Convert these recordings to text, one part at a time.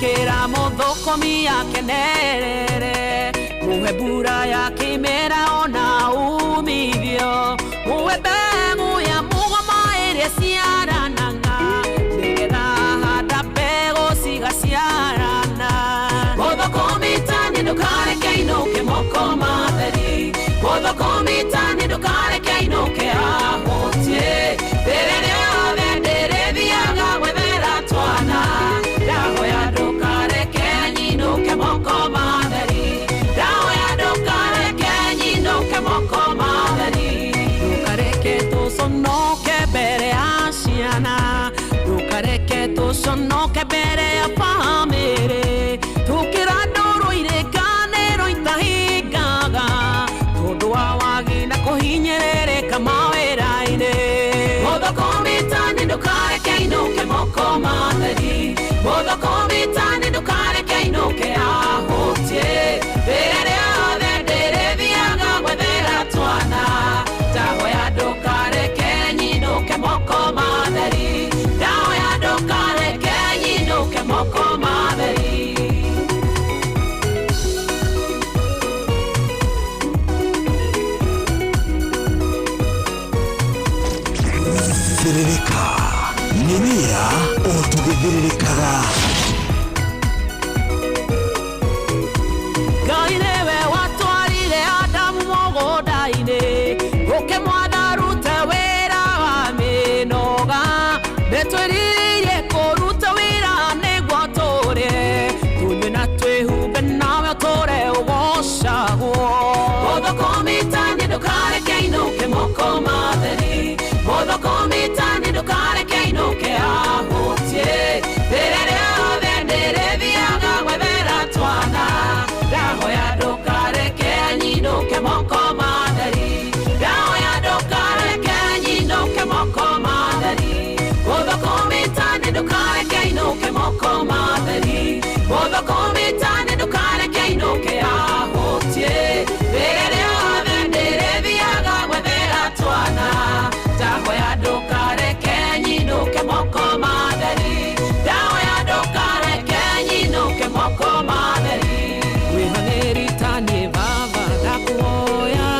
Ĩtĩkĩra mũthũkũmi akenerere, muhe mbura ya kĩmera ona umithio, muhe mbegũ ya mũgoma ĩrĩa ciaranaga, nĩgetha handa mbegũ cigaciarana. Mũthũkũmi tani ndũkareke inũke moko matheri, mũthũkũmi tani ndũkareke inũke ahũtie, rĩrĩ rĩothe ndĩrĩthiaga gwethera twana, ndahoya ndũkareke nyinũke moko matheri, ndahoya ndũkareke nyinũke moko matheri, ndũkareke tũconoke mbere ya ciana, ndũkareke tũconoke mbere ya bamĩrĩ, tũkĩra ndũrũ irĩkanĩro itahingaga, tondũ wa wagi na kũhinyĩrĩrĩka mawĩra-inĩ. Mũthũkũmi tani ndũkareke inũke moko matheri, mũthũkũmi tani ndũkareke inũke ahũtie, rĩrĩa rĩothe ndĩrĩthiaga gwethera twana, ndahoya ndũkareke nyinũke moko matheri, ndahoya ndũkareke nyinũke moko matheri. Thĩrĩrĩka nĩ wĩra o tũgĩthĩrĩrĩkaga. Ngai nĩwe watwarire Adamu mũgũnda-inĩ, ũkĩmwatha arute wĩra wa mĩnoga, nĩtwĩrirĩirie kũruta wĩra nĩguo tũrĩe, tũnyue na twĩhumbe nawe ũtũre ũgocagwo. Mũthũkũmi tani ndũkareke inũke moko matheri, mũthũkũmi tani ndũkareke inũke ahũtie, rĩrĩa rĩothe ndĩrĩthiaga gwethera twana, ndahoya ndũkareke nyinũke moko matheri, ndahoya ndũkareke nyinũke moko matheri, mũthũkũmi tani ndũkareke inũke moko matheri, mũthũkũmi tani ndũkareke inũke ahũtie, rĩrĩa rĩothe ndĩrĩthiaga gwethera twana, ndahoya ndũkareke nyinũke moko matheri, ndahoya ndũkareke nyinũke moko matheri. Wĩhang'ĩri tani baba ndakuhoya,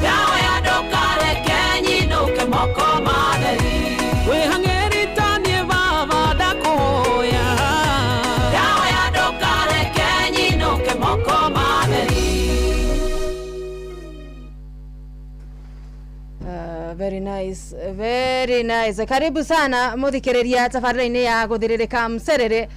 ndahoya ndũkareke nyinũke moko matheri, wĩhang'ĩri tani baba ndakuhoya, ndahoya ndũkareke nyinũke moko matheri. Very nice, very nice. Karibu sana muthikiriria tabarĩra-inĩ ya gũthĩrĩrĩka mcerere,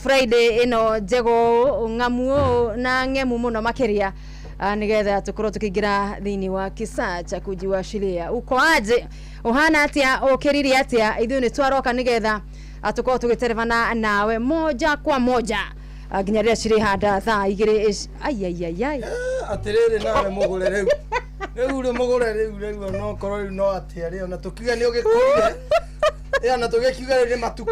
Friday ĩno njego ng'amu na ng'emu mũno makĩria, nĩgetha tũkorwo tũkĩingĩra thĩinĩ wa kisa cha kujiwashiria. Uko aje? Ũhana atĩa? Ũkĩrire atĩa? Ithuĩ nĩ twaroka nĩgetha tũkorwo tũgĩterevana nawe moja kwa moja, nginya rĩrĩa cirĩhanda thaa 2 ai ai ai ai. Atĩrĩrĩ, nawe mũgũre rĩu rĩu rĩ mũgũre rĩu rĩu ona okorwo rĩu no atĩa rĩ, ona tũkiuge nĩ ũgĩkũrire ĩ, ona tũgĩkiuge rĩu nĩ matukũ.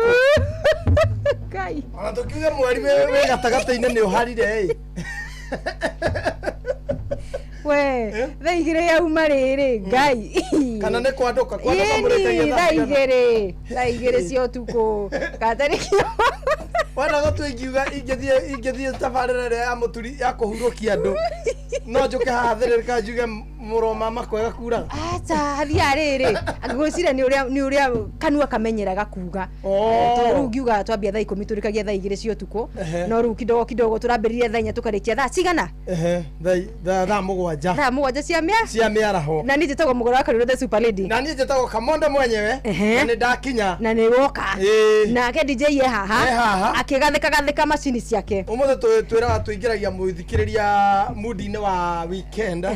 Ngai. Ona tũkiuge mweri wĩ gatagatĩ-inĩ nĩ ũharire ĩ. We, thaa 2 yauma rĩrĩ, Ngai. Kana nĩ kwandũka kwandũka mũrĩkagia Ĩni thaa thaa cigana? 2, thaa 2 cia ũtukũ katarĩkio. Wenda gũtua ingiuga ingĩthiĩ tabarĩra ĩrĩa ya mũturi ya kũhurũkia andũ, no njũke haha thĩrĩrĩka njuge mũromama kwega kuraga. Acha hathiaga rĩrĩ, ngwĩciria nĩ ũrĩa kanua kamenyeraga kuga. Oh. Tondũ rĩu ngiuga twambia thaa 10 tũrĩkagia thaa 2 cia ũtukũ. No rĩu kidogo kidogo tũrambĩrĩria thaa 4 tũkarĩkia thaa cigana? Ehe, thaa 7. Thaa 7 cia mĩa cia mĩaraho. Na niĩ njĩtagwo Mũgũra wa Karũrũ, the super lady. Na niĩ njĩtagwo Kamondo mwenyewe. Na nĩ ndakinya. Na nĩ woka. Ĩĩ. Nake DJ ye haha. E haha. Akĩgathĩka gathĩka macini ciake. Ũmũthĩ twĩraga tũingĩragia mũthikĩrĩria mudi-inĩ wa weekend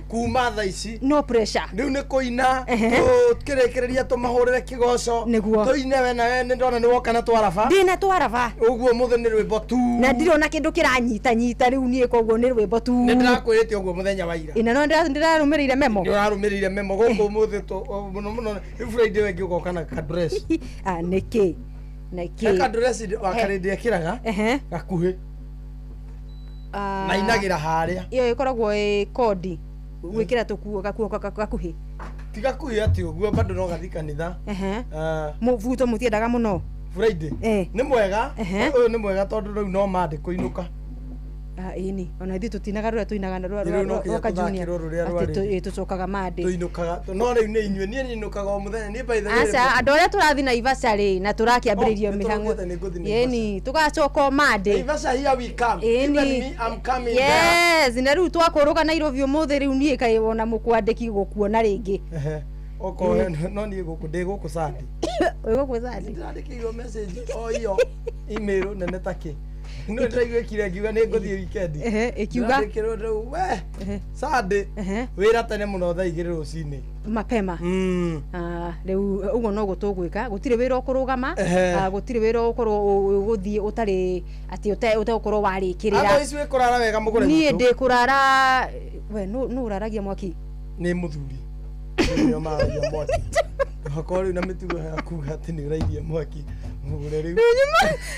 kuma thaa ici. No pressure. Rĩu nĩ kũina. Tũkĩrĩkĩrĩria tũmahũrĩre kĩgoco. Nĩguo. Tũine we nawe nĩ ndona nĩ woka na twaraba. Ndĩna twaraba. Ũguo ũmũthĩ nĩ rwĩmbo tu. Na ndirona kĩndũ kĩranyita nyita rĩu niĩ, koguo nĩ rwĩmbo tu. Nĩ ndĩrakwĩrĩte ũguo mũthenya wa ira. Ĩna no ndĩrarũmĩrĩire memo. Nĩ ũrarũmĩrĩire memo gũkũ ũmũthĩ mũno mũno rĩu Friday wengĩ ũgoka na kadress. Ah, nĩkĩ nĩkĩ? He kadress wa karĩndĩ ekĩraga gakuhĩ. Ah, na inagĩra harĩa. Ĩyo ĩkoragwo ĩ kodi gwĩkĩra tũkuo gakuo gakuhĩ. Ti gakuhĩ atĩ ũguo, bado no gathi kanitha. Ah, Mũbuto mũtiendaga mũno. Friday nĩ mwega ũyũ nĩ mwega tondũ rĩu no mandĩ kũinũka. Ĩni ona ithuĩ tũtinaga rũrĩa tũinaga na rwa junior atĩ tũcokaga mandĩ tũinũkaga no rĩu nĩ inyuĩ niĩ nyinũkaga o mũthenya niĩ by the way. Aca andũ arĩa tũrathiĩ Naivasha rĩ na tũrakĩambĩrĩrio mĩhang'o ĩni tũgacoka o mandĩ. Naivasha here we come. Even me I'm coming there. Yes, na rĩu twakũrũka Nairobi ũmũthĩ rĩu niĩ kaĩ wona mũkwandĩki gũkuona rĩngĩ. Okorwo no niĩ gũkũ ndĩ gũkũ Sunday. Wĩ gũkũ Sunday? Ndĩrandĩkĩirwo message o iyo email nene takĩ. No ndĩraiguĩkire ngiuga nĩ ngũthiĩ weekend. Ĩkiuga ndĩrandĩkĩrwo rĩu we Sunday wĩra tene mũno thaa 2 rũcinĩ mapema. Rĩu ũguo noguo tũgwĩka gũtirĩ wĩra ũkũrũgama gũtirĩ wĩra ũgũkorwo ũgũthiĩ ũtarĩ atĩ ũtegũkorwo warĩkĩrĩra. Andũ ici wĩ kũrara wega mũgũre. Niĩ ndĩ kũrara we nũ ũraragia mwaki? Nĩ mũthuri. Nĩo maragia mwaki. Okorwo rĩu na mĩtugo ya kuga atĩ nĩ ũrairie mwaki mũgũre rĩu.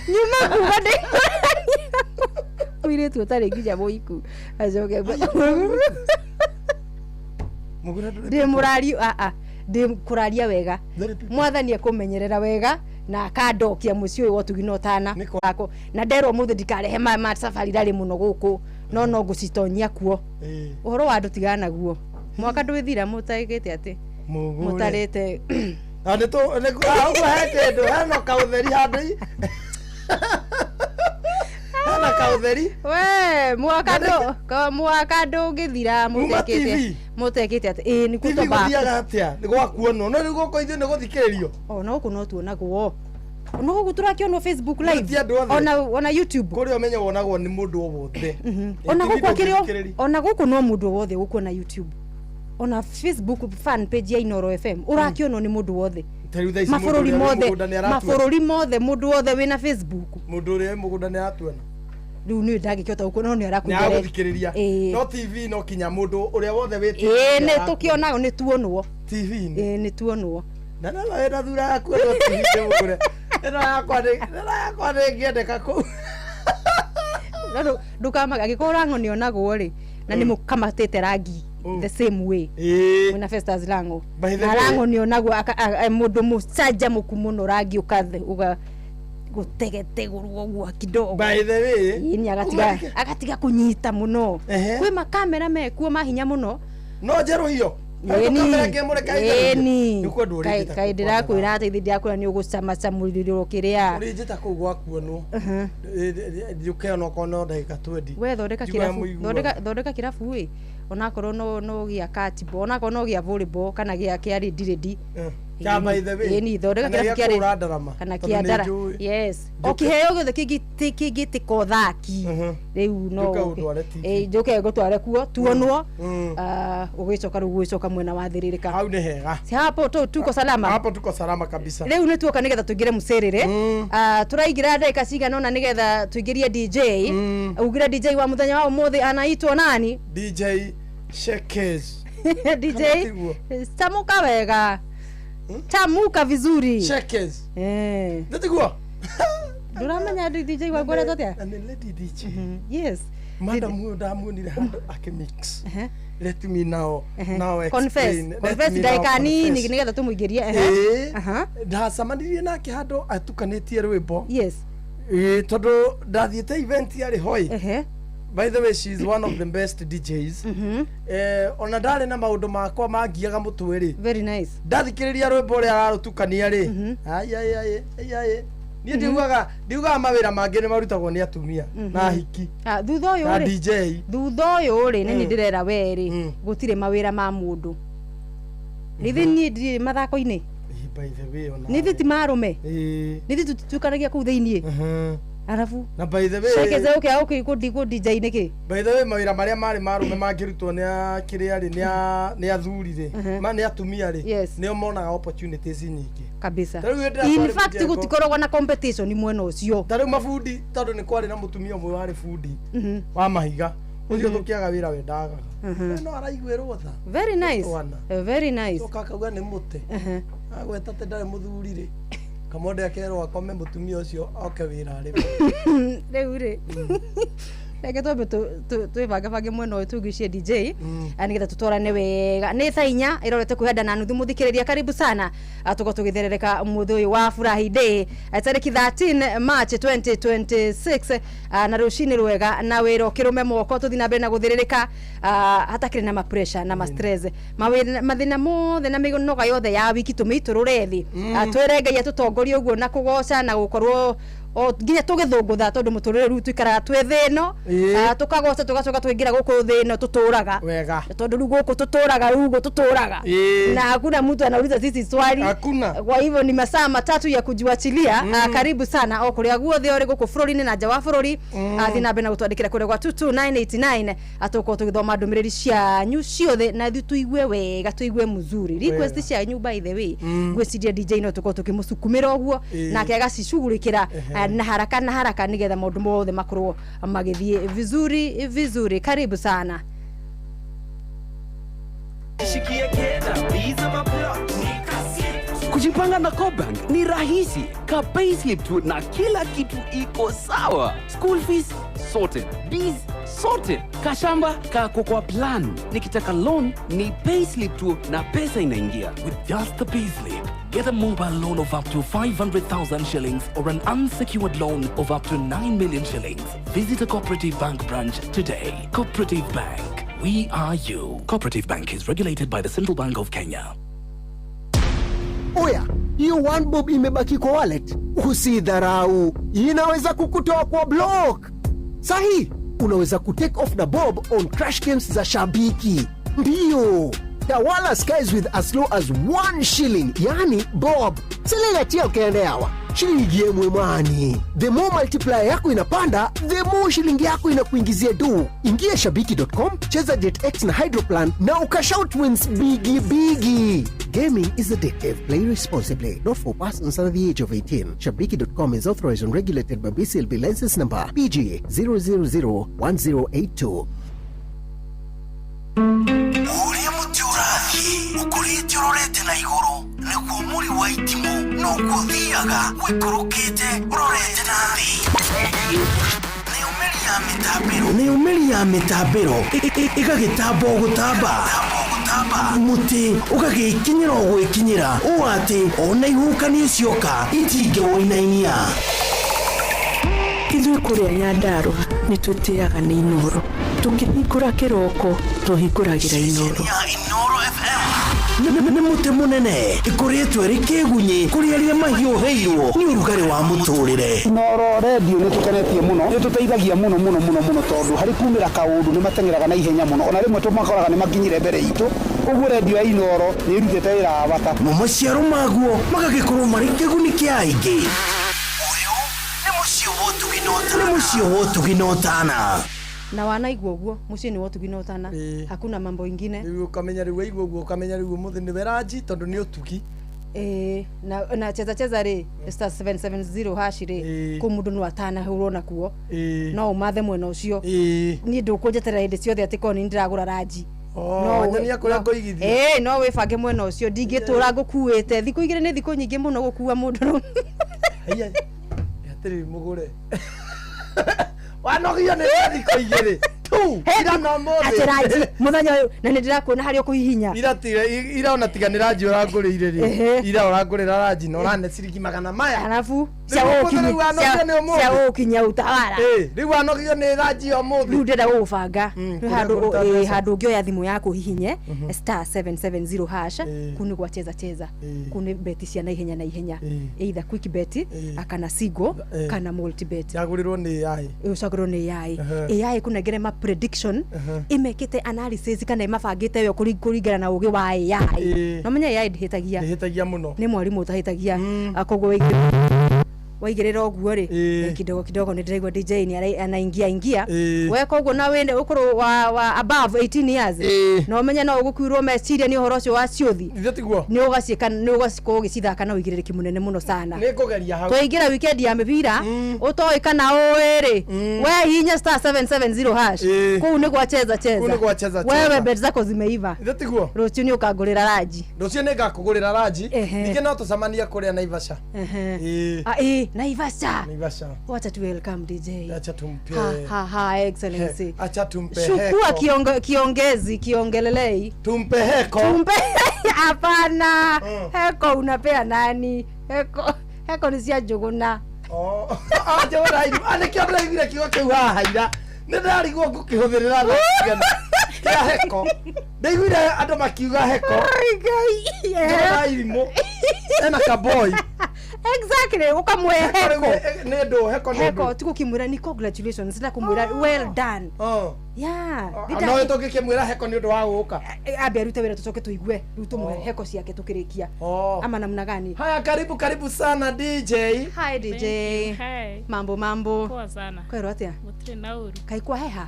Nyuma kuga ndĩ mũirĩtu ũtarĩ nginya mũiku acoke ndĩ mũrari ndĩ kũraria wega mwathani ekũmenyerera wega na akandokia mũciĩ ũyũ wa ũtugi na ũtana na nderwo ũmũthĩ ndikarehe ma safari rarĩ mũno gũkũ no no ngũcitonyia kuo ũhoro wa andũ tigana naguo mwaka ndwĩthira mũtaĩkĩte atĩ mũtarĩte ũguo he kĩndũ hena kaũtheri handũ hena kaũtheri we mwaka ndũngĩthira mũtekĩte atĩ ĩĩ nĩkuo TV gũthiaga atĩa nĩ gwakuonwo no rĩu gũkũ ithuĩ nĩ gũthikĩrĩrio ona gũkũ no tuonagwo ona gũkũ tũrakĩonwo Facebook live ona YouTube kũrĩa ũmenye wonagwo nĩ mũndũ o wothe ona gũkũ akĩrĩ ona gũkũ no mũndũ o wothe gũkuona YouTube ona Facebook fan page ya Inooro FM ũrakĩonwo nĩ mũndũ wothe mabũrũri mothe mabũrũri mothe mũndũ wothe wĩna Facebook mũndũ ũrĩa wĩ mũgũnda nĩ aratuona rĩu nĩ ndangĩkĩhota gũkuona no nĩ arakũthikĩrĩria no TV no kinya mũndũ ũrĩa wothe wĩ TV ĩĩ nĩ tũkĩonago nĩ tuonwo TV-inĩ ĩĩ nĩ tuonwo na no wĩna thura yaku ĩno TV mũgũre ĩno yakwa ndĩngĩendeka kũu no ndũkamaga angĩkorwo Lang'o nĩonagwo rĩ na nĩ mũkamatĩte rangi the same way mwĩna Festus Lang'o na Lang'o nĩonagwo mũndũ mũcanjamũku mũno rangi ũkathe uga gũtegetegũrwo ũguo kidogo by the way ĩni agatiga kũnyita mũno kwĩ makamera mekuo ma hinya mũno no njerũhio ĩni kaĩ ndĩrakwĩra atĩ ithe ndĩrakwĩra nĩ ũgũcamacamũrĩrwo kĩrĩa ũrĩnjĩta kũu gwakuonwo njũke onokorwo no ndagĩka 20 we thondeka kĩrabu thondeka kĩrabu ĩ onakorwo no gĩa katibo onakorwo no gĩa volleyball kana gĩa kĩa redi kĩa by the way ĩni thondeka kĩrabu kĩa kana kĩa ndara yes o kĩheo gĩothe kĩngĩtĩka ũthaki rĩu no njũke ngũtware kuo tuonwo ũgĩcoka rĩu gũgĩcoka mwena wa thĩrĩrĩka hau nĩ hega si hapo tu tuko salama hapo tuko salama kabisa rĩu nĩ tuoka nĩgetha tũingĩre mũcĩrĩre tũraingĩra ndagĩka cigana ũna nĩgetha tũingĩrie DJ ugire DJ wa mũthenya wa ũmũthĩ anaitwo nani DJ Shekes DJ tamuka wega tamuka vizuri Shekes ndĩtiguo nduramenya DJ wakwa ũretwo atĩa na nĩ lady DJ yes madam huyo ndamuonire handũ akĩmix let me now explain confess ndagĩka nini nĩgetha tũmũingĩrie ndacemanirie nake handũ atukanĩtie rwĩmbo yes tondũ ndathiĩte event yarĩ hoi by the way she is one of the best DJs ona ndarĩ na maũndũ makwa mangiaga mũtwe rĩ very nice ndathikĩrĩria rwĩmbo ũrĩa ararũtukania rĩ ai niĩ ndiugaga mawĩra mangĩ nĩ marutagwo nĩ atumia na hiki thutha ũyũ na DJ thutha ũyũ rĩ nĩ ndĩrera we rĩ gũtirĩ mawĩra ma mũndũ rĩthĩ niĩ ndirĩ mathako-inĩ by the way ona nĩ thĩ ti marũme nĩ thĩ tũtukanagia kũu thĩiniĩ arabu na by the way Shekeze ũke ũke kũ DJ nĩkĩ by the way mawĩra marĩa marĩ marũme mangĩrutwo nĩ a kĩrĩa rĩ nĩ athuri rĩ ma nĩ atumia rĩ nĩo monaga opportunities nyingĩ kabisa in fact gũtikoragwo na competition mwena ũcio ta rĩu mabundi tondũ nĩ kwarĩ na mũtumia ũmwe warĩ bundi wa mahiga ũcio tũkĩaga wĩra we ndagaga no araiguĩrwo tha very nice very nice coka akauga nĩ mũte agweta atĩ ndarĩ mũthuri rĩ kamonde akerwo akome mũtumia ũcio oke wĩra rĩ rĩu rĩ Reke twambe twĩbangabange mwena ũyũ tugucie DJ, nĩgetha tũtwarane wega. Nĩ thaa 4 ĩrorete kwĩhanda na nuthu. Mũthikĩrĩria, karibu sana. Tũkorwo tũgĩtherereka mũthĩ ũyũ wa Furahi Day, tarĩki 13 March 2026, na rũcinĩ rwega na wĩra ũkĩrũme moko. Tũthiĩ na mbere na gũthĩrĩrĩka, hatakĩrĩ na ma pressure na ma stress, mawĩra, mathĩna mothe na mĩnoga yothe ya wiki tũmĩitũrũre thĩ. Twĩre Ngai atũtongorie ũguo na kũgoca na gũkorwo o nginya tũgĩthũngũtha, tondũ mũtũrĩre rĩu tũikaraga twĩ thĩ ĩno. Tũkagoca, tũgacoka twaingĩra gũkũ thĩ ĩno tũtũraga. Tondũ rĩu gũkũ tũtũraga, rĩu ũguo tũtũraga na hakuna mtu anauliza sisi swali. Hakuna. Kwa hivyo ni masaa 3 ya kujiwachilia. Karibu sana o kũrĩa guothe ũrĩ gũkũ bũrũri-inĩ na nja wa bũrũri. Thiĩ na mbere na gũtwandĩkĩra kũrĩa gwa 22989. Atũkorwo tũgĩthoma ndũmĩrĩri cianyu ciothe na ithuĩ tũigue wega, tũigue mzuri request cianyu. By the way, ngwĩciria DJ no tũkorwo tũkĩmũsukumĩra ũguo nake agacicugurĩkĩra na haraka na haraka, nĩgetha maũndũ mothe makorwo magĩthiĩ vizuri vizuri. Karibu sana. Shikie keda, biza maplot. Kujipanga na CoBank ni rahisi. Ka payslip tu na kila kitu iko sawa. School fees sorted, biz sorted, kashamba kako kwa plan. Nikitaka loan ni payslip tu na pesa inaingia. With just the payslip, get a mobile loan of up to 500,000 shillings or an unsecured loan of up to 9 million shillings. Visit a Cooperative Bank branch today. Cooperative Bank. We are you. Cooperative Bank is regulated by the Central Bank of Kenya. Oya, hiyo one bob imebaki kwa wallet, usidharau, inaweza kukutoa kwa block. Sahi, unaweza kutake off na bob on crash games za Shabiki. Ndiyo, tawala skies with as low as 1 shilling, yani bob. Selelatia ukaendeawa shilingi yemwe mwani. The more multiplier yako inapanda, the more shilingi yako inakuingizia do. Ingia shabiki.com, cheza JetX na Hydroplan na ukashout wins bigi bigi. Gaming is addictive. Play responsibly. Not for persons under the age of 18. Shabiki.com is authorized and regulated by BCLB license number PG 0001082. Ũrĩa mũtĩ ũrathiĩ ũkũrĩte ũrorete na igũrũ, nĩguo mũri wa itimũ noguo ũthiaga wĩkũrũkĩte ũrorete na thĩ. Nayo mĩri ya mĩtambĩro, nayo mĩri ya mĩtambĩro ĩgagĩtamba o gũtamba, mũtĩ ũgagĩkinyĩra o gwĩkinyĩra, ũũ atĩ ona ihuhũkanio cioka itingĩwũinainia. Ithuĩ kũrĩa Nyandarũa nĩ twĩtĩaga nĩ Inoro. Tũkĩhingũra kĩroko tũhingũragĩra Inoro. Ya Inoro FM nĩ mũtĩ mũnene ĩkũrĩtwo ĩrĩ kĩgunyĩ kũrĩ arĩa mahiũhĩirwo nĩ ũrugarĩ wa mũtũrĩre. Inoro redio nĩ tũkenetie mũno, nĩ tũteithagia mũno mũno mũno mũno, tondũ harĩ kumĩra kaũndũ nĩ mateng'eraga na ihenya mũno, ona rĩmwe tũmakoraga nĩ makinyire mbere itũ. Ũguo redio ya Inoro nĩ ĩrutĩte wĩra wa bata. Mo maciaro maguo magagĩkorwo marĩ kĩguni kĩa aingĩ. Ũyũ nĩ mũciĩ wa ũtugi na ũtana, nĩ mũciĩ wa ũtugi na ũtana. Na wanaigua ũguo, mũciĩ nĩ wa ũtugi na ũtana. Hakuna mambo ingine. Rĩu ũkamenya, rĩu waigua ũguo ũkamenya rĩu ũmũthĩ nĩwe ranji, tondũ nĩ ũtugi. Ĩĩ, na cheza cheza rĩ, star 770 hash rĩ, kũu mũndũ no atanahũrwo nakuo. No ũmathe mwena ũcio. Niĩ ndũkũnjeterera hĩndĩ ciothe atĩ korwo nĩ ndĩragũra ranji. Oh, nyonia kũrĩa ngũigithia. Ĩĩ, no wĩbange mwena ũcio, ndingĩtũra ngũkuĩte. Thikũ 2 nĩ thikũ nyingĩ mũno gũkua mũndũ. Haiya, atĩrĩ mũgũre, wanogio nĩ thikũ 2 tu, ira na ũmũthĩ. Atĩ ranji mũthenya ũyũ na nĩ ndĩrakuona harĩa ũkũhihinya. Ira tiga ira, ona tiga nĩ ranji ũrangũrĩire rĩ, ira ũrangũrĩra ranji na ũrane ciringi magana maya. Arabu Rĩu ũmũthĩ rĩu wanogio nĩ ũmũthĩ. cia gũgũkinyia utawara. Ĩ, rĩu wanogio nĩ ranji ya ũmũthĩ. Rĩu ndĩrenda gũgũbanga. Kũrĩa Nĩ handũ ngũruta ĩ, mbeca. handũ ũngĩoya thimũ yaku hihinye star 770 hash. Kuu nĩ gwa cheza cheza. Kuu nĩ beti cia naihenya naihenya, either quick bet kana single kana multi bet. Yagũrĩrwo nĩ AI. Ũcagũrwo nĩ AI. AI kũnengere ma prediction, ĩmekĩte analysis kana ĩmabangĩte yo kũringana na ũgĩ wa AI. No menya AI ndĩhĩtagia. Ndĩhĩtagia mũno. Nĩ mwarimũ ũtahĩtagia. Koguo waigĩrĩra ũguo rĩ, kidogo kidogo nĩ ndĩraigua DJ nĩ anaingia ingia. Weka ũguo na wĩne ũkũrũ wa above 18 years, na ũmenye no ũgũkuirwo meciria nĩ ũhoro ũcio wa ciũthi. Ithe tiguo. Nĩ ũgaciĩka, nĩ ũgakorwo ũgĩcithaka na ũigĩrĩrĩki mũnene mũno sana. Nĩ ngũgeria hau. Twaingĩra weekend ya mĩbira, ũtoĩ kana ũĩ rĩ, we hinya star 770 hash. Kũu nĩ gwa cheza cheza. Kũu nĩ gwa cheza Wewe cheza. bet zako zimeiva. Ithe tiguo. Rũciũ nĩ ũkangũrĩra ranji. Rũciũ nĩ ngakũgũrĩra ranji. Ningĩ no tũcemanie kũrĩa Naivasha. Ah, ĩĩ. Ni Naivasha. Naivasha. Wacha tu welcome DJ. Acha tumpe. Ha, ha, ha, excellency. Acha tumpe Shukua heko. Kiongezi, kiongelelei. Tumpe heko. Tumpe hapana. Heko unapea nani? Heko heko ni cia Njuguna. Oh. Ah, Njuguna iru. Ah, nĩkĩo ndĩraiguire kiugo kĩu haha ira. Nĩ ndarigwo ngũkĩhũthĩrĩra thaa cigana. Kĩa heko. Ndaiguire andũ makiuga heko. Ngai. Njuguna irimũ. Ena kaboi. Exactly, ukamwe heko. Nĩ ndũ, heko nĩ Heko ndũ. tikukimwira ni congratulations na kumwira well done. Oh. Yeah. No tũngĩkĩmwĩra heko nĩ ũndũ wa gũka. Ambe arute wĩra tũcoke tũigue rĩu tũmũhe heko ciake tũkĩrĩkia. Ama namna gani? Haya, karibu karibu sana DJ. Hi DJ. Hi. Mambo mambo. Poa sana. Kwĩrwo atĩa? Gũtirĩ na ũru. Kaĩ kwaheha?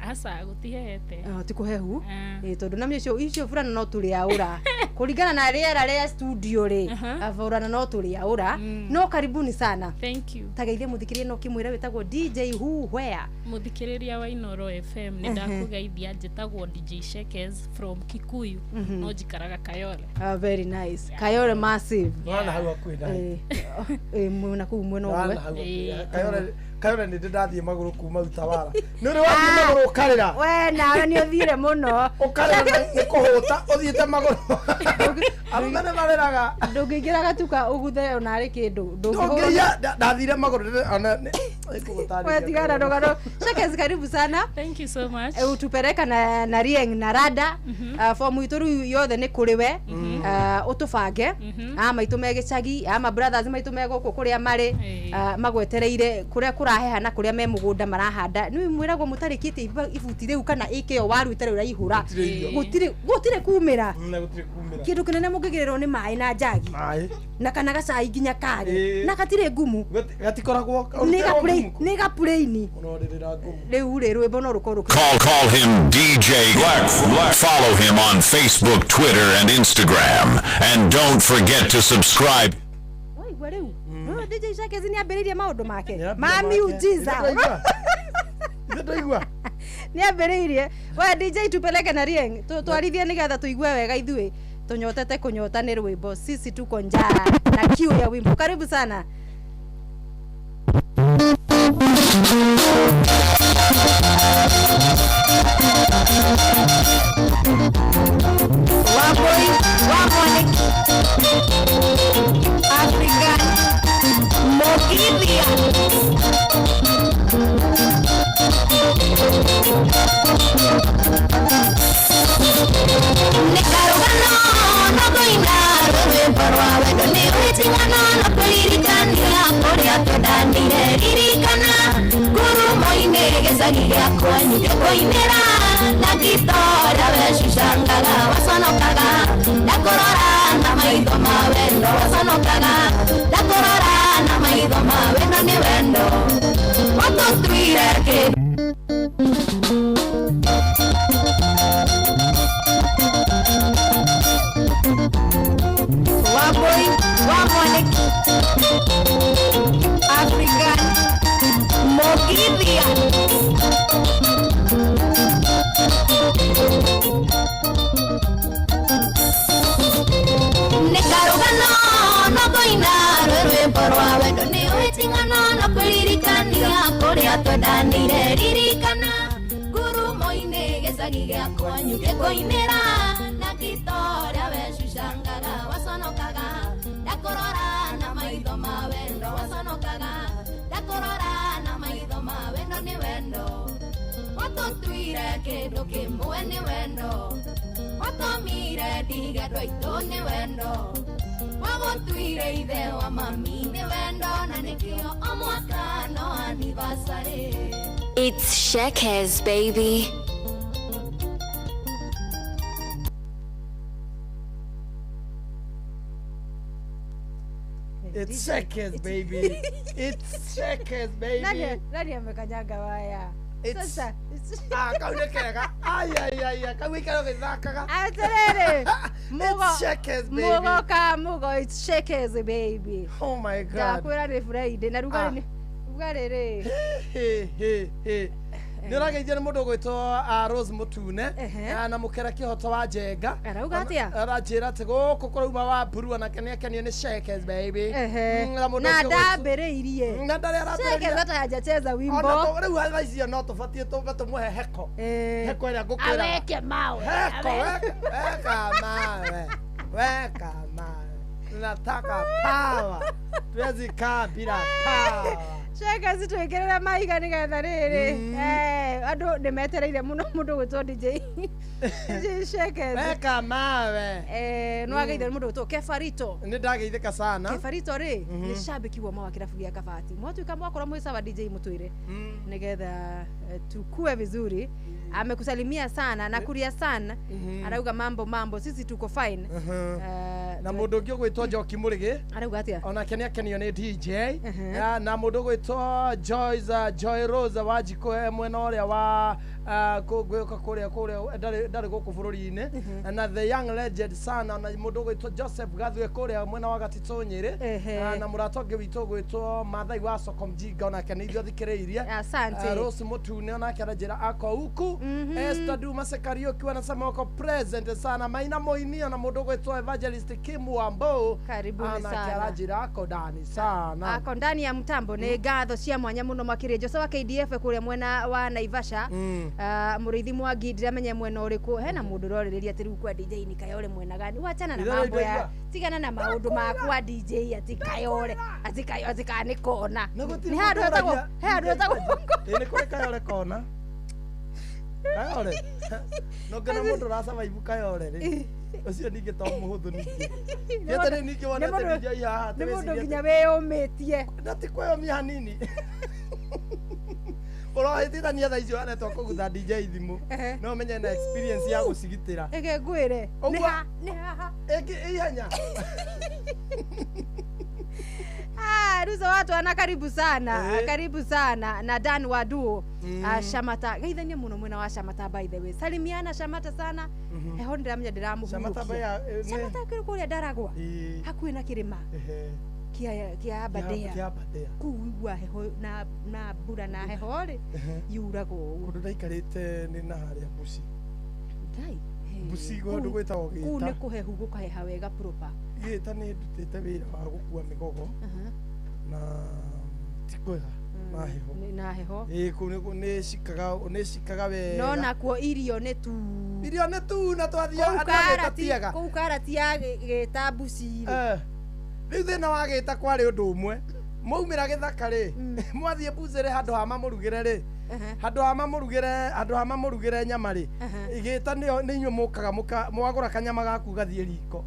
Aca gũtihehete. Oh, ti kũhehu. Ĩ tondũ na icio icio burana no tũrĩaũra. Kũringana na rĩera rĩa studio rĩ, burana no tũrĩaũra. No karibuni sana. Thank you. Tageithie mũthikĩrĩria no kĩmwĩra wĩtagwo DJ Who Where. Mũthikĩrĩria wa Inoro FM nĩ ndakũgeithia, njĩtagwo DJ Shekes from Kikuyu, no njikaraga Kayole. Ah, very nice. Kayole massive. Nĩwona hau hakuhĩ na Eh, mwena kũu mwena Nĩwona ũmwe. hau hakuhĩ. Kayole Kayole nĩ ndĩ ndathiĩ magũrũ kuma Utawala. Nĩ ũrĩ wathiĩ magũrũ ũkarĩra. We nawe nĩ ũthire mũno. Ũkarĩra nĩ kũhũta ũthiĩte magũrũ. Arũme nĩ marĩraga. Ndũngĩingĩra gatuka ũguthe ona arĩ kĩndũ. Ndũngĩiya ndathire magũrũ ona nĩ We tigana rũgano. Shekes, karibu sana. Thank you so much. Utupeleka na Rieng na Rada. Fomu itũ rĩu yothe nĩ kũrĩ we. Ũtũbange. A maitũ me gĩcagi, ama brothers maitũ me gũkũ kũrĩa marĩ, magwetereire kũrĩa kũraheha na kũrĩa me mũgũnda marahanda. Nĩ mwĩragwo mũtarĩkĩtie ibuti rĩu kana ĩke ĩyo waru ĩtarĩ ũraihũra. Gũtirĩ irio. Gũtirĩ gũtirĩ kumĩra. Na gũtirĩ kumĩra. Kĩndũ kĩnene mũngĩgĩrĩrwo nĩ maĩ na njagi. Maĩ. Na kana gacai nginya kage. Na gatirĩ ngumu. Gatikoragwo Nĩ gapuraini. Ũrorĩrĩra ngumu. Rĩu rĩ rwĩmbo no rũkorwo rũkĩ Call him DJ Black. Follow him on Facebook, Twitter, and Instagram. And don't forget to subscribe. Waigua rĩu. Rĩu DJ Shakes nĩ ambĩrĩirie maũndũ make. Ma miujiza. Ndaigua. Nĩ ambĩrĩirie. We DJ tupeleke na Rieng. Twarithie nĩgetha tũigue wega ithuĩ. Tũnyotete kũnyota nĩ rwĩmbo. Sisi tuko njaa na kiu ya wimbo. Karibu sana. Waboi, Wamone, African, Mogithia. Nĩ karũgano no ngũina rwĩmbo rwa wendo nĩ wĩtigano no kũririkania kũrĩa twendanire ririkana ngurumo-inĩ gĩcagi gĩa kwanyu ngĩkũinĩra na ngita ũrĩa wecucangaga waconokaga ndakũrora na maitho ma wendo waconokaga ndakũrora na maitho ma wendo nĩ wendo watũtuire kĩndũ. Waboi, Wamone, African, Mogithia. Nĩ karũgano no ngũina rwĩmbo rwa wendo nĩ wĩtigano no kwĩririkania kũrĩa twendanire ririkana ngurumo-inĩ gĩcagi gĩa kwanyu ngĩkũinĩra na ngita ũrĩa wecucangaga waconokaga ndakũrora na maitho ma wendo waconokaga ndakũrora na maitho ma wendo nĩ wendo watũtuire kĩndũ kĩmwe nĩ wendo watũmire ndige andũ aitũ nĩ wendo wagũtuire ithe wa mami nĩ wendo na nĩkĩo o mwaka no anniversary. It's Shekes, baby. It's Shekes, baby. It's Shekes, baby. Nani amekanyaga waya? Sasa Ah, kau nĩ kega. Ai ai ai, ai, kau ikara ũgĩthakaga. Atĩrĩrĩ. It's Shekes, baby. Mugo ka mugo, it's Shekes, baby. Oh my God. Ndakwĩra nĩ Friday na rugarĩ nĩ rugarĩ rĩ. He he he. Nĩ ũrageithio nĩ mũndũ ũgwĩtwo Rose Mũtune na mũkera kĩhoto wa Njenga. Arauga atĩa? Aranjĩra atĩ gũkũ kũrauma wa mburu onake nĩ akenio nĩ Shekes baby. Na ndambĩrĩirie. Na ndarĩ arambĩrĩria. Shekes hata hajacheza wimbo. Ona rĩu thaa icio no tũbatiĩ tũmũhe heko. Heko ĩrĩa ngũkwĩra. Aweke mawe. Heko weka mawe. Weka mawe. Nataka power. Tuwezi kaa bila power. Shekes twĩkĩrĩre mahiga nĩgetha rĩrĩ andũ nĩmetereire mũno mũndũ gwĩtwo DJ Shekes. Weka mawe. No ageithio nĩ mũndũ gwĩtwo Kefarito. Nĩ ndageithĩka sana. Kefarito rĩ nĩ shabiki woma wa kĩrabu gĩa Kabati. Mwatuĩka mwakorwo mwĩ sawa DJ mũtwĩre nĩgetha tukue vizuri. Amekusalimia sana na kuria sana. Arauga mambo mambo, sisi tuko fine. Na mũndũ ũngĩ ũgwĩtwo Njoki Mũrĩgĩ arauga atĩa? Onake nĩ akenio nĩ DJ. Na mũndũ ũgwĩtwo Joyce Joy Rose wa Njiko mwena ũrĩa wa gwĩka kũrĩa kũrĩa ndarĩ gũkũ bũrũri-inĩ. Na the young legend sana na mũndũ ũgwĩtwo Joseph Gathwe kũrĩa mwena wa Gatitũ Nyĩrĩ. Na mũrata ũngĩ witũ ũgwĩtwo Mathai wa Soko Mjinga onake nĩ ithuĩ athikĩrĩirie. Asante. Rose Mũtune onake aranjĩra ako huku. Esther Duma Sekariuki wanasema wako present sana. Maina Moinia na mũndũ ũgwĩtwo Evangelist Kim Wambo. Karibuni sana. Aranjĩra ako ndani sana. Ako ndani ya mtambo nĩ ngatho cia mwanya mũno makĩria Jose wa KDF kũrĩa mwena wa Naivasha. Mũrĩithi Mwangi ndiramenya mwena ũrĩkũ hena mũndũ ũrorĩrĩria atĩ rĩu kwa DJ ni Kayole mwena gani. Wachana na mambo ya tigana na maũndũ ma kwa DJ ati Kayole ati Kayole ati kana kona. Nĩ handũ hetagwo he handũ hetagwo nĩ kũrĩ Kayole kona. Kayole no ngena mũndũ ũrasurvive Kayole rĩ ũcio ningĩ to mũhũthũ ningĩ. Gĩte ningĩ wonete DJ haha nĩ mũndũ nginya wĩyũmĩtie. Na ti kwĩyũmia hanini. Ũrohĩtithania thaa icio aretwo kũgutha DJ thimũ no menye na experience ya gũcigitĩra. Ĩke ngwĩre nĩ haha ĩngĩ ihenya. Ruzo watu ana karibu sana. Karibu sana na Dan Waduo. Shamata geithania muno mwena wa Shamata by the way. Salimiana Shamata sana. Heho ndiramenya ndiramuhurukia. Shamata kiri kũrĩa Ndaragwa hakuhĩ na kĩrĩma kia Aberdare. Kũu igua heho na mbura na heho rĩ yuraga ũũ. Kũndũ ndaikarĩte nĩ na harĩa Busi. Ndai Busi kũndũ gwĩtagwo Gĩta. Kũu nĩ kũhehu gũkaheha wega proper. Gĩta nĩ ndutĩte wĩra wa gũkua mĩgogo na ti kwega na heho. Na heho. Ĩĩ kũu nĩ cikaga wega. No nakuo irio nĩ tu. Irio nĩ tu na twathiaga andũ a Gĩta tiega. Kũu karati ya Gĩta Busi rĩ. Rĩu thĩna wa Gĩta kwarĩ ũndũ ũmwe. Mwaumĩra gĩthaka rĩ, mwathiĩ bucĩrĩ handũ ha mamũrugĩre rĩ, handũ ha mamũrugĩre nyama rĩ, Gĩta nĩ inyuĩ mũkaga mwagũra kanyama gaku gathiĩ riko.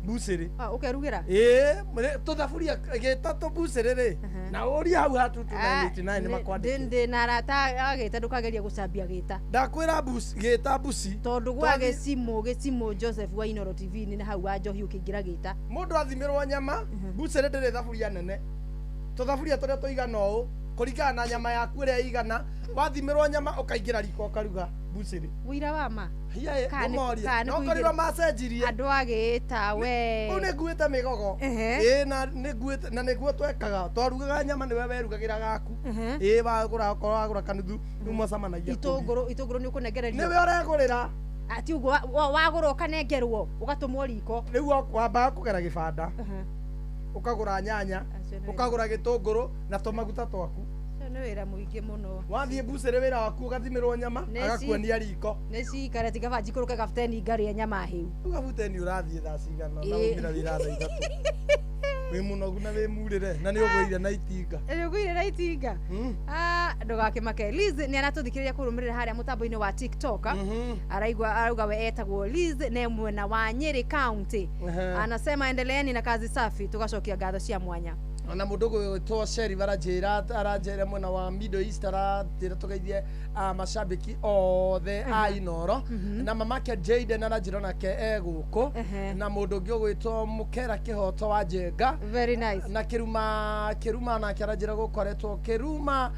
Bucĩrĩ. Ũkerugĩra? Ĩĩ, tũthaburia Gĩta tũbucĩrĩ rĩ, na ũrie hau ha 2299 nĩ makwandĩkĩte. Ndĩ na arata a Gĩta ndũkagerie gũcambia Gĩta. Ndakwĩra Gĩta Busi. Tondũ gwa gĩcimũ Joseph wa Inoro TV nĩ hau wa Njohi ũkĩingĩra Gĩta. Mũndũ athimĩrwo nyama, bucĩrĩ ndĩrĩ thaburia nene. Tũthaburia tũrĩa tũigana ũũ kũringana na nyama yaku ĩrĩa ĩigana, wathimĩrwo nyama ũkaingĩra riko ũkaruga bucĩrĩ. Wĩira wa ma? No korirwo macenjirie. Andũ a Gĩta we. Kũu nĩ nguĩte mĩgogo. Ĩĩ na nĩ nguĩte na nĩguo twekaga. Twarugaga nyama nĩwe werugagĩra gaku. Ĩĩ wagũra okorwo wagũra kanuthu rĩu mwacamanagia. Itũngũrũ nĩ ũkũnengererio. Nĩwe ũregũrĩra. Ati ũguo wagũra ũkanengerwo ũgatũmwo riko. Rĩu wambaga kũgera gĩbanda. Ũkagũra nyanya, ũkagũra gĩtũngũrũ na tũmaguta twaku. Nĩ wĩra mũingĩ mũno. Wathiĩ bucĩrĩ wĩra waku ũgathimĩrwo nyama agakuonia riko. Nĩ cikare tiga ba njikũrũke gabuteni ngarĩe nyama hĩu. Rĩu gabuteni ũrathiĩ thaa cigana na ũmĩra wĩra thaa 3. Wĩ mũnogu na wĩ murĩre na nĩ ũgũire na itinga. Nĩ ũgũire na itinga. Ndũgakĩmake. Liz nĩ aratũthikĩrĩria kũrũmĩrĩra harĩa mũtambo-inĩ wa TikTok. Araigua arauga we etagwo Liz nĩ mwena wa Nyeri County. Anasema endeleeni na kazi safi, tugacokia ngatho cia mwanya. Na mũndũ ũgwĩtwo Sherry aranjĩra aranjĩra mwena wa Middle East aranjĩra tũgeithie mashabiki othe a Inoro. Na mamake Jaden aranjĩra onake e gũkũ. Na mũndũ ũngĩ ũgwĩtwo Mũkera Kĩhoto wa Njenga. Very nice. Na Kĩruma onake aranjĩra gũkũ aretwo Kĩruma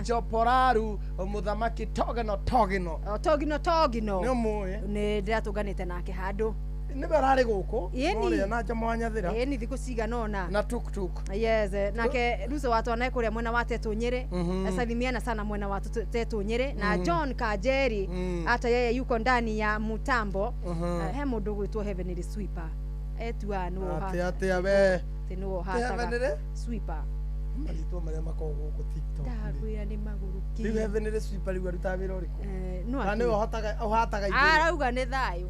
Joporaru mũthamaki Togino Togino. Togino Togino. Nĩ ũmũĩ. Nĩ ndĩratũnganĩte nake handũ. Nĩwe ararĩ gũkũ. Ĩni. Ũrĩa na Njama wa Nyathĩra. Ĩni thikũ cigana ũna. Na tuktuk. Yes, nake Ruso watu anaye kuria mwena wa Tetu Nyeri. Salimiana sana mwena wa Tetu Nyeri na John Kajeri, hata yeye yuko ndani ya mutambo. He mundu gwitwo Heavenly Sweeper etua nuo Atĩa atĩa we. Ti nuo hataga. Heavenly Sweeper. Marĩtwa marĩa makoragwo gũkũ TikTok. Ndakwĩra nĩ magũrũki. Rĩu Heavenly Sweeper rĩu arutaga wĩra ũrĩkũ? No Kana nĩwe ũhotaga ũhataga igũrũ? Arauga nĩ thayũ.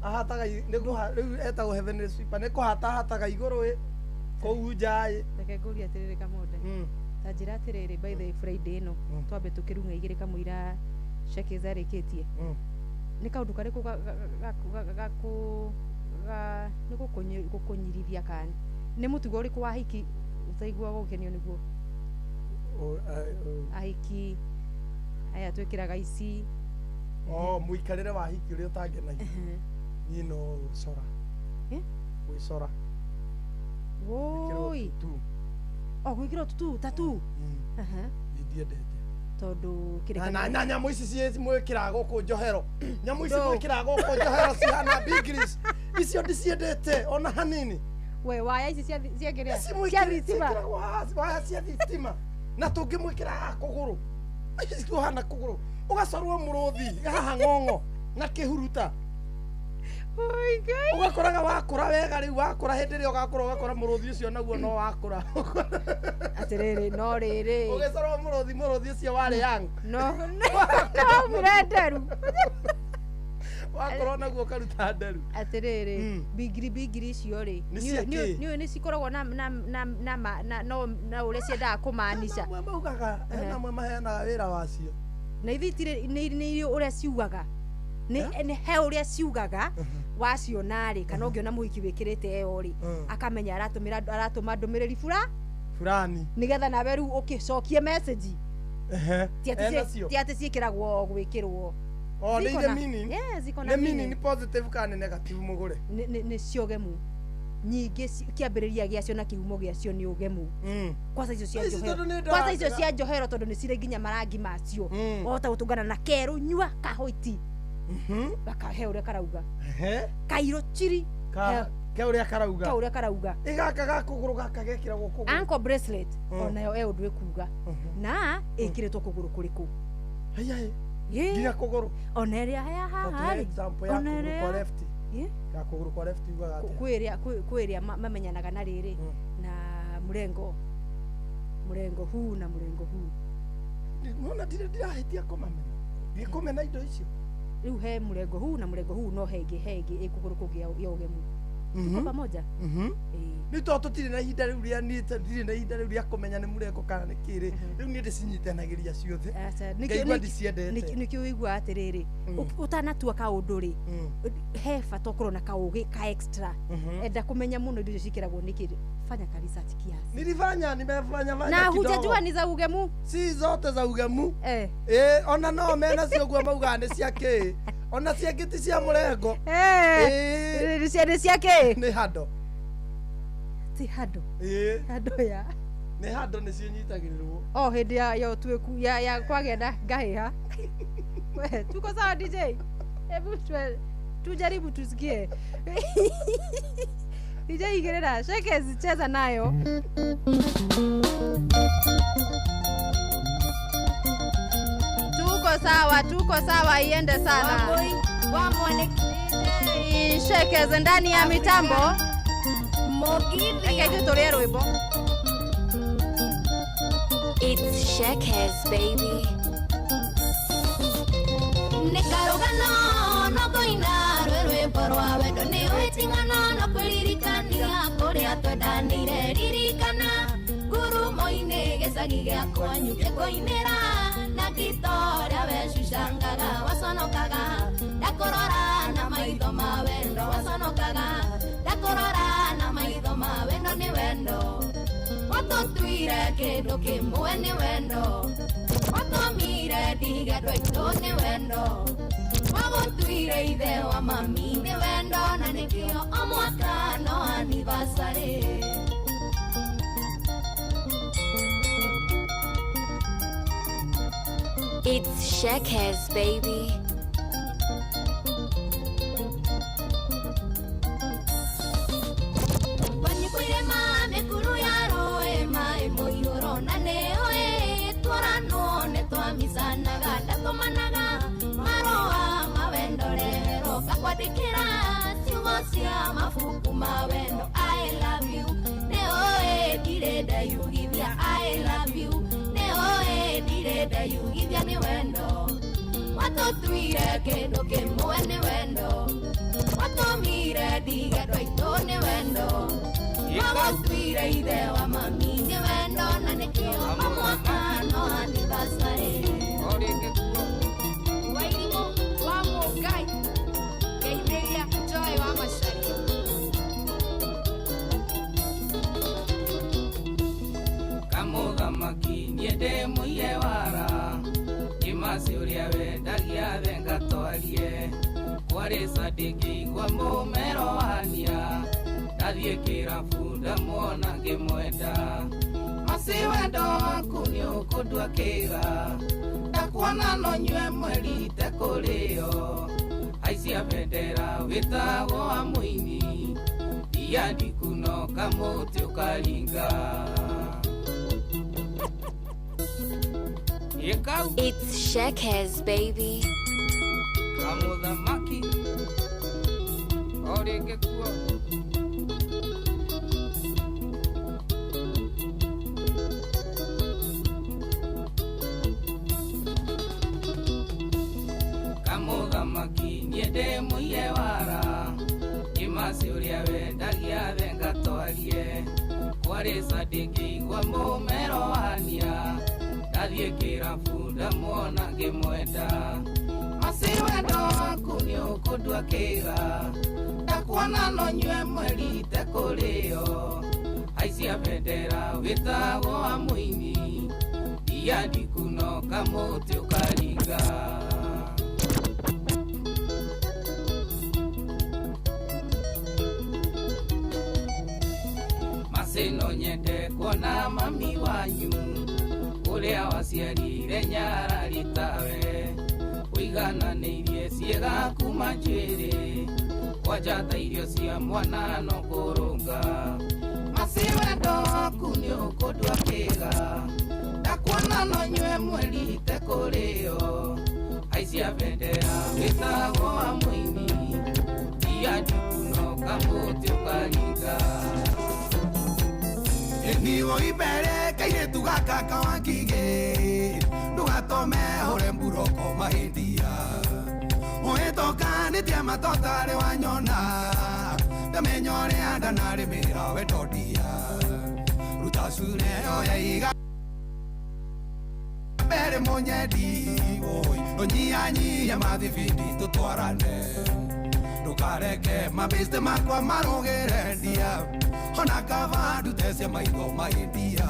Ahataga nĩ kũha rĩu etagwo Heavenly Sweeper nĩ kũhata ahataga igũrũ ĩ kũu nja ĩ. Reke ngũrie atĩrĩrĩ Kamonde. Ta njĩra atĩrĩrĩ, by the way, Friday ĩno twambe tũkĩrung'a igĩrĩ kamũira Shekes arĩkĩtie. Nĩ kaũndũ karĩkũ nĩ gũkũnyirithia kana nĩ mũtugo ũrĩkũ wa ahiki ũtaiguaga ũgĩkenio nĩguo? Ahiki aya twĩkĩraga ici. Oh, mũikarĩre wa ahiki ũrĩa ũtangenagia. Niĩ no gũcora. Gwĩcora. Woi. O gwĩkĩrwo tutu tatu. Niĩ ndiendete. Tondũ kĩrĩkanĩro. Na nyamũ ici mwĩkĩraga gũkũ njohero. Nyamũ ici mwĩkĩraga gũkũ njohero cihana bigris. Icio ndiciendete ona hanini. We waya ici cia kĩrĩa? Ici Cia thitima. ciĩkĩragwo haha, waya cia thitima. Na tũngĩmwĩkĩra haha kũgũrũ. Ici tũhana kũgũrũ. Ũgacorwo mũrũthi haha ng'ong'o na kĩhuruta. Ũgakoraga wakũra wega rĩu wakũra hĩndĩ ĩrĩa ũgakũra ũgakora mũrũthi ũcio naguo no wakũra. Atĩrĩrĩ, no rĩrĩ. Ũgĩcorwo mũrũthi mũrũthi ũcio warĩ young. No no nderu. Wakorwo naguo ũkaruta nderu. Atĩrĩrĩ, bingiri bingiri icio rĩ, Nĩ cia kĩ? nĩũĩ nĩ cikoragwo na na na na na no na ũrĩa ciendaga kũmaanisha. Amwe maugaga, hena amwe maheanaga wĩra wacio. Na ithuĩ itirĩ nĩ ũrĩa ciugaga. Nĩ he ũrĩa ciugaga waciona rĩ, kana ũngĩona mũhiki wĩkĩrĩte ĩyo rĩ, akamenya aratũmĩra aratũma ndũmĩrĩri fulani nĩgetha nawe rĩu ũkĩcokie message. Ti atĩ ciĩkĩragwo gwĩkĩrwo. Oh, nĩ irĩ meaning? Yes, ziko na Nĩ meaning meaning. positive kana nĩ negative mũgũre? Nĩ cio gemu. Nyingĩ kĩambĩrĩria gĩacio na kĩhumo gĩacio nĩ ũgemu. Kwanza icio cia Ici njohero. tondũ nĩ Kwanza icio ndĩrathera. cia njohero tondũ nĩ cirĩ nginya marangi macio. Wahota gũtũngana na kerũ nyua kahoiti. Gakahe ũrĩa karauga. Kairũ chiri. Ke ũrĩa karauga. Ke ũrĩa karauga. Ĩ gaka ga kũgũrũ gaka gekĩragwo kũgũrũ. Ankle bracelet onayo e ũndũ ĩkuga. Na ĩkĩrĩtwo kũgũrũ kũrĩkũ? Haiya. Nginya kũgũrũ. Ona ĩrĩa ya haha rĩ. Example ya Ona kũgũrũ ĩrĩa kwa left. Ya kũgũrũ kwa left yugaga atĩa? Kwĩ ĩrĩa mamenyanaga na rĩrĩ na mũrengo. Mũrengo huu na mũrengo huu. Nona ndirĩ ndirahĩtia kũmamenya. Ndikũmena indo icio. Rĩu he mũrengo huu na mũrengo huu no hengĩ hengĩ ĩkũgũrũ kũngĩ ya ũgemu. Tuko pamoja? Nĩ tondũ tũtirĩ na ihinda rĩu rĩa niĩ ndirĩ na ihinda rĩu rĩa kũmenya nĩ mũrengo kana nĩ kĩrĩ. Rĩu niĩ ndĩcinyitanagĩria ciothe. Ngaigua ndiciendete. Nĩkĩo ũiguaga atĩrĩrĩ, ũtanatua kaũndũ rĩ, he bata ũkorwo na kaũgĩ ka extra. Enda kũmenya mũno indo icio ciĩkĩragwo nĩkĩ, fanya ka research kiasi. Nilifanya, nimefanya fanya Na kidogo. hujajua ni za ugemu? Si zote za ugemu. Ona no mena cio guo maugaga nĩ cia kĩ. Ona cia ngĩ ti cia mũrengo. Nĩ cia kĩ? Nĩ hando. Ti hando. Hando ya. Nĩ hando nĩcio inyitagĩrĩrwo. O hĩndĩ ya ũtuĩku ya kwagĩa na ngahĩha. We, tuko sawa DJ? Hebu tujaribu tusikie. DJ igĩrĩra, Shekes cheza nayo. Tuko sawa, tuko sawa, iende sana. Shekes ndani ya mitambo. Reke ithuĩ tũrĩe rwĩmbo. It's Shekes, baby. Nĩ karũgano no ngũina rwĩmbo rwa wendo nĩ ũĩting'ano no kwĩririkania kũrĩa twendanĩire ririkana ngurumo-inĩ gĩcagi gĩa kwanyu gĩkũinĩra na ngita ũrĩa wecucangaga waconokaga ndakũrora na maitho ma wendo waconokaga ndakũrora na maitho ma wendo nĩ wendo watũtuire kĩndũ kĩmwe nĩ wendo watũmire ndige ndwaitũ nĩ wendo wagũtuire ithe wa mami nĩ wendo na nĩkĩo o mwaka no anniversary. It's Shekes, baby. Ngwandĩkĩra ciugo cia mabuku ma wendo I love you nĩũĩ ndirĩ ndayugithia I love you nĩũĩ ndirĩ ndayugithia nĩ wendo watũtuire kĩndũ kĩmwe nĩ wendo watũmire ndige ndwaitũ nĩ wendo wagũtuire ithe wa mami nĩ wendo na nĩkĩo o mwaka no anniversary. Wairimũ wa Mũngai ngeithĩria Joy wa Macharia. Kamũthamaki niĩ ndĩ mũiye wara Kĩmaci ũrĩa wendagia thenga twarie kwarĩ candĩkĩigua mũmero wania ndathiĩ kĩrabu ndamuona ngĩmwenda Maci wendo waku nĩũkũndua kĩga ndakuona no nyue mweri itekũrĩo haicia bendera wĩtagwo wa mũini ia ndikuno kamũtĩ ũkaringa. It's Shekhes, baby. Kamũthamaki o rĩngĩ kuo Kamũthamaki niĩ ndĩ mũiye wara Kĩmaci ũrĩa wendagia thenga twarie kwarĩ candĩkĩigua mũmero wania ndathiĩ kĩrabu ndamuona ngĩmwenda Maci wendo waku nĩũkũndua kĩga ndakuona no nyue mweri itekũrĩo haicia bendera wĩtagwo wa mũini ia ndikuno kamũtĩ ũkaringa. Maci no nyende kuona mami wanyu ũrĩa waciarire nyarari tawe ũigananĩirie ciĩga kuma njuĩrĩ kwanja ta irio cia mwana no kũrũnga Maci wendo waku nĩũkũndua kĩga ndakuona no nyue mweri itekũrĩo haicia bendera wĩtagwo wa mũini ia ndikuno kamũtĩ ũkaringa. Niwo ibere kairĩtu gaka kawangigĩ ndũgatome hũre mburoko mahĩndia ũhĩtũkanĩtie matotarĩ wanyona ndamenya ũrĩa ndanarĩmĩra wendodia ruta cure oya iga mbere mũnyendi oi ũnyihanyihie mathibindi tũtwarane ndũkareke mabĩste makwa marũgĩre ndia ona kava ndute cia maitho mahĩndia.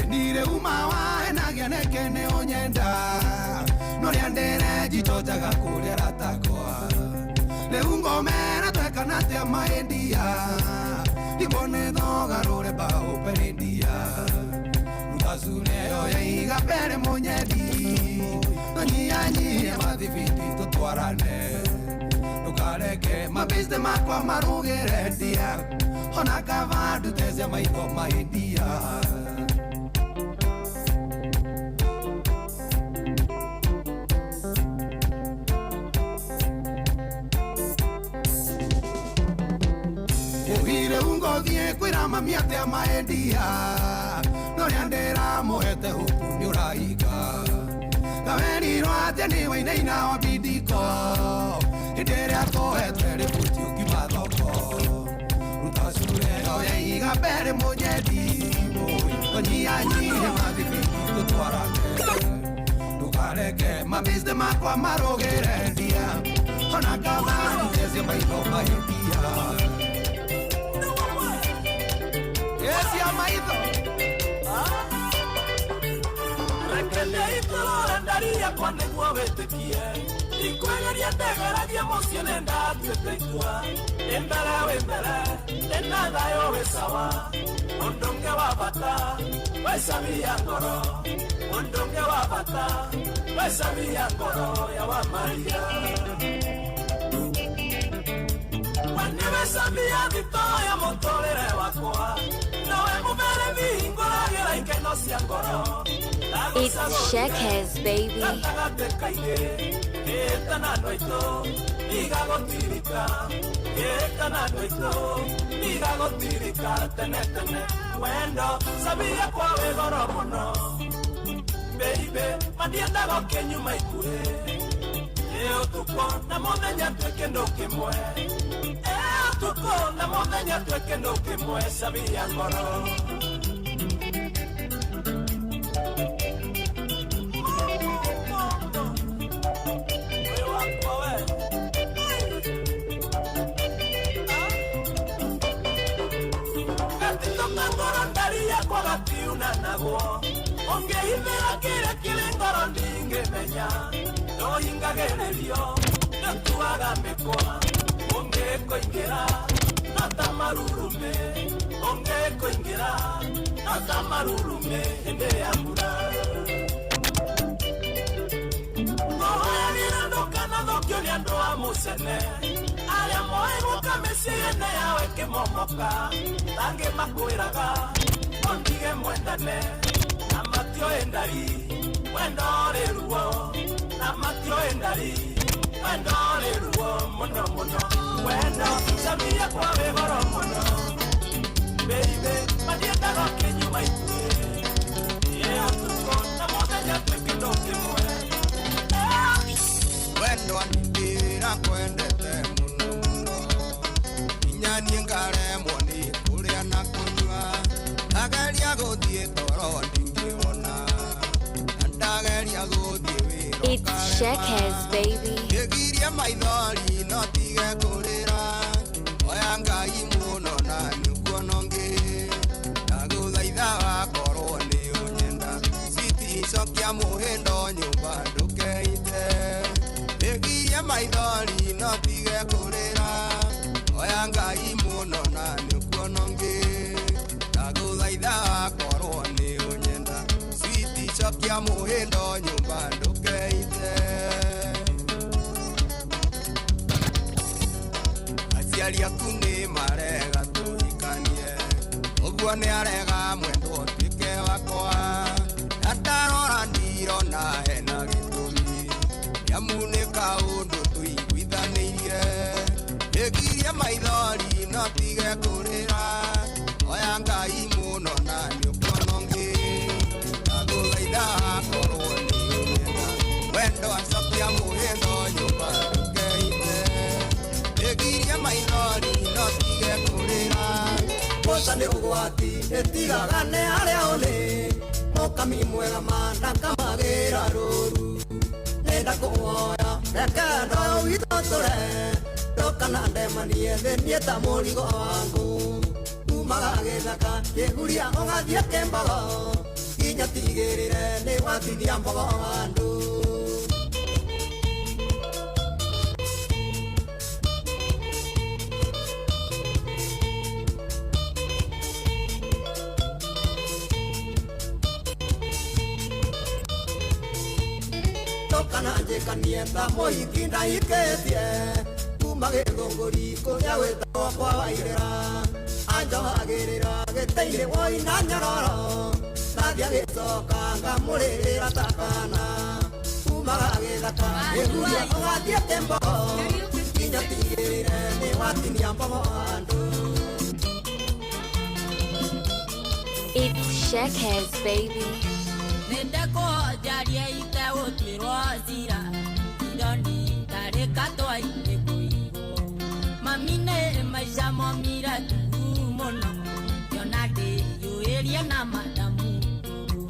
Nire uma wa enagia neke nĩ ũnyenda norĩa ndĩre njichojaga kũrĩa ratakwa rĩu ngomera twekana atĩa mahĩndia ndikuone thogarũre mbaũ perendia ruta cure ĩyo ya iga mbere mũnyendi tũnyihanyihie mathibindi tũtwarane ndũkareke mabĩste makwa marũgĩre ndia ona kava ndute cia maitho mahĩndia. Ugire ungothie kwĩra mami atĩa maendia norĩa ndĩramũhete huku nĩũraiga kawerirwo atĩa nĩ wainaina wa bindiko hĩndĩ ĩrĩa tũhetwe rĩbuti ũkiuma thoko ruta cure ĩyo ya iga mbere mũnyendi tũnyihanyihie mathibindi tũtwarane ndũkareke mabĩste makwa marũgĩre ndia ona kama ndute cia maitho mahĩndia. Cia maitho Rekende itũrore ndari yakwa nĩguo wĩtĩkie ndikwegeria ndegeragia mũciĩ nĩ ndatuĩte itua ndĩ mbere wĩ mbere ndĩna thayũ wĩ sawa ũndũ ũngĩ wa bata wecamia ngoro ũndũ ũngĩ wa bata wecamia ngoro ya wa Maria we nĩwe camia thito ya mũtũrĩre wakwa nawe mũberethi ngũragĩra ikeno cia ngoro. It's Shekhes, baby. Wendo sabia kwa wegoro muno baby mandiendaga ũkĩnyuma ikuhĩ ĩ ũtukũ na mũthenya twĩ kĩndũ kĩmwe ĩ ũtukũ na mũthenya twĩ kĩndũ kĩmwe sabia ngoro. Ongehithĩra kĩrĩa kĩrĩ ngoro ndingĩmenya ndohingagĩrĩrio nĩtuaga mĩkwa ũngĩkũingĩra no ta marurume ũngĩkũingĩra no ta marurume hĩndĩ ya mbura ngũhoyagĩra ndũkanathũkio nĩ andũ a mũcene arĩa moĩ gũka mĩciĩ yene yao ĩkĩmomoka tangĩ makwĩraga ondige mwendane na matioĩ ndari wendo rĩ ruo na matioĩ ndari wendo rĩ ruo mũno mũno wendo camia kwa wĩ goro mũno baby mandiendaga ũkĩnyuma ikuhĩ ĩ ũtukũ na mũthenya twĩ kĩndũ kĩmwe. Wendo ndĩra kwendete mũno mũno nginya niĩ ngaremwo nĩ kũrĩa na kũnyua ndageria gũthiĩ toro ndingĩona ndageria gũthiĩ wĩra It's Shekhes, baby. Ngĩgiria maithori no tige kũrĩra oya Ngai mũno na nĩũkuona ũngĩ ndagũthaitha wakorwo nĩ ũnyenda citicokia mũhĩndo nyũmba ndũkeite ngĩgiria maithori no tige kũrĩra oya Ngai mũno na nĩũkuona ũngĩ ndagũthaitha wakorwo nĩ ũnyenda citicokia mũhĩndo nyũmba ndũkeite. Aciari aku nĩ marega tũhikanie ũguo nĩ arega mwendwo ũtuĩke wakwa na ndarora ndirona hena gĩtũmi nĩamu nĩ kaũndũ tũiguithanĩirie ngĩgiria maithori no tige kũrĩra oya Ngai mũno na nĩũkuona ũngĩ ndagũthaitha akorwo nĩ ũnyenda wendo acokia mũhĩndo nyũmba ndũkeite ngĩgiria maithori no tige kũrĩra. Mboca nĩ ũgwati ĩtigaga nĩ harĩa ũrĩ mũkami mwega ma ndakamagĩra rũru nenda kũhoya reke ndoyo witũ tũre ndũkana ndemanie thĩ niĩ ta mũrigo wangu umaga gĩthaka kĩguria ũgathiĩ kĩmbogo nginya tigĩrĩre nĩ watithia mbogo andũ. Ndũkana njĩkanie ta mũhiki ndahikĩtie kuma gĩthũngũri kũrĩa gwĩtagwo kwa Wairĩra anjohagĩrĩra gĩtĩ-inĩ woi na nyororo ndathiĩ agĩcoka ngamũrĩrĩra ta kana umaga gĩthaka gĩguria ũgathiĩ kĩmbogo nginya tigĩrĩre nĩ watinia mbogo andũ. It's Shekhes, baby. Nĩndakũnjaria itegũtuĩrwo cira ironi ndarĩ katwa-inĩ kũigwo mami nĩ maica momire tu mũno ngĩona ndĩyũĩrie na madamu ngũrũ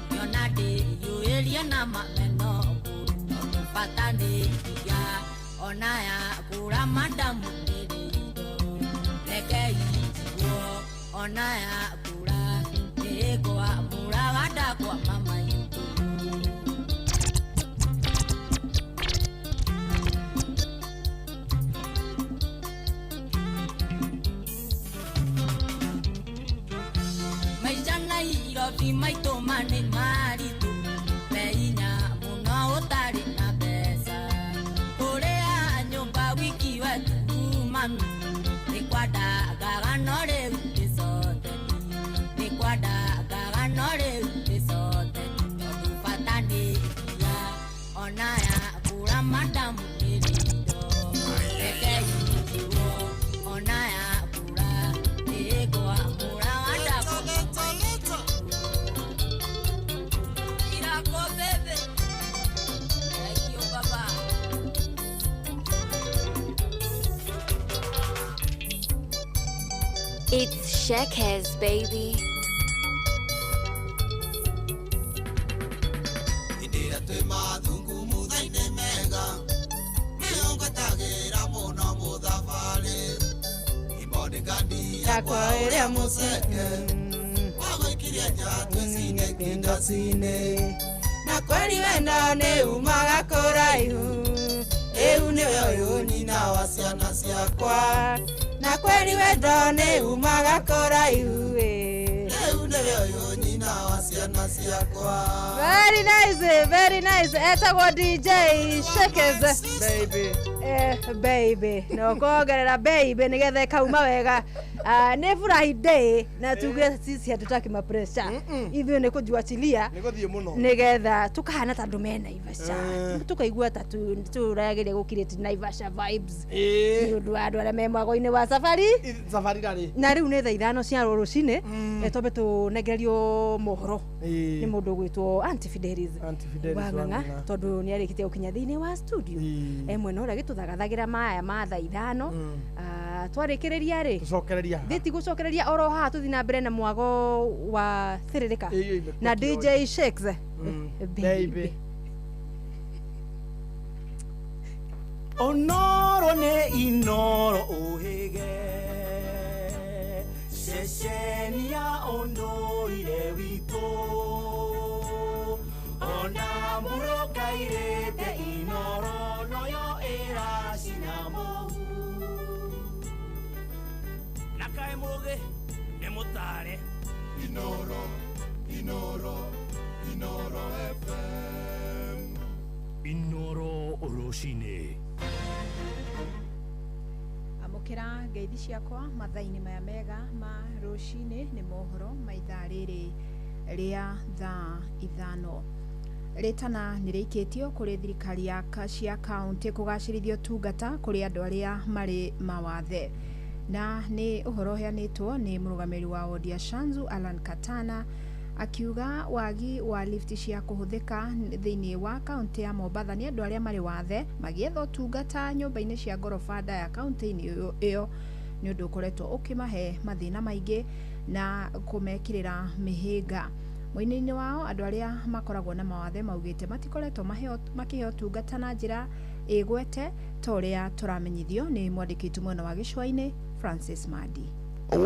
ngĩona ndĩyũĩrie na mameno ngũrũ tondũ bata nĩ iria ona yakũra madamu nĩrĩiro reke ijiguo ona yakũra nĩngwamũraga ndakwa mama itũ. Maica Nairobi maitũ ma nĩ maritũ meinya mũno ũtarĩ na mbeca kũrĩa nyũmba wiki wetu mami nĩ kwandagaga no rĩu ndĩcoteni nĩ kwandagaga no rĩu ndĩcoteni tondũ It's Shekhes, baby. Hĩndĩ ĩrĩa twĩ mathungumutha-inĩ mega nĩyo ngwetagĩra mũno mũthabarĩ imbodigadi yakwa ĩrĩa mũceke wagwĩkirie nja twĩcine kĩndacinĩ na kweli wendo nĩ umaga kũraihu rĩu nĩwe ũyũ nyina wa ciana ciakwa na kweli wendo nĩ umaga kũraihu rĩu nĩwe ũyũ nyina wa ciana ciakwa. Very nice, very nice. Etagwo DJ Shekes. Baby. Baby. No kuongerera baby nigetha ĩkauma wega. Nĩ Friday na tuge sisi hatutaki mapresha. Ithuĩ nĩ kũjuachilia nĩ gũthiĩ mũno nigetha tukahana ta andũ me Naivasha. Tukaigua ta tũrageria gũcreate Naivasha vibes. Nĩ ũndũ wa andũ arĩa me mwago-inĩ wa safari. Safari rarĩ. Na rĩu nĩ thaa 5 cia rũcinĩ. Twambe tũnengererio mohoro nĩ mũndũ ũgwĩtwo Aunty Fidelis Wang'ang'a tondũ nĩ arĩkĩtie gũkinya thĩinĩ wa studio mwena ũrĩa gĩtũthagathagira maya ma thaa 5. Twarĩkĩrĩria rĩ tũcokereria thĩ gũcokereria oro haha tũthiĩ na mbere na mwago wa thĩrĩrĩka na DJ Shakes baby. Onoro nĩ Inoro ũhĩge ceceni ya ũndũire witũ ona mũrũkairĩte Inoro noyo ĩracina mũhu na kaĩ mũgĩ nĩ mũtare Inoro, Inoro, Inoro FM. Inoro rũcinĩ. Amũkĩra ngeithi ciakwa mathaa-inĩ maya mega ma rũcinĩ nĩ mohoro ma ithaa rĩrĩ rĩa thaa 5. Rĩtana nĩ rĩikĩtio kũrĩ thirikari ya cia kaunti kũgacĩrithia ũtungata kũrĩ andũ arĩa marĩ mawathe. Na nĩ ũhoro ũheanĩtwo nĩ mũrũgamĩrĩri wa wodi ya Shanzu Alan Katana akiuga wagi wa lift cia kũhũthĩka thĩinĩ wa kaunti ya Mombatha nĩ andũ arĩa marĩ wathe magĩetha ũtungata nyũmba-inĩ cia ngoroba ndaya kaunti-inĩ ĩyo nĩ ũndũ ũkoretwo ũkĩmahe mathĩna maingĩ na kũmekĩrĩra mĩhĩnga. Mwena-inĩ wao andũ arĩa makoragwo na mawathe maugĩte matikoretwo makĩheo ũtungata na njĩra ĩgwete ta ũrĩa tũramenyithio nĩ mwandĩki witũ mwena wa gĩcũa-inĩ Francis Madi.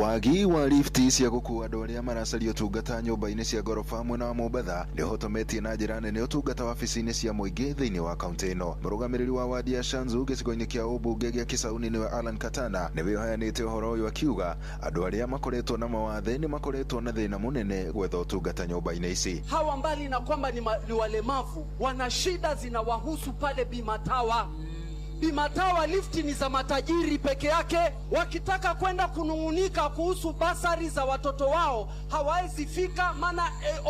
Wagi wa lifti cia gũkua andũ arĩa maracaria ũtungata nyũmba-inĩ cia ngoroba mwena wa Mombatha nĩ ũhotometie na njĩra nene ũtungata wabici-inĩ cia mũingĩ thĩinĩ wa kaunti ĩno. Mũrũgamĩrĩri wa wadi ya Shanzu gĩcigo-inĩ kĩa ũmbunge gĩa Kisauni nĩwe Alan Katana nĩwe ũheanĩte ũhoro ũyũ akiuga andũ arĩa makoretwo na mawathe nĩ makoretwo na thĩna mũnene gwetha ũtungata nyũmba-inĩ ici. Hawa mbali na kwamba ni walemavu, wana shida zinawahusu pale Bimatawa. Bimatawa lifti ni za matajiri peke yake. Wakitaka kwenda kunungunika kuhusu basari za watoto wao hawawezi fika, maana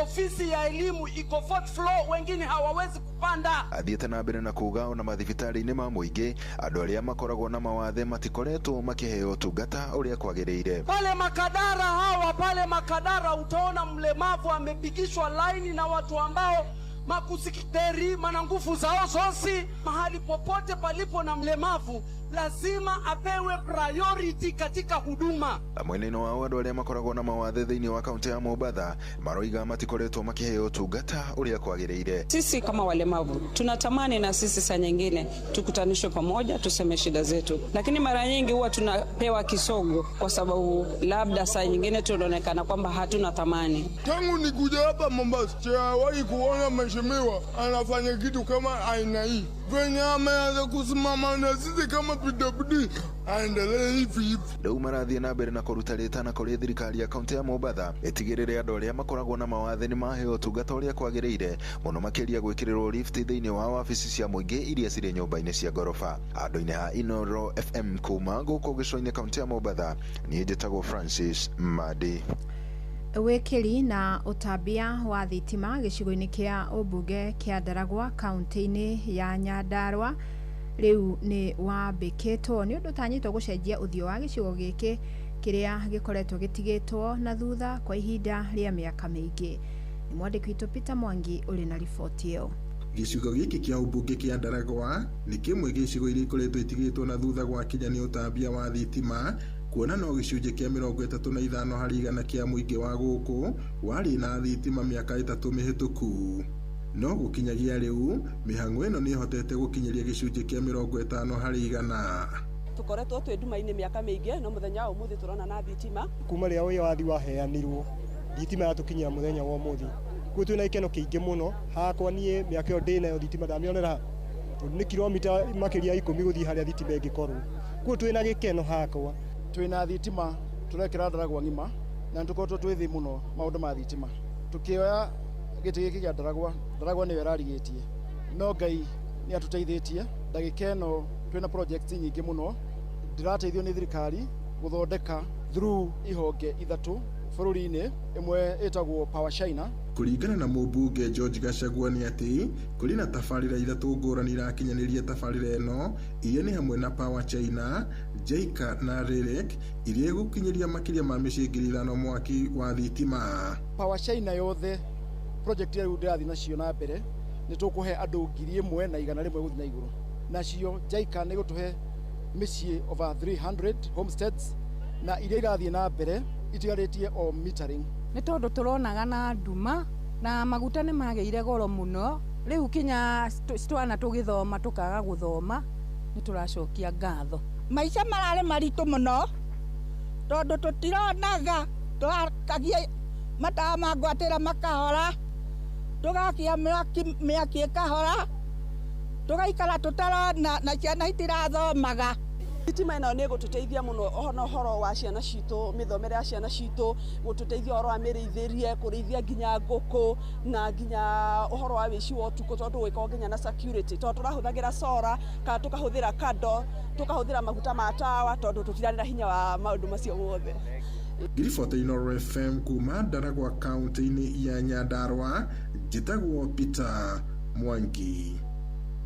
ofisi ya elimu iko fourth floor, wengine hawawezi kupanda. Athiĩte na mbere na kuuga ona mathibitarĩ-inĩ ma mũingĩ andũ arĩa makoragwo na mawathe matikoretwo makĩheo ũtungata ũrĩa kwagĩrĩire. Pale Makadara hawa, pale Makadara utaona mlemavu amepigishwa laini na watu ambao makusikiteri mana nguvu zao zosi. Mahali popote palipo na mlemavu lazima apewe priority katika huduma. Mwena-inĩ wao andũ arĩa makoragwo na mawathe thĩinĩ wa kaunti ya Mombatha maroiga matikoretwo makĩheo ũtungata ũrĩa kwagĩrĩire. Sisi kama walemavu tunatamani na sisi saa nyingine tukutanishwe pamoja tuseme shida zetu, lakini mara nyingi huwa tunapewa kisogo kwa sababu labda saa nyingine tunaonekana kwamba hatuna thamani. Tangu nikuja hapa Mombasa sijawahi kuona mheshimiwa anafanya kitu kama aina hii. Venye ameanza kusimama na sisi kama PWD aendelee hivi hivi. Rĩu marathiĩ na mbere na kũruta rĩtana kũrĩ thirikari ya kaunti ya Mombatha ĩtigĩrĩre andũ arĩa makoragwo na mawathe nĩ maheo ũtungata ũrĩa kwagĩrĩire, mũno makĩria gwĩkĩrĩrwo lift thĩinĩ wa wabici cia mũingĩ iria cirĩ nyũmba-inĩ cia ngoroba. Andũ-inĩ ha Inoro FM kuma gũkũ gĩcũa-inĩ kaunti ya Mombatha, niĩ njĩtagwo Francis Madi. Wĩkĩri na ũtambia wa thitima gĩcigo-inĩ kĩa ũmbunge kĩa Ndaragwa kaunti-inĩ ya Nyandarua rĩu nĩ wambĩkĩtwo nĩ ũndũ ũtanyĩtwo gũcenjia ũthiũ wa gĩcigo gĩkĩ kĩrĩa gĩkoretwo gĩtigĩtwo na thutha kwa ihinda rĩa mĩaka mĩingĩ. Nĩ mwandĩki witũ Peter Mwangi ũrĩ na riboti ĩyo. Gĩcigo gĩkĩ kĩa ũmbunge kĩa Ndaragwa nĩ kĩmwe gĩa icigo iria ikoretwo itigĩtwo na thutha gwakinya nĩ ũtambia wa thitima Kuona no gĩcunjĩ kĩa 35% kĩa mũingĩ wa gũkũ warĩ na thitima mĩaka 3 mĩhĩtũku. No gũkinyagia rĩu mĩhang'o ĩno nĩĩhotete gũkinyĩria gĩcunjĩ kĩa 50%. Tukoretwo twĩ nduma-inĩ mĩaka mĩingĩ, no mũthenya wa ũmũthĩ tũrona na thitima. Kuma rĩrĩa wĩyathi waheanirwo, thitima yatũkinyĩra mũthenya wa ũmũthĩ. Koguo twĩna gĩkeno kĩingĩ mũno. Hakwa niĩ mĩaka ĩyo ndĩnayo thitima ndamĩonera ha, tondũ nĩ kilomita makĩria ya 10 gũthiĩ harĩa thitima ĩngĩkorwo. Koguo twĩna gĩkeno hakwa. Twĩna thitima tũrekĩra Ndaragwa ng'ima, na nĩ tũkoretwo twĩ thĩ mũno maũndũ ma thitima. Tũkĩoya gĩtĩ gĩkĩ kĩa Ndaragwa, Ndaragwa nĩyo ĩrarigĩtie, no Ngai nĩ atũteithĩtie. Ndagĩka ĩno twĩna projects nyingĩ mũno ndĩrateithio nĩ thirikari gũthondeka through ihonge 3 bũrũri-inĩ, ĩmwe ĩtagwo Power China. Kũringana na mũmbunge George Gachagua nĩ atĩ kũrĩ na tabarĩra 3 ngũrani irakinyanĩria tabarĩra ĩno, iria nĩ hamwe na Power China, JICA na REREC, iria igũkinyĩria makĩria ma mĩciĩ 5,000 mwaki wa thitima. Power China yothe project rĩu ndĩrathiĩ nacio na mbere nĩ tũkũhe andũ 1,100 gũthiĩ na igũrũ. Nacio JICA nĩ gũtũhe mĩciĩ over 300 homesteads, na iria irathiĩ na mbere itigarĩtie o metering. Nĩ tondũ tũronaga na nduma na maguta nĩ magĩire goro mũno, rĩu kinya twana tũgĩthoma tũkaga gũthoma, nĩ tũracokia ngatho. Maica mararĩ maritũ mũno tondũ tũtironaga, tũrakagia matawa ma ngwatĩra makahora, tũgakia mĩaki ĩkahora, tũgaikara tũtarona na ciana itirathomaga. Thitima ĩno nĩ ĩgũtũteithia mũno ona ũhoro wa ciana citũ, mĩthomere ya ciana citũ, gũtũteithia ũhoro wa mĩrĩithĩrie, kũrĩithia nginya ngũkũ na nginya ũhoro wa wĩici wa ũtukũ, tondũ gũgĩkorwo nginya na security, tondũ tũrahũthagĩra solar kana tũkahũthĩra kando, tũkahũthĩra maguta ma tawa, tondũ tũtirarĩ na hinya wa maũndũ macio mothe. Ngiribota Inooro FM kuma Ndaragwa kaunti-inĩ ya Nyandarua, njĩtagwo Peter Mwangi.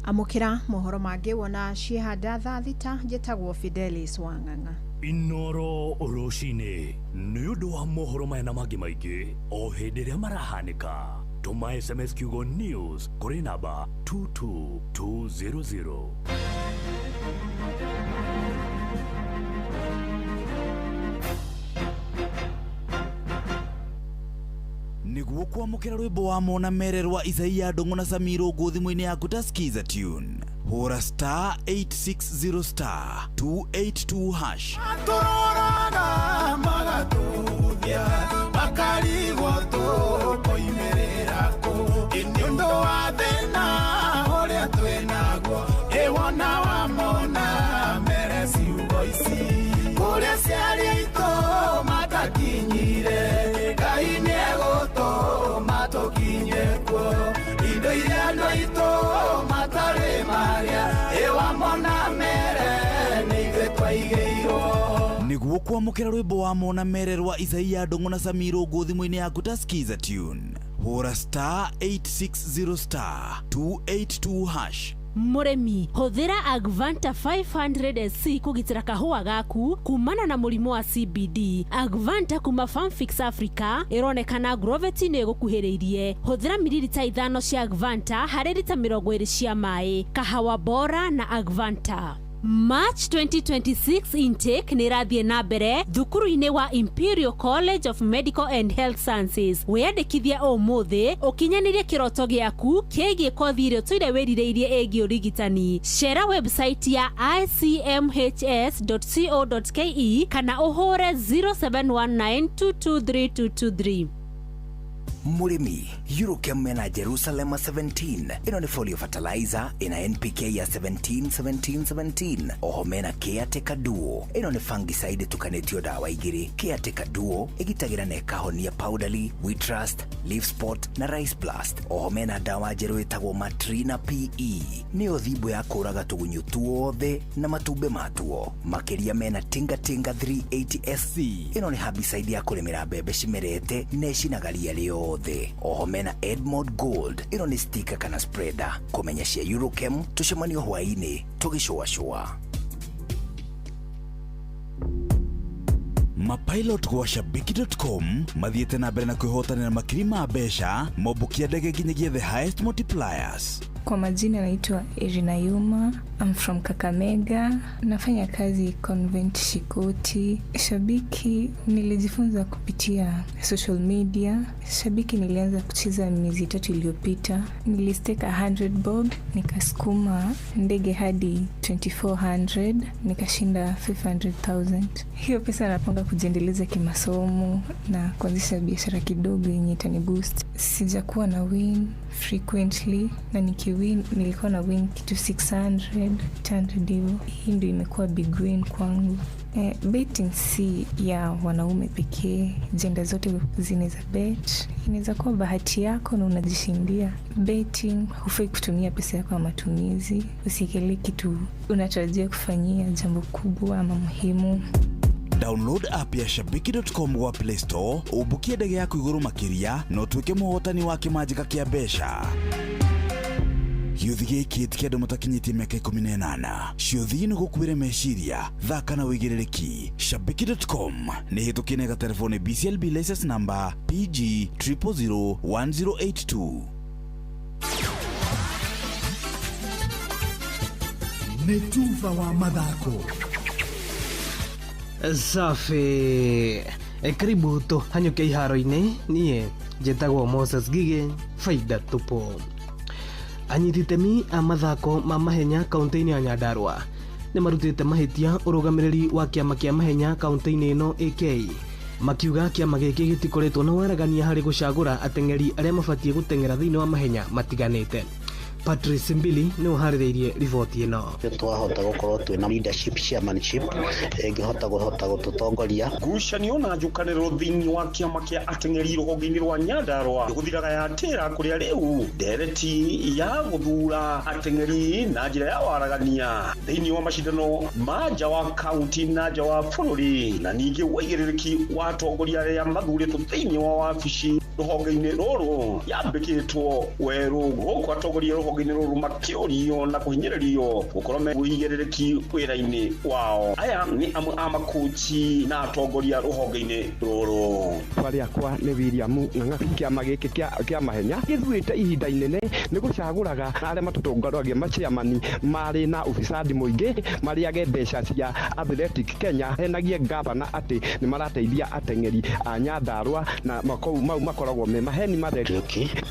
Amũkĩra mohoro mangĩ wona ciehanda thaa 6. Njĩtagwo Fidelis Wang'ang'a. Inooro rũcinĩ nĩ ũndũ wa mohoro maya na mangĩ maingĩ o hĩndĩ ĩrĩa marahanĩka. Tũma SMS kiugo news kũrĩ namba 22200. Nĩguo kwamũkĩra rwĩmbo wa mona mere rwa Isaia Ndũng'ũ na Samiro ngũ thimũ-inĩ yaku ta Skiza Tune, hũra star 860 star 282 hash. Matũroraga magatũthia, makarigwo tũkoimĩrĩra kũ, nĩ ũndũ wa thĩna ũrĩa twĩnaguo, ĩwona wamona mere ciugo ici, kũrĩa ciarĩ aitũ matakinyire, Ngai nĩegũtũma tũkinye kuo, indo iria andũ aitũ matarĩ marĩa, ĩwamona mere nĩ ithuĩ twaigĩirwo. Nĩguo kwamũkĩra rwĩmbo wa mona mere rwa Isaia Ndũng'ũ na Samiro ngũ thimũ-inĩ yaku ta Skiza Tune, hũra star 860 star 282 hash. Mũrĩmi, hũthĩra Agvanta 500 SC kũgitĩra kahũa gaku kumana na mũrimũ wa CBD. Agvanta kuma Farmfix Africa ĩronekana Groveti-inĩ ĩgũkuhĩrĩirie. Hũthĩra mililita 5 cia Agvanta harĩ lita 20 cia maĩ. Kahawa bora na Agvanta. March 2026 intake nĩ ĩrathiĩ na mbere thukuru-inĩ wa Imperial College of Medical and Health Sciences. Wĩyandĩkithie ũmũthĩ ũkinyanĩrie kĩroto gĩaku kĩgiĩ kothi ĩrĩa ũtũire wĩrirĩirie ĩgiĩ ũrigitani. Cera website ya icmhs.co.ke kana ũhũre 0719223223. Mũrĩmi, Eurochem mena Jerusalem 17. Ĩno nĩ folio fertilizer ĩna NPK ya 17 17 17. Oho mena Caretaker Duo. Ĩno nĩ fungicide ĩtukanĩtio dawa igĩrĩ. Caretaker Duo ĩgitagĩra na ĩkahonia powdery, wheat rust, leaf spot na rice blast. Oho mena dawa njerũ ĩtagwo Matrina PE. Nĩyo thimbũ ya kũraga tũgunyũ tuothe na matumbĩ matuo. Makĩria mena Tinga Tinga 380 SC. Ĩno nĩ herbicide ya kũrĩmĩra mbembe cimerete na ĩcinaga ria rĩothe. Oho mena Edmond Gold. Ĩno nĩ sticker kana spreader. Kũmenya cia Eurochem tũcemanio hwaĩ-inĩ tũgĩcũacũa. Mapilot gwa shabiki.com mathiĩte na mbere na kwĩhotanĩra makiri ma mbeca mombũkia ndege nginyagia the highest multipliers. Kwa majina naitwa Irina Yuma. I'm from Kakamega. Nafanya kazi Convent Shikoti. Shabiki nilijifunza kupitia social media. Shabiki nilianza kucheza miezi 3 iliyopita. Nilistake 100 bob, nikasukuma ndege hadi 2400, nikashinda 500,000. Hiyo pesa napanga kujiendeleza kimasomo na kuanzisha biashara kidogo yenye itaniboost. Sijakuwa na win frequently, na nikiwin nilikuwa na win kitu 600, 800 hivyo. Hii ndio imekuwa big win kwangu. Betting si ya wanaume pekee, jenda zote zinaweza bet. Inaweza kuwa bahati yako na unajishindia. Betting hufai kutumia pesa yako ya matumizi, usiekelee kitu unatarajia kufanyia jambo kubwa ama muhimu. Download app ya shabiki.com gwa Play Store umbukie ndege yaku iguru makiria na utuike muhotani wa kimanjika kia mbeca. Gĩũthi gĩkĩ ti kĩa andũ matakinyĩtie mĩaka 18. Ciũthi nĩ gũkuĩre meciria, thaka na wĩigĩrĩrĩki. Shabiki.com nĩ hĩtũkie na ĩgaterebwo nĩ BCLB license number PG 0001082. Nĩ tuba wa mathako. Safi. Karibu tũhanyũke iharo-inĩ. Niĩ njĩtagwo Moses Gige, faida tupo. Anyiti itemi a mathako ma mahenya kaunti-inĩ ya Nyandarua nĩ marutĩte mahĩtia ũrũgamĩrĩri wa kĩama kĩa mahenya kaunti-inĩ ĩno AK, makiuga kĩama gĩkĩ gĩtikoretwo na waragania harĩ gũcagũra ateng'eri arĩa mabatiĩ gũteng'era thĩinĩ wa mahenya matiganĩte. Patrice Mbili nĩ ũharĩrĩirie riboti ĩno. Twahota gũkorwo twĩna leadership chairmanship ĩngĩhota kũhota gũtũtongoria. Ngucanio na njũkanĩrĩro thĩinĩ wa kĩama kĩa ateng'eri rũhonge-inĩ rwa Nyandarua gũthiraga ya tĩra kũrĩa rĩu ndereti ya gũthura ateng'eri na njĩra ya waragania thĩinĩ wa macindano ma nja wa kaunti na nja wa bũrũri, na ningĩ ũigĩrĩrĩki wa atongoria arĩa mathurĩtwo thĩinĩ wa wabici rũhonge-inĩ rũrũ yambĩkĩtwo werũ gũkũ atongoria rũhonge-inĩ rũrũ makĩũrio na kũhinyĩrĩrio gũkorwo me ũigĩrĩrĩki wĩra-inĩ wao. Aya nĩ amwe a makochi na atongoria rũhonge-inĩ rũrũ. Rĩakwa nĩ William Ng'ang'a. Kĩama gĩkĩ kĩa mahenya gĩthuĩte ihinda inene nĩ gũcagũraga arĩa matũtongoragia machairmani marĩ na ufisadi mũingĩ, marĩage mbeca cia Athletic Kenya, henagie gavana atĩ nĩ marateithia ateng'eri a Nyandarua na mau makoragwo me maheni matheri.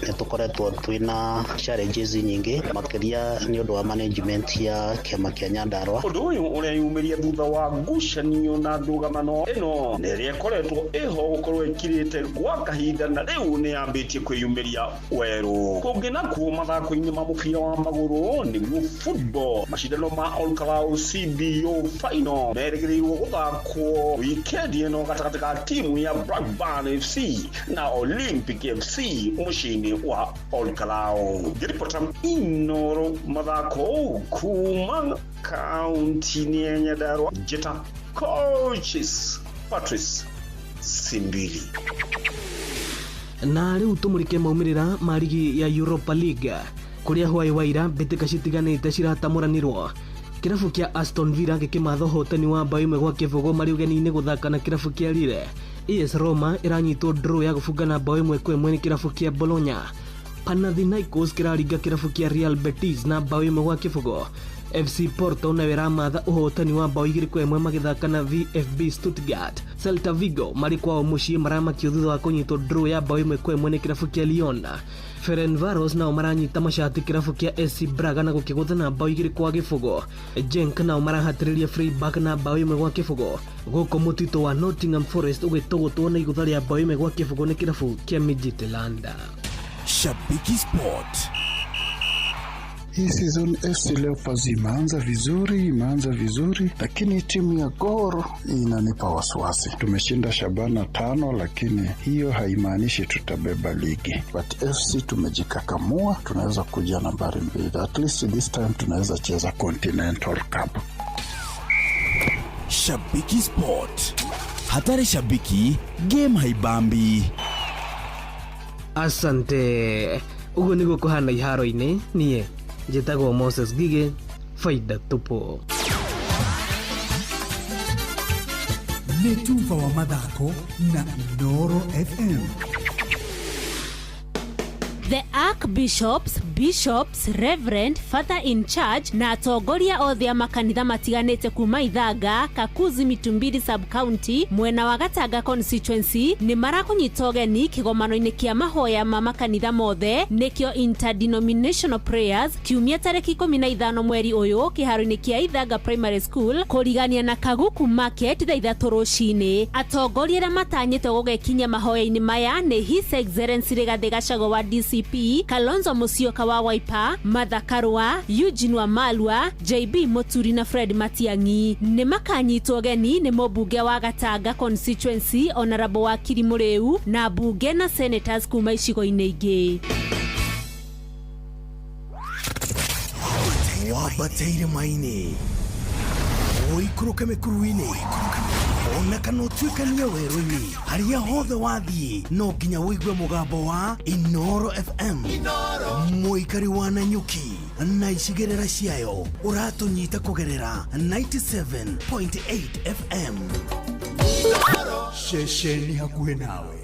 Nĩ tũkoretwo twĩna challenges nyingĩ makĩria nĩ ũndũ wa management ya kĩama kĩa Nyandarua. Ũndũ ũyũ ũreyumĩria thutha wa ngucanio na ndũgamano ĩno na ĩrĩa ĩkoretwo ĩho gũkorwo ĩkirĩte gwa kahinda na rĩu nĩ yambĩtie kwĩyumĩria werũ. Kũngĩ nakuo mathako-inĩ ma mũbira wa magũrũ nĩguo football, macindano ma Olkalau CBO final merĩgĩrĩirwo gũthakwo wikendi ĩno gatagatĩ ka timu ya Blackburn FC na Olympic FC mũciĩ-inĩ wa Olkalau. Ngĩribota Inoro mathako kuma kaunti-inĩ ya Nyandarua, njĩta Coaches Patrice Simbili. Na rĩu tũmũrĩke maumĩrĩra ma rigi ya Europa League kũrĩa hwaĩ wa ira mbĩtĩka citiganĩte ciratamũranirwo. Kĩrabu kĩa Aston Villa gĩkĩmatha ũhotani wa bao 1-0 marĩ ũgeni-inĩ gũthaka na kĩrabu kĩa Lille. AS Roma ĩranyitwo draw ya gũbungana bao 1-1 nĩ kĩrabu kĩa Bologna. Panathinaikos kĩraringa kĩrabu kĩa Real Betis na bao 1-0. FC Porto nayo ĩramatha ũhotani wa bao 2-1 magĩthaka na VfB Stuttgart. Celta Vigo marĩ kwao mũciĩ maramakio thutha wa kũnyitwo draw ya bao 1-1 nĩ kĩrabu kĩa Lyon. Ferencvaros nao maranyita macati kĩrabu kĩa SC Braga na gũkĩgũtha na bao 2-0. Genk nao marahatĩrĩria Freiburg na bao 1-0. Gũkũ mũtitũ wa Nottingham Forest ũgĩtũgũtwo na igũtha rĩa bao 1-0 nĩ kĩrabu kĩa Midtjylland. Shabiki Sport. Hii season FC Leopards imeanza vizuri, lakini timu ya Gor inanipa wasiwasi. Tumeshinda Shabana 5, lakini hiyo haimaanishi tutabeba ligi. But FC tumejikakamua, tunaweza kuja nambari 2. At least this time tunaweza cheza Continental Cup. Shabiki Sport. Hatari shabiki, game haibambi. Asante. Uguo niguo kũhana iharo-inĩ. Niĩ njĩtagwo Moses Gige, faida tupo. Nĩ tuba wa mathako na Inoro FM. The Archbishops, Bishops, Reverend, Father in Charge na atongoria othe a makanitha matiganĩte kuma Ithanga, Kakuzi, Mitumbiri sub-county mwena wa Gatanga constituency nĩ marakũnyita ũgeni kĩgomano-inĩ kĩa mahoya ma makanitha mothe nĩkĩo interdenominational prayers kiumia tarĩki 15 mweri ũyũ kĩharo-inĩ kĩa Ithanga Primary School kũrigania na Kaguku Market thaa 3 rũcinĩ. Atongoria arĩa matanyĩtwo gũgekinyia mahoya-inĩ maya nĩ His Excellency Rigathĩ Gachagua wa DCP, Kalonzo Musyoka wa Wiper, Martha Karua, Eugene Wamalwa, JB Muturi na Fred Matiang'i. Nĩ makanyitwo ũgeni nĩ mũmbunge wa Gatanga constituency Honorable Wakiri Muriu na mbunge na senators kuma icigo-inĩ ingĩ. Wambate irĩma-inĩ, ũikũrũke mĩkuru-inĩ, ona kana ũtuĩkanie werũ-inĩ, harĩa hothe wathiĩ no nginya ũigue mũgambo wa Inoro FM. Mũikari wa Nanyuki na icigĩrĩra ciayo ũratũnyita kũgerera 97.8 FM. Ceceni hakuhĩ nawe.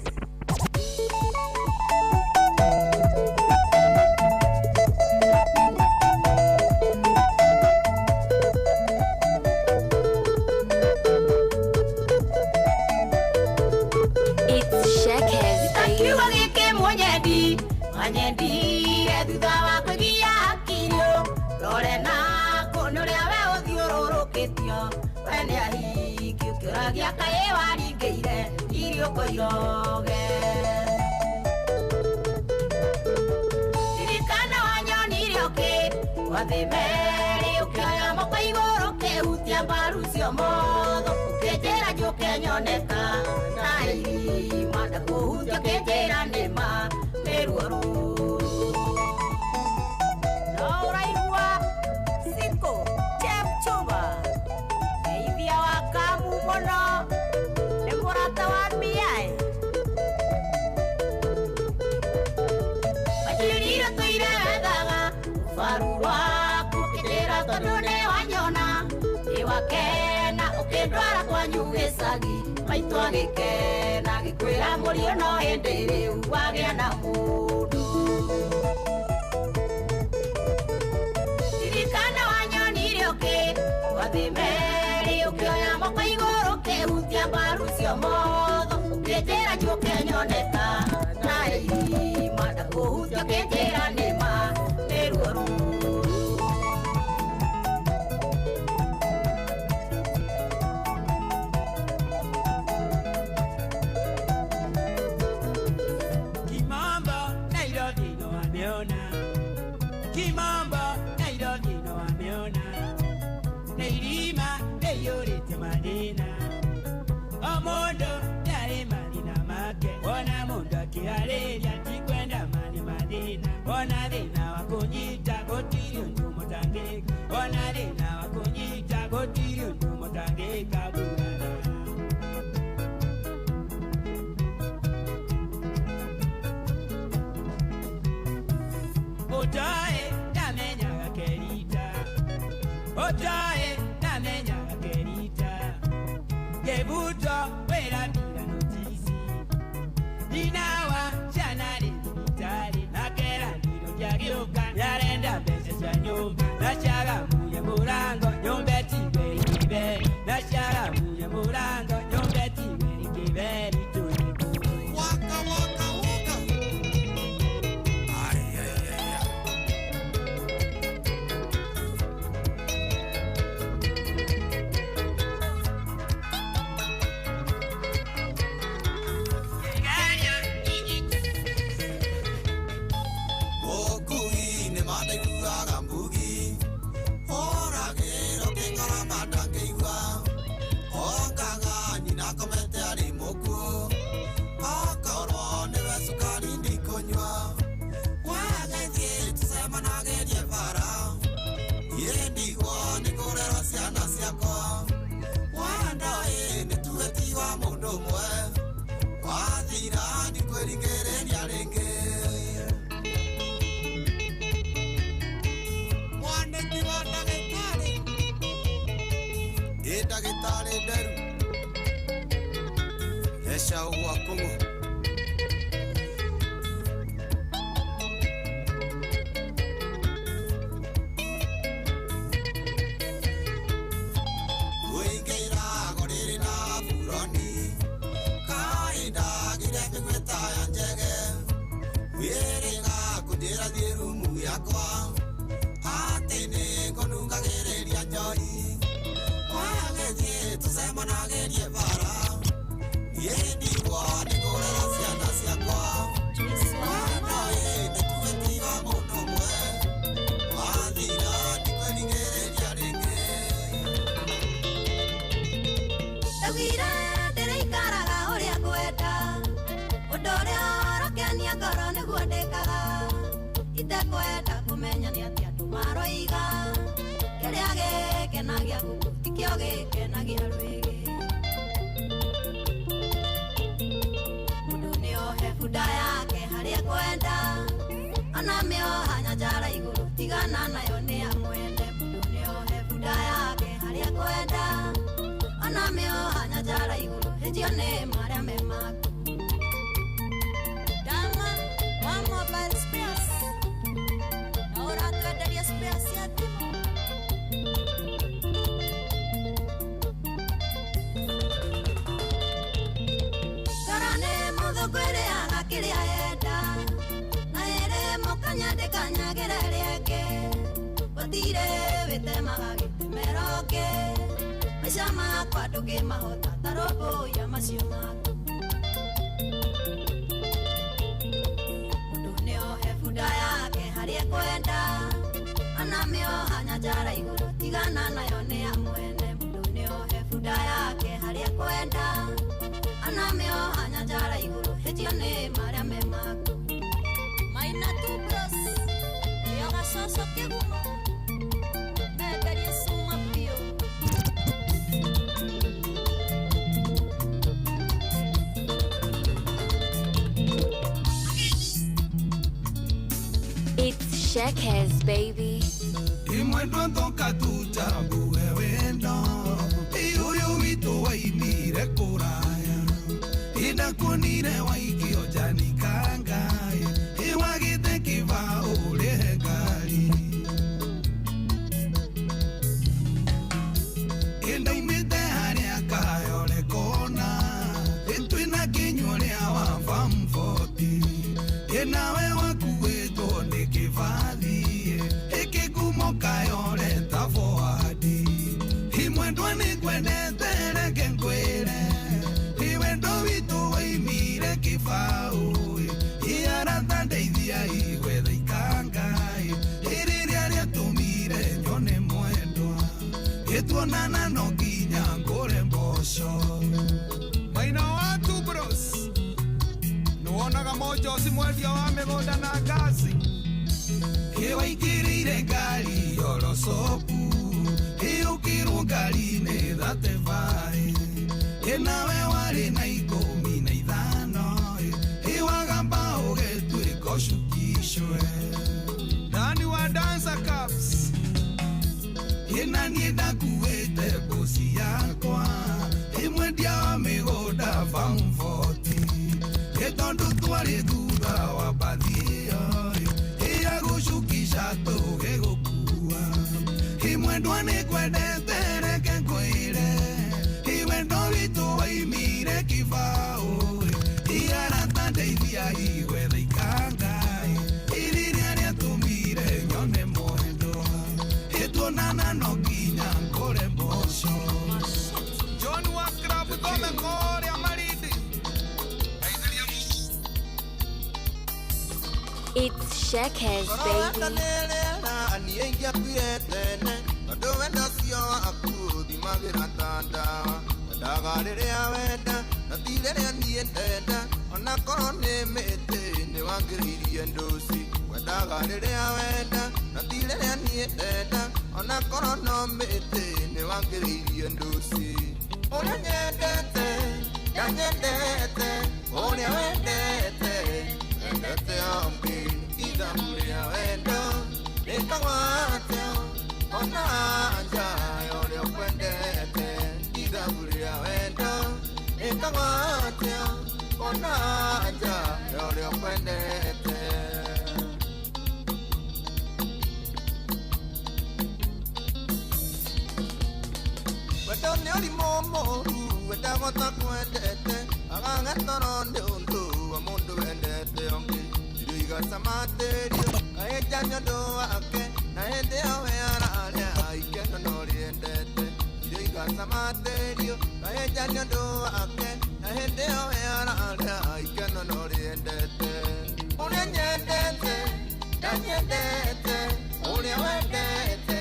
Kiugo gĩkĩ mwenyendi manyendire thutha wa kũigia hakirio rore na kũnũ ũrĩa we ũthiũrũrũkĩtio we nĩ ahiki ũkĩũragia kaĩ waringĩire irio kũiroge. Ririkana wanyonire ũkĩ gwathĩ merĩ ũkĩoya moko igũrũ ũkĩhutia mbaru cio motho ũkĩnjĩra njũke nyoneka na irima ndakũhutia ũkĩnjĩra nĩma nĩ ruo rũrũ. No ũraigua Siko Chepchumba ngeithia wa Kamu mũno nĩ mũrata wa miae Wanjĩrire tũire wethaga ũbaru waku ũkĩnjĩra tondũ nĩ wanyona nĩ wakena ũkĩndwara kwanyu gĩcagi maitũ agĩkena agĩkwĩra mũriũ no hĩndĩ rĩu wagĩa na mũndũ. Ririkana wanyonire ũkĩ gwathĩ merĩ ũkĩoya moko igũrũ ũkĩhutia mbaru cio motho ũkĩnjĩra njũke nyoneka na irima ndakũhutia ũkĩnjĩra nĩma nĩ ruo rũrũ. Kimamba Nairobi no ameona, Kimamba Nairobi no ameona, Neirima neyurite madina, Omondo yale madina make, ona mundu akiareria tikwenda mani madina, ona thina wa kunyita gutiri undu mutangika, ona thina wa kunyita gutiri undu mutangika burana. Otae ndamenyaga kerita, otae ndamenyaga kerita, ngebuto wĩra mbira notisi, ninawa ciana rĩ thibitarĩ, na kera ndiro ndiagĩũka, nĩarenda mbeca cia nyũmba, na ciagamuye mũrango nyũmba ĩtigwe ĩkĩberi, na ciagamuye mũrango nyũmba ĩtigwe ĩkĩberi tũrĩ kũu. Waka waka waka. Okuhi-inĩ mandaiguaga mbugi oragĩro kĩngarama ndangĩigua ongaga nyina akomete arĩ mũkuũ okorwo nĩwe cukari ndikũnyua wagĩthiĩ tũcemanagĩrie bara niĩ ndigwo nĩ kũrera ciana ciakwa wandoĩ nĩ tuge ti wa mũndũ ũmwe wathira ndikwĩringĩrĩria rĩngĩ. Mwandĩki wa ndagĩtarĩ ĩ ndagĩtarĩ Nderu Gecau gwa Kũng'ũ. managerie bara Yendi kwa nĩngũrera ciana ciakwa Wendo ĩ nĩtũgĩtiga mũndũ ũmwe Wathira ndikwĩrigĩrĩria rĩngĩ Ndaugire ndĩrĩikaraga ũrĩa ngwenda ũndũ ũrĩa ũrakenia ngoro nĩguo ndĩkaga itekwenda kũmenya nĩ atĩa andũ maroiga kĩrĩa gĩkenagia ngũkũ tikĩo gĩkenagia rwĩgĩ mũndũ nĩohe bunda yake harĩa ekwenda ona mĩoha nyanjara igũrũ tigana nayo nĩ ya mwene mũndũ nĩohe bunda yake harĩa ekwenda ona mĩoha nyanjara igũrũ hĩtio nĩ marĩa me maku Dama wa mobile spares na ũratwenderia spares cia thimũ Ngoro nĩ mũthũngũ ĩrĩaga kĩrĩa yenda na ĩrĩ mũkanya ndĩkanyagĩra ĩrĩa ĩngĩ gũtirĩ wĩtemaga gĩtemero ũngĩ maica makwa ndũngĩmahota ta rũmbũiya macio maku mũndũ nĩohe bunda yake harĩa ekwenda ona mĩoha nyanjara igũrũ tigana nayo nĩ ya mwene mũndũ nĩohe bunda yake harĩa ekwenda ona mĩoha nyanjara igũrũ hĩtio nĩ marĩa me maku Maina tu bros nĩo gacoco kĩgumo menderie cuma biũ It's Shekhes, baby. Imwendwa ndoka tuchague wendo Iyuyu witũ waimire kũraya Indakuonire waikio janikanga Iwagĩte kĩbao ũrĩhe ngari Indaumĩte harĩa Kayole kona Ĩtwĩna kĩnyua rĩa wa Famfoti Ĩnawe wakuĩtwo nĩ kĩbathi Ĩkĩgumo Kayole ta forward Imwendwa nĩngwendete reke ngwĩre Iwendo witũ waimire kĩbaũ Iarata ndeithia igwetha ikanga Ĩrĩrĩa rĩatũmire nyone mwendwa Ĩtuonana no nginya ngũre mboco Maina wa two bros nĩwonaga mojoci mwendia wa mĩgũnda na ngasi Ĩwaingĩrĩire ngari yorocopu Ĩũkĩrwo ngari-inĩ 35 Ĩnawe warĩ na 15 Ĩwagamba ũgĩtuĩka ũcukicwe Nani wa dancer cups Ĩna niĩ ndakuĩte mbuci yakwa Ĩmwendia wa mĩgũnda Famfoti Ĩ tondũ twarĩ thutha wa mbathi ĩyo Ĩyagũcukisha tũgĩgũkua Imwendwa nĩngwendete reke ngwĩre Iwendo witũ waimire kĩbaũ Iarata ndeithia igwetha ikanga Irĩrĩa rĩatũmire nyone mwendwa Ĩtuonana no nginya ngũre mboco John wa Club Thome kũrĩa Malindi It's Shekhes, baby. Niĩ ingĩakuire tene tondũ wendo ũcio waku ũthimagĩra ta ndawa Wendaga rĩrĩa wenda na ti rĩrĩa niĩ ndenda ona korwo nĩ mĩtĩ nĩwangĩrĩirie ndũci Wendaga rĩrĩa wenda na ti rĩrĩa niĩ ndenda ona korwo no mĩtĩ nĩwangĩrĩirie ndũci Ũrĩa nyendete ndanyendete ũrĩa wendete wendete ombi ithabu rĩa wendo rĩkagwatio ona anja ya ũrĩa ũkwendete ithabu rĩa wendo rĩkagwatio ona anja ya ũrĩa ũkwendete Wendo nĩ ũrimũ mũũru wendagwo ta kwendete agagetoro nĩ ũndũ wa mũndũ wendete ũngĩ irio igacamatĩrio kaĩnja nĩ ũndũ wake na hĩndĩ ĩyo we ararĩa ikeno no rĩendete irio igacamatĩrio Aheja nĩ ũndũ wake na hĩndĩ ĩyo ararĩa ikeno no rĩendete. Ũrĩa nyendete ndanyendete ũrĩa wendete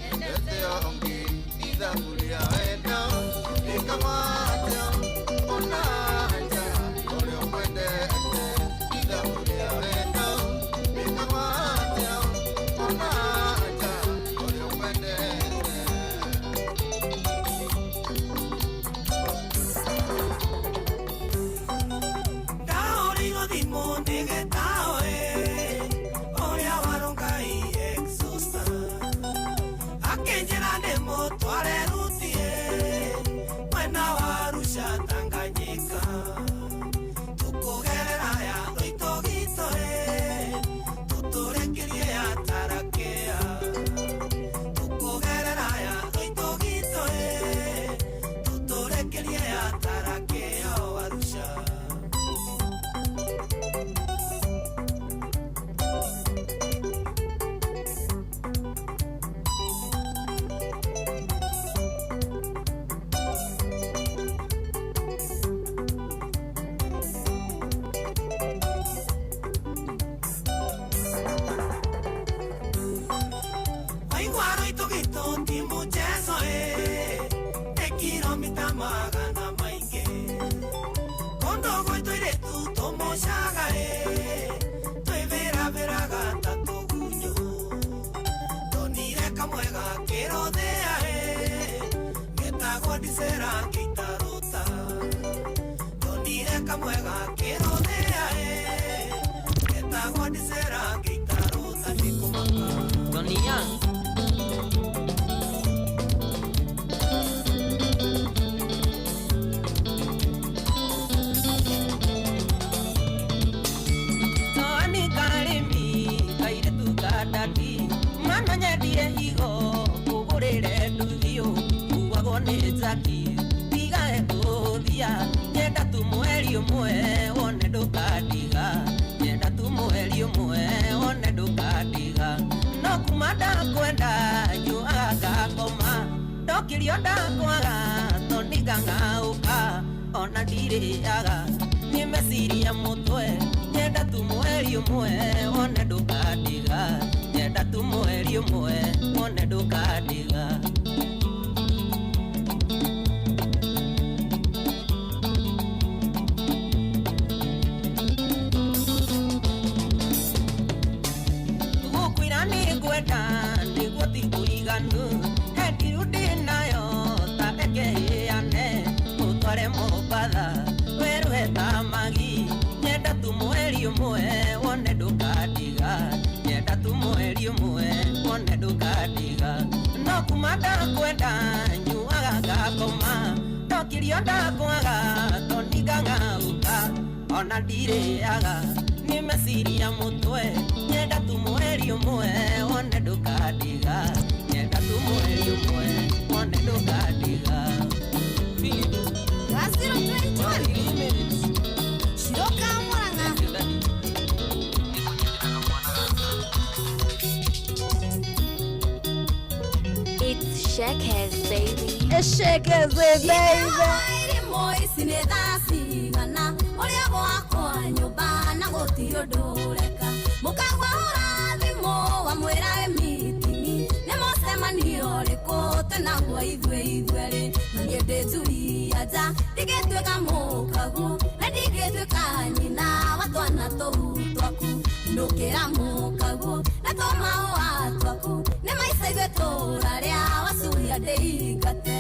endete ũngĩ ithabu rĩa wendo rĩkamwatio onaja ũrĩa ũkwendete ithabu rĩa wendo rĩkamwatio onaja ũrĩa ũkwendete. Ndaũrĩirwo thimũ nĩ gĩtaũ ĩ, ũrĩa warongai exhauster. Akĩnjĩra ndĩmũtware Ruti ĩ, mwena wa Arusha Tanganyika. Tũkũgerera ya Loitogito ĩ, tũtũrĩkĩrie ya Tarakea. Tũkũgerera ya Loitogito ĩ, tũtũrĩkĩrie ya Tarakea o Arusha. Waigua Loitogito ti mũchezo ĩ, nĩ kilomita magana maingĩ. Kũndũ gwitũ airĩtu tũmũcaga ĩ, twĩvĩravĩraga ta tũgunyũ. Ndonire kamwe gakĩrũthĩa ĩ, getagwo ndicera ngĩitarũta. Ndonire kamwe gakĩrũthĩa ĩ, getagwo ndicera ngĩitarũta ndikũmaka. Tonia. Toni karĩmi kairĩtu ka ndati mwana nyendire higo kũgũrĩre nduthio kuagwo nĩ njaki tigae kũthia nyenda tu mweri ũmwe wone ndũkandiga nyenda tu mweri ũmwe wone ndũkandiga no kuma ndakwenda nyuaga ngakoma ndokĩrio ndakwaga toni ngang'aũka ona ndirĩaga nĩ meciria mũtwe nyenda tu mweri ũmwe wone ndũkandiga nyenda tu mweri ũmwe wone ndũkandiga. Gũkwĩra nĩ ngwenda nĩguo ti kũiganu he ndiru ndĩnayo ta reke ĩane ũtware Mombatha werũhe ta magi nyenda tu mweri ũmwe wone ndũkandiga nyenda tu mweri ũmwe wone ndũkandiga no kuma ndakwenda nyuaga ngakoma ndokĩrio ndakwaga toni ngang'aũka ona ndirĩaga nĩ meciria mũtwe nyenda tu mweri ũmwe wone ndũkandiga nyenda tu mweri ũmwe wone ndũkandiga. Shiroka Murang'a. It's Shekez, baby. It's Shekez, baby. Irimo ici nĩ thaa cigana ũrĩa gwakwa nyũmba na gũtirĩ ũndũ ũreka mũkagwa hũra thimũ wamwĩra ĩ mitini nĩ mũcemanio ũrĩkũ twĩnaguo ithuĩ ithuerĩ na niĩ ndĩ njuri anja ndigĩtuĩka mũkaguo na ndingĩtuĩka nyina wa twana tũu twaku ndũkĩra mũkaguo na tũmahũa twaku nĩ maica ithuĩ tũrarĩa wacuria ndĩingate.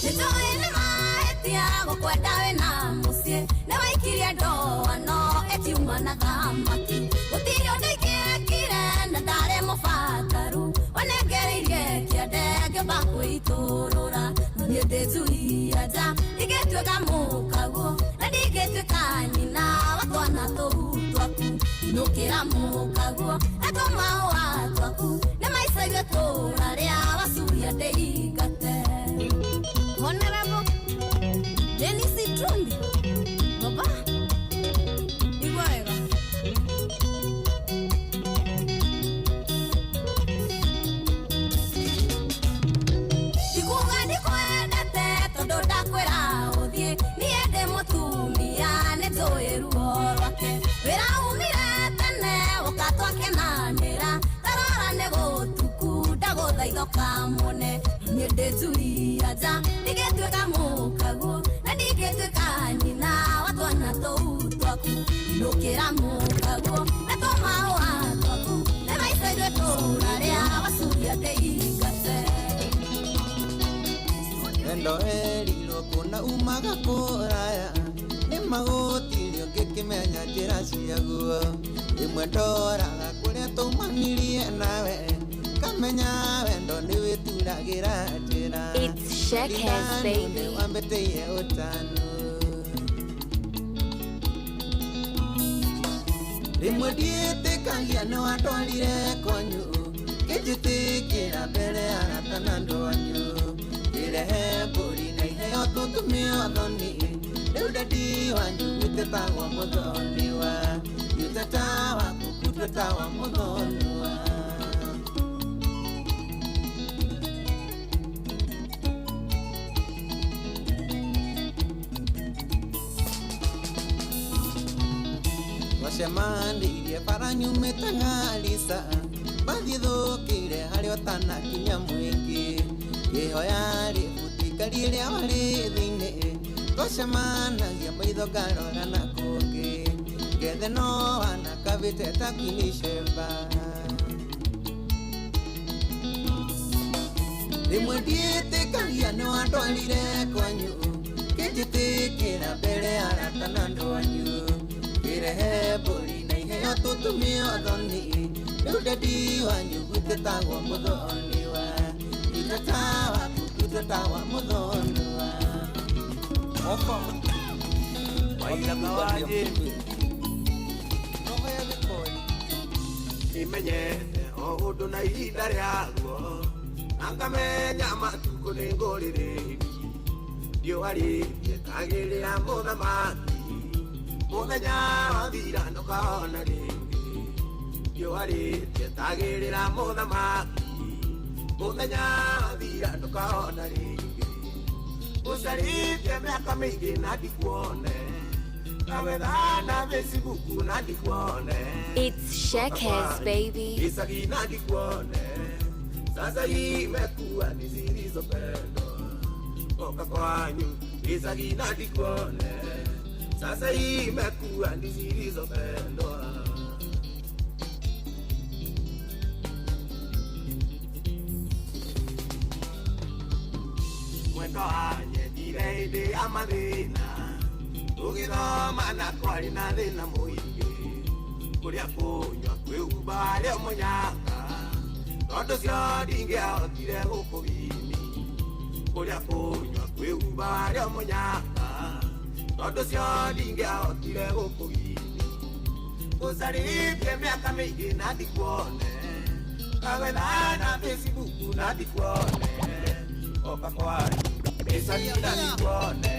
Nĩnjũĩ nĩ mahĩtia gũkwenda wĩna mũciĩ nĩ waikirie ndoano ĩkiuma na thamaki gũtirĩ ũndũ ingĩekire na ndarĩ mũbataru wanengereirie kĩande ngĩũmba kwĩitũrũra no niĩ ndĩ njui anja ndingĩtuĩka mũkaguo na ndingĩtuĩka nyina wa twana tũu twaku inũkĩra mũkaguo na tũmahũa twaku nĩ maica ithuĩ tũrarĩa wacuria ndĩingate. Honorable Dennis Dhambi. Baba. Igua wega. Ndikuga ndikwendete tondu ndakwira uthie nie ndi mutumia ni njui ruo rwake wira umire tene ukatwakenanira tarora ni gutuku ndaguthaitha ukamone nie ndi njuria nja ndigituika mukaguo na ndingituika nyina wa twana tuu twaku inukira mukaguo na tumahua twaku ni maica ithuĩ tũraria wacuria ndĩingate. Wendo erirwo kuona umaga kũraya nĩ magũtirio ngĩkĩmenya njĩra ciaguo rĩmwe ndoraga kũrĩa taumanirie nawe kamenya wendo nĩ wĩturagĩra njĩra. It's Shekhes, baby. Wambĩtĩire ũtanu rĩmwe ndiĩtĩkagia nĩ watwarire kwanyu ngĩnjĩtĩkĩra mbere ya arata na andũ anyu ngĩrehe mbũri na iheo tũtumio thoni rĩu ndadi wanyu gwĩtetagwo mũthoniwa gĩteta waku gũtetawa mũthoniwa. Twacemanĩirie bara nyumĩte Garissa bathiĩ thũkĩire harĩa ũtanakinya mũingĩ ngĩhoya rĩbuti rĩrĩa warĩ thĩinĩ twacemanagia maitho ngarora na kũngĩ ngethe no wanakabĩte ta Queen Sheba. Rĩmwe ndiĩtĩkagia nĩ watwarire kwanyu ngĩnjĩtĩkĩra mbere ya arata na andũ anyu ngĩrehe mbũri na iheo tũtumio thoni rĩu ndadi wanyu gwĩtetagwo mũthoniwa gĩteta waku gwĩtetawa mũthoniwa. Ofa wairagawaje imenyete o ũndũ na ihinda rĩaguo na ngamenya matukũ nĩ ngũrĩrĩri riũa rĩtietagĩrĩra mũthamaki mũthenya wathira ndũkona rĩngĩ riũa rĩtietagĩrĩra mũthamaki mũthenya wathira ndũkona rĩngĩ ũcarĩtie mĩaka mĩingĩ na ndikuone ngawetha na Facebook na ndikuone. It's Shekhes, baby. Gĩcagi na ndikuone sasa imekuwa ni zilizopendwa oka kwanyu gĩcagi na ndikuone sasa imekuwa ni zilizopendwa. Mwendo wanyendire hĩndĩ ya mathĩna tũgĩthoma na kwarĩ na thĩna mũingĩ kũrĩa kũnyua kwĩhumba warĩ mũnyaka tondũ cio ndingĩahotire gũkũgini kũrĩa kũnyua kwĩhumba warĩ mũnyaka tondũ cio ndingĩahotire gũkũgini ũcarĩtie mĩaka mĩingĩ na ndikuone ngawetha na Facebook na ndikuone oka kwanyu gĩcagi na ndikuone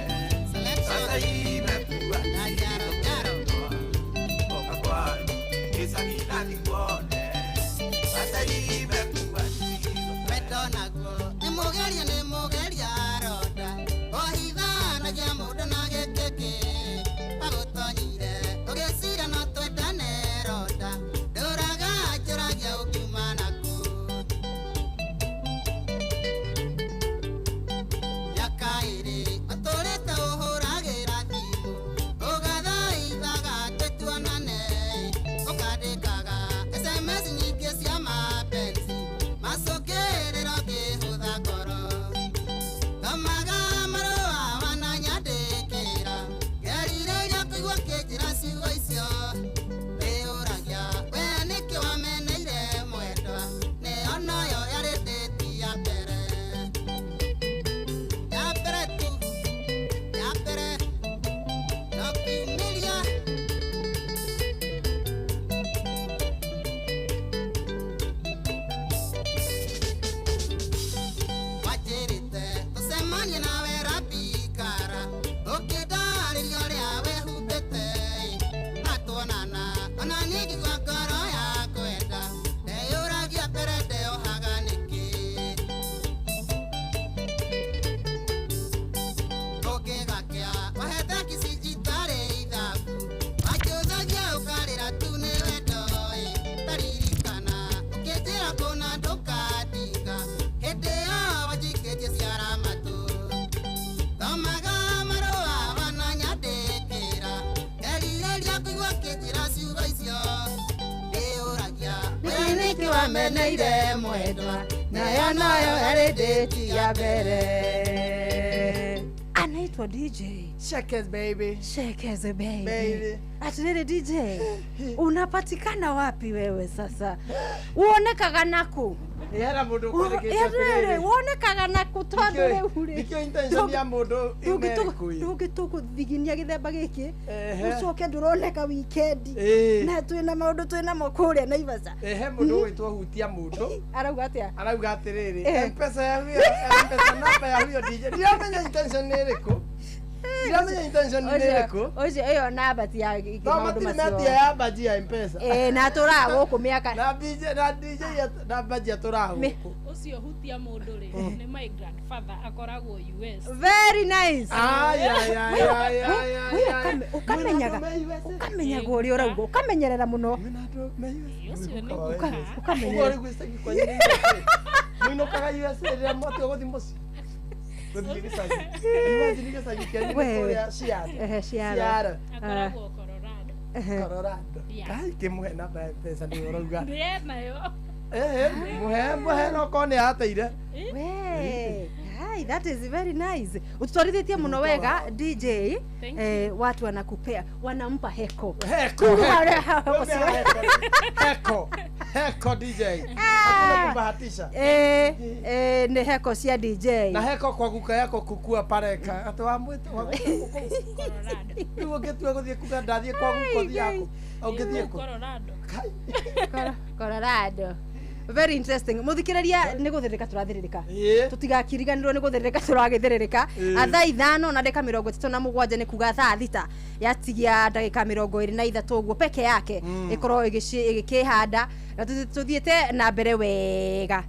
sasa imekuwa zilizopendwa oka kwanyu gĩcagi na ndikuone sasa imekuwa zilizopendwa. Naguo nĩ mũgeria nĩ mũgeria ronda ohithanagia mũndũ na gĩkĩkĩ agũtonyire ũgĩcira no twendane ronda ndũraga njũragia ũkiuma naku mĩaka ĩrĩ ũtũrĩte ũhũragĩra Wameneire mwendwa nayo nayo yarĩ date ya mbere. Anaitwa DJ Shekes baby. Shekes baby. Baby. Atiriri DJ, unapatikana wapi wewe sasa? Uonekaga naku? Hena mundu kwandikite atiriri. Wonekaga naku tondu riu ri. Nikio intention ya mundu imerikui. Ndungitũkũthiginia gĩthemba gĩkĩ ucoke ndũroneka weekend na twĩna maũndũ twĩna mo kũrĩa Naivasha. He mundu ũgwĩtwo hutia mundu arauga atĩa? Arauga atĩrĩrĩ, M-Pesa ya huyo, M-Pesa namba ya huyo DJ. Ndiramenya intention nĩ ĩrĩkũ. Ndiramenya intention nĩ ĩrĩkũ. Ũcio ĩyo namba ti ya maũndũ macio. No ya baji ya M-Pesa. Na tũraga gũkũ mĩaka. Na DJ na DJ na baji atũraga gũkũ. Ũcio hutia mũndũ rĩ nĩ my grandfather akoragwo US. Very nice. Ay ay ay ay ay. Ukamenyaga ukamenyaga ũrĩa ũrauga ukamenyerera mũno. Ukamenyerera. Mũinũkaga USA rĩrĩa mwatua gũthiĩ mũciĩ. Gũthiĩ gĩcagi. Imagine gĩcagi kĩanyu nĩ kũrĩa Seattle. Seattle. Akoragwo Colorado. Colorado. Kai kĩmũhe namba ya M-Pesa nĩ ũrauga. Ndĩ nayo. Muhe no korwo nĩ ateire. We, hi, that is very nice. Ututwarithitie muno wega DJ. Watu wanakupea, wanampa heko. Heko. Heko. Heko DJ. Hakuna kubahatisha. Ni heko cia DJ. Na heko kwa guka yako kukua pale ka. Ati wa mwete wa guka Colorado. Rĩu ũngĩtua gũthiĩ kuga ndathiĩ kwa guka ũthiĩ ũngĩthiĩ kũ? Colorado. Colorado. Very interesting. Muthikiriria ni guthirika turathirika. Tutigakiriganirwo ni guthirika turagithirika. Thaa 5 na ndagika 37 ni kuga thaa 6 yatigia ndagika 23 uguo peke yake ikorwo igikihanda na tuthiete na mbere wega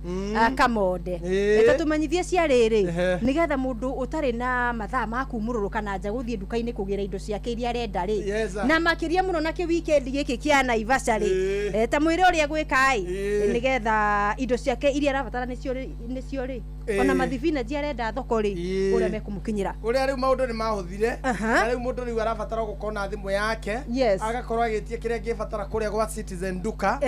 kamonde. Tatumenyithie cia riri nigetha mundu utari na mathaa ma kumurũrũka na nja guthie nduka-inĩ kugira indo ciake iria arenda ri na makiria muno na ki weekend giki kia Naivasha ri ta mwire uria gwika i nigetha indo ciake iria arabatara nicio ri ona mathibinaji arenda thoko ri uria mekumukinyira uria riu maundu ni mahuthire na riu mundu riu arabatara gukorwo na thimu yake agakorwo agitie kiria angibatara kuria gwa Citizen Duka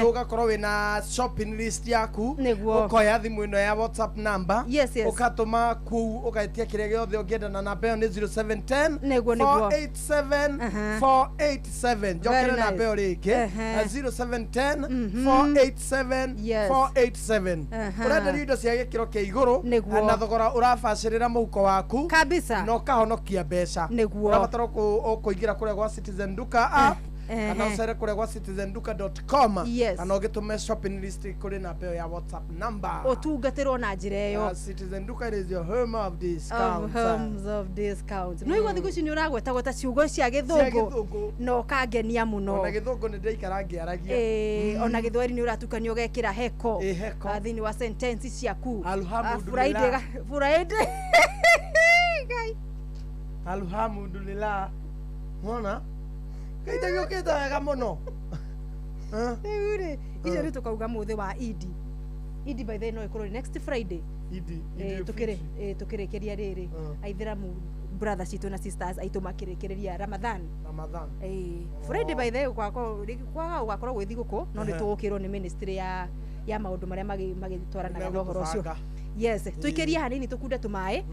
ugakorwo wina shopping list yaku ukoya thimu ino ya WhatsApp number ukatuma kuu ugaetia kiria giothe ungienda na namba iyo ni 0710 487 487 njokere namba iyo ringi 0710 487 487 urenderio indo cia gikiro kia iguru na thogora urabacirira muhuko waku kabisa na ukahonokia mbeca urabatara ukuingira kuria gwa Citizen Duka app kana ucere kuria gwa citizenduka.com kana ugitume shopping list kuri namba ya WhatsApp number utungatirwo na njira iyo. Citizen Duka is your home of discounts. Homes of discounts. No igwa thiku ici ni uragweta gweta ciugo cia githungu na ukangenia muno. Ona githungu ni ndaikara ngiaragia. Ona githweri ni uratukania ugekira heko thiini wa sentence ciaku. Alhamdulillah. Friday. Ngai. Alhamdulillah. Mona kaita giukite wega muno. Riu ri icio ni tukauga muthi wa Idi. Idi by the way no ikorwo next Friday. Idi tukirikiria riri aithiramu brothers citu na sisters aitu makirikiria Ramadhan. Friday by the way kwaga ugakorwo gwi thiguku no ni tugukirwo ni ministry ya maundu maria magitwaranaga na uhoro ucio. Yes, tuikerie hanini tukunde tumae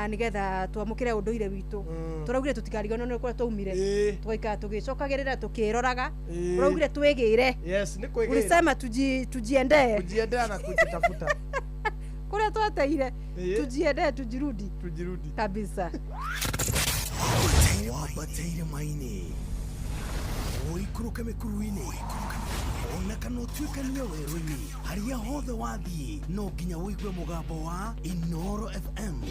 nigetha twamukire unduire witu. Turaugire tutikariganwo ni kuria twaumire. Tugaikara tugicokagirira tukiroraga. Turaugire twigire. Yes, ni kwigire. Ulisema tujiendee. Kujiendea na kujitafuta. Kuria twateire. Tujiendee tujirudi. Tujirudi. Kabisa. Wabateire maini. Ũikũrũke mĩkuru-inĩ ona kana ũtuĩkanie werũ-inĩ harĩa hothe wathiĩ no nginya ũigue mũgambo wa Inoro FM.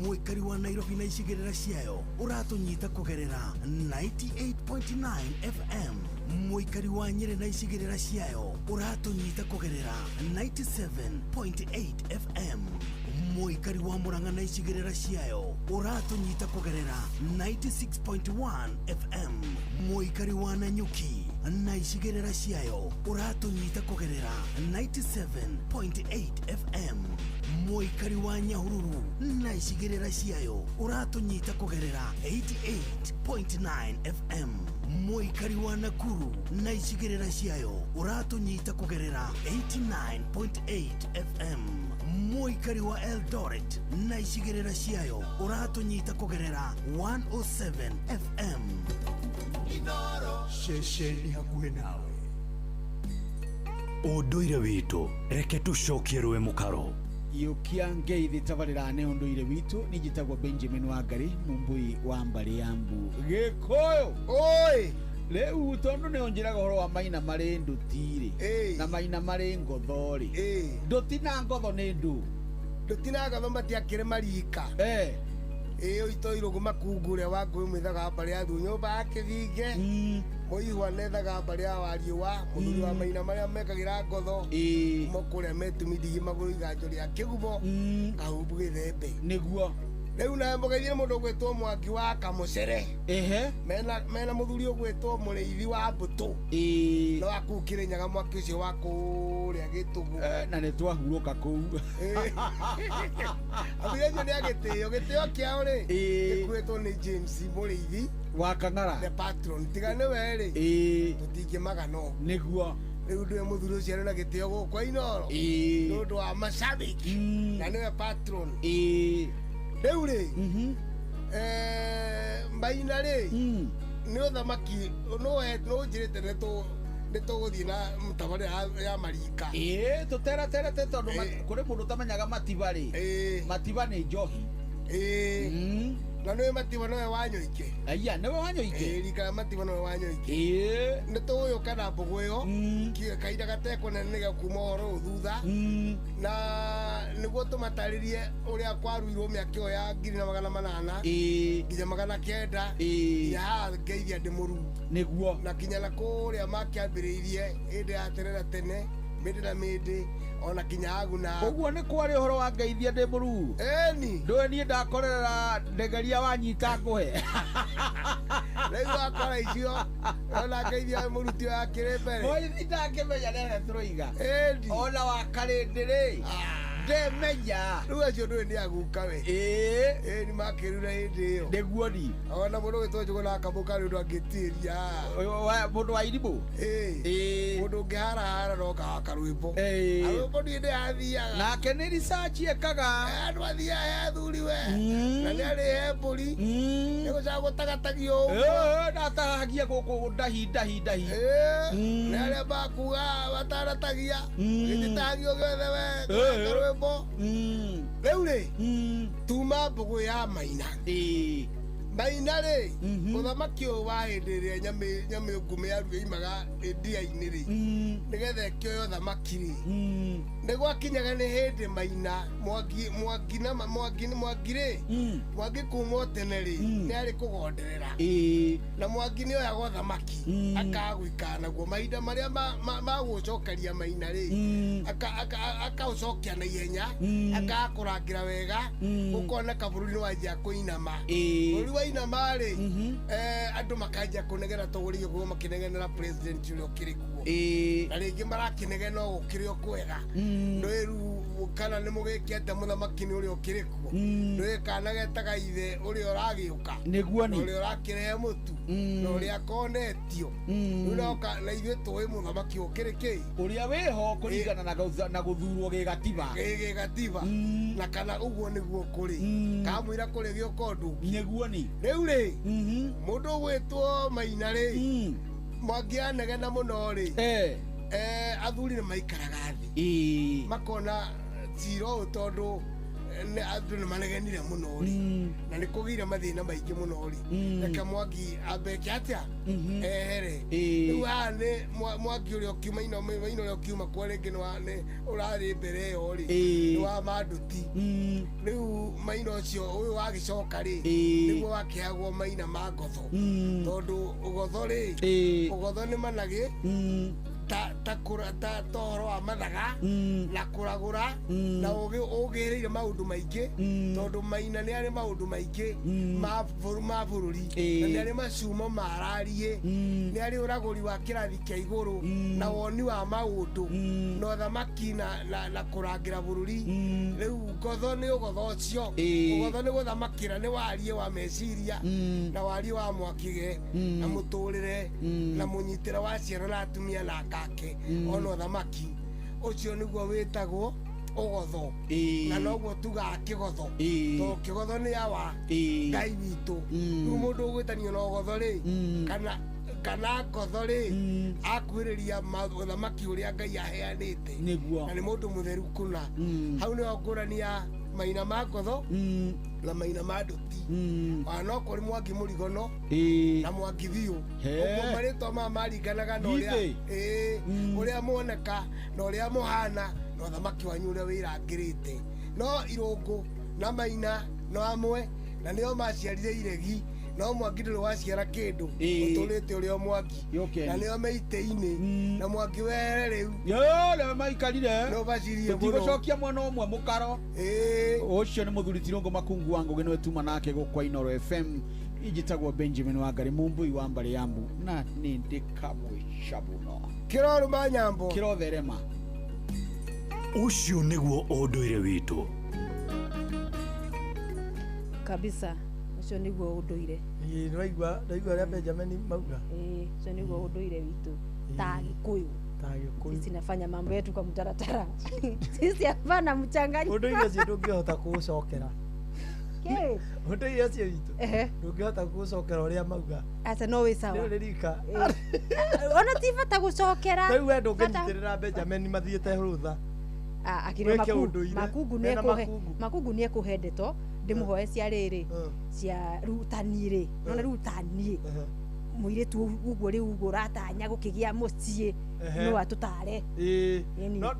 Mũikari wa Nairobi na icigĩrĩra ciayo ũratũnyita kũgerera 98.9 FM. Mũikari wa Nyĩrĩ na icigĩrĩra ciayo ũratũnyita kũgerera 97.8 FM. Mũikari wa Murang'a na icigĩrĩra ciayo ũratũnyita kũgerera 96.1 FM. Mũikari wa Nanyuki na icigĩrĩra ciayo ũratũnyita kũgerera 97.8 FM. Mũikari wa Nyahururu na icigĩrĩra ciayo ũratũnyita kũgerera 88.9 FM. Mũikari wa Nakuru na icigĩrĩra ciayo ũratũnyita kũgerera 89.8 FM. Mũikari wa Eldoret na icigĩrĩra ciayo ũratũnyita kũgerera 107 FM. Ceceni hakuhĩ nawe. Ũndũire witũ reke tũcokie rũĩ mũkaro. Yukia ngeithi tabarĩra nĩ ũndũire witũ nĩ njĩtagwo Benjamin Wangari mumbui wa mbarĩ ya mbu Gĩkũyũ. Oi rĩu tondũ nĩ ũnjĩraga ũhoro wa maina marĩ nduti-rĩ na maina marĩ ngotho-rĩ, nduti na ngotho nĩ ndũ? Nduti na ngotho matiakĩrĩ marika. Ĩĩ ũito irũgũ makungu ũrĩa wa ngũĩ mwĩthaga mbarĩ ya nyũmba ya kĩthinge mũihwa nethaga mbarĩ ya wariũa mũthuri wa maina marĩa mekagĩra ngotho kuma kũrĩa metumithigi magũrũ iganjo rĩa kĩgumo kahumbu gĩthembe nĩguo. Rĩu nawe mũgeithie mũndũ ũgwĩtwo Mwangi wa Kamũcere. Ehe. Mena mũthuri ũgwĩtwo Mũrĩithi wa Mbũtũ. No akuu Kĩrĩnyaga mwaki ũcio wa kũrĩa Gĩtũgũ. Na nĩ twahurũka kũu. Athuri acio nĩ a gĩtĩo, gĩtĩo kĩao rĩ gĩkuĩtwo nĩ James Mũrĩithi wa Kang'ara the patron. Tiga nĩwe rĩ tũtingĩmaga no nĩguo. Rĩu ndũĩ mũthuri ũcio arĩ na gĩtĩo gũkũ Inooro nĩ ũndũ wa mashabiki na nĩwe patron. Rĩu rĩ maina rĩ nĩ ũthamaki nũnjĩrĩte nĩ tũgũthiĩ na mũtabarĩra ya marika. Ĩĩ tũteraterete tondũ kũrĩ mũndũ ũtamenyaga matiba rĩ, matiba nĩ njohi. Na nĩwe matiba nowe Wanyoike. Aya nĩwe Wanyoike. Ĩĩ rika matiba nowe Wanyoike. Nĩ tũgũyũka na mbũgũ ĩyo kahinda gatekũnene nĩ gakuma ũhoro ũyũ thutha na nĩguo tũmatarĩrie ũrĩa kwaruirwo mĩaka ĩyo ya 1800 nginya 900 nginya haha ngeithia ndĩ mũruu nĩguo, na kinya na kũrĩa makĩambĩrĩirie hĩndĩ ya tene na tene mĩndĩ na mĩndĩ ona kinya aguna. Ũguo nĩ kwarĩ ũhoro wa ngeithia ndĩ mũruu. Ĩni ndũĩ niĩ ndakorerera ndegeria wanyita ngũhe. Rĩu wakora icio ona ngeithia mũruti ũyũ akĩrĩ mbere. Mũithi ndangĩmenya nĩarĩa tũroiga. Ĩni ona wa karĩndĩ rĩ ndemenya. Rĩu acio ndũĩ nĩ aguka we. Ĩĩ nĩ makĩrura hĩndĩ ĩyo. Nĩguo ni. Ona mũndũ ũgwĩtwo Njũgũna wa Kamũka nĩ ũndũ angĩtiĩria. Mũndũ wa irimũ. Ĩĩ mũndũ ũngĩharahara no kawa karwĩmbo. Karwĩmbo niĩ ndĩrathiaga. Nake nĩ research ekaga. Andũ athiaga he athuri we. Na nĩ arĩ he mbũri. Nĩ gũcaga gũtagatagio ũguo. Ndatahagia gũkũ ndahi ndahi ndahi. Nĩ arĩa makuga mataratagia. Gĩtitagio gĩothe we. Karwĩmbo. Rĩu rĩ tuma mbũgũ ya maina. Maina rĩ mũthamaki ũyũ wa hĩndĩ ĩrĩa nyamĩngũmĩ yoimaga ndia-inĩ rĩ nĩgetha ĩkĩoyo thamaki rĩ nĩ gwakinyaga nĩ hĩndĩ maina mwangi rĩ mwangi kuma o tene rĩ nĩ arĩ kũgonderera na mwangi nĩ oyagwo thamaki akagũikara naguo mahinda marĩa magũcokeria maina rĩ akaũcokia na ihenya akakũrangĩra wega ũkoneka bũrũri nĩ wanjia kũinama. Bũrũri wainama rĩ andũ makanjia kũnegena tũgũrĩ ũguo makĩnegenera president ũrĩa ũkĩrĩ kuo na rĩngĩ marakĩnegena o gũkĩrĩ o kwega ndũĩ rĩu kana nĩ mũgĩke atĩa mũthamaki nĩ ũrĩa ũkĩrĩ kuo ndũĩ kana getaga ithe ũrĩa ũragĩũka nĩguo ni ũrĩa ũrakĩrehe mũtu na ũrĩa akonetio rĩu noka na ithuĩ tũĩ mũthamaki ũkĩrĩ kĩ ũrĩa wĩho kũringana na gũthurwo gĩgatiba gĩgatiba na kana ũguo nĩguo kũrĩ kamũira kũrĩ gĩũka ũndũ nĩguo ni rĩu rĩ mũndũ ũgwĩtwo maina rĩ mwangi anegena mũno rĩ athuri nĩ maikaraga thĩ makona cira ũyũ tondũ andũ nĩ manegenire mũno rĩ na nĩ kũgĩire mathĩna maingĩ mũno rĩ reke mwangi ambeke atĩa ehere. Rĩu haha nĩ mwangi ũrĩa ũkiuma maina ũrĩa ũkiuma kwa rĩngĩ nĩ ũrarĩ mbere ĩyo rĩ nĩ wa manduti. Rĩu maina ũcio ũyũ wagĩcoka rĩ nĩguo wakĩheagwo maina ma ngotho tondũ ũgotho rĩ ũgotho nĩ managĩ Ta ta kũra ta ta ũhoro wa mathaga na kũragũra na ũgĩ ũgĩrĩire maũndũ maingĩ, tondũ Maina nĩ arĩ maũndũ maingĩ ma bũrũri, na nĩ arĩ macumo marariĩ, nĩ arĩ ũragũri wa kĩrathi kĩa igũrũ na woni wa maũndũ na ũthamaki na kũrangĩra bũrũri. Rĩu ngotho nĩ ũgotho ũcio, ũgotho nĩ gũthamakĩra, nĩ wariĩ wa meciria na wariĩ wa mwakige na mũtũrĩre na mũnyitĩre wa ciana na atumia na akake ona ũthamaki ũcio nĩguo wĩtagwo ũgotho, na noguo tugaga kĩgotho, tondũ kĩgotho nĩ awa Ngai witũ. Rĩu mũndũ ũgwĩtanio na ũgotho rĩ, kana ngotho rĩ, akuhĩrĩria ũthamaki ũrĩa Ngai aheanĩte, na nĩ mũndũ mũtheru kũna. Hau nĩho ngũrani ya Maina ma ngotho na Maina ma nduti. Ona no kũrĩ Mwangi Mũrigono na Mwangi Thiũ, ũguo marĩtwa maya maringanaga na ũrĩa ũrĩa muoneka na ũrĩa mũhana na ũthamaki wanyu ũrĩa wĩrangĩrĩte. No Irũngũ na Maina no amwe, na nĩo maciarire iregi, no Mwangi ndũrĩ waciara kĩndũ, ũtũrĩte ũrĩa Mwangi, na nĩo meitĩ-inĩ na Mwangi were rĩu rĩu maikarire no bacirie mũno, tũtigũcokia mwena ũmwe mũkaro. Ũcio nĩ mũthuri Tirũngũ Makungu wa Ngũgĩ, nĩwe tuma nake gũkwa Inooro FM. Ijitagwo Benjamin Wangari Mumbui wa mbarĩ ya mbu, na nĩ ndĩkamwĩca mũno. Kĩrorũma nyambo kĩrotherema. Ũcio nĩguo ũndũire witũ kabisa. Ũcio nĩguo ũndũire. Nĩwaigua ũrĩa Benjamin mauga? Ũcio nĩguo ũndũire witũ ta Gĩkũyũ. Sisi nafanya mambo yetu kwa mtaratara. Sisi hapana mchanganyiko. Ũndũire ũcio ndũngĩhota kũũcokera. Ũndũire ũcio witũ ndũngĩhota kũũcokera ũrĩa mauga. Ata no wĩ sawa. Nĩ ũrĩrika. Ona ti bata gũcokera. Rĩu we ndũngĩnyitĩrĩra Benjamin mathiĩte rũtha. Akĩrĩ Makungu nĩ ekũhe ndeto ndĩmũhoe cia rĩrĩ cia rutani rĩ, nona rutani mũirĩtu ũguo rĩu ũguo ũratanya gũkĩgĩa mũciĩ no atũtare.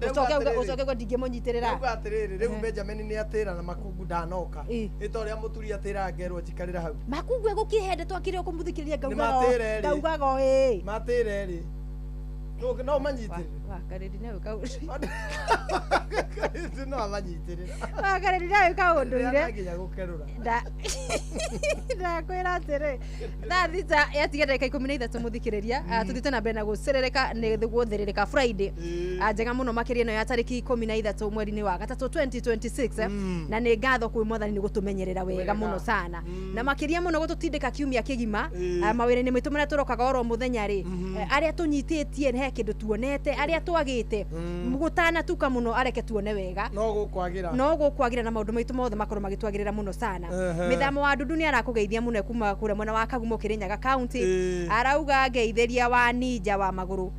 Ũcoke ũguo ndingĩmũnyitĩrĩra. Rĩu atĩrĩrĩ, rĩu Benjamin nĩ atĩra na Makungu ndanoka, nĩ ta ũrĩa mũturi atĩra ngerwo njikarĩra hau. Makungu egũkĩhe ndeto akĩrĩ ũkũmũthikĩrĩria ngaugaga ĩĩ matĩre rĩ no manyitĩrĩre. Wakarĩri nawe kaũndũ. No amanyitĩrĩra. Wakarĩri nawe kaũndũire. Nginya gũkerũra. Ndakwĩra atĩrĩ, thaa 6 yatiga ndagĩka 13 mũthikĩrĩria, tũthiĩte na mbere na gũcerereka nĩ gũthĩrĩrĩka Friday njega mũno makĩria ĩno ya tarĩki 13 mweri-inĩ wa gatatũ 2026, na nĩ ngatho kwĩ Mwathani nĩ gũtũmenyerera wega mũno sana, na makĩria mũno gũtũtindĩka kiumia kĩgima mawĩra-inĩ maitũ marĩa tũrokaga oro mũthenya rĩ, arĩa tũnyitĩtie he kĩndũ tuonete, arĩa twagĩte gũtanatuka mũno areke tuone wega, no gũkwagĩra na maũndũ maitũ mothe makorwo magĩtwagĩrĩra mũno sana. Mĩthamo wa Ndundu nĩ arakũgeithia mũno kuma kũrĩa mwena wa Kagumo Kĩrĩnyaga County, arauga ngeithĩria wa ninja wa magũrũ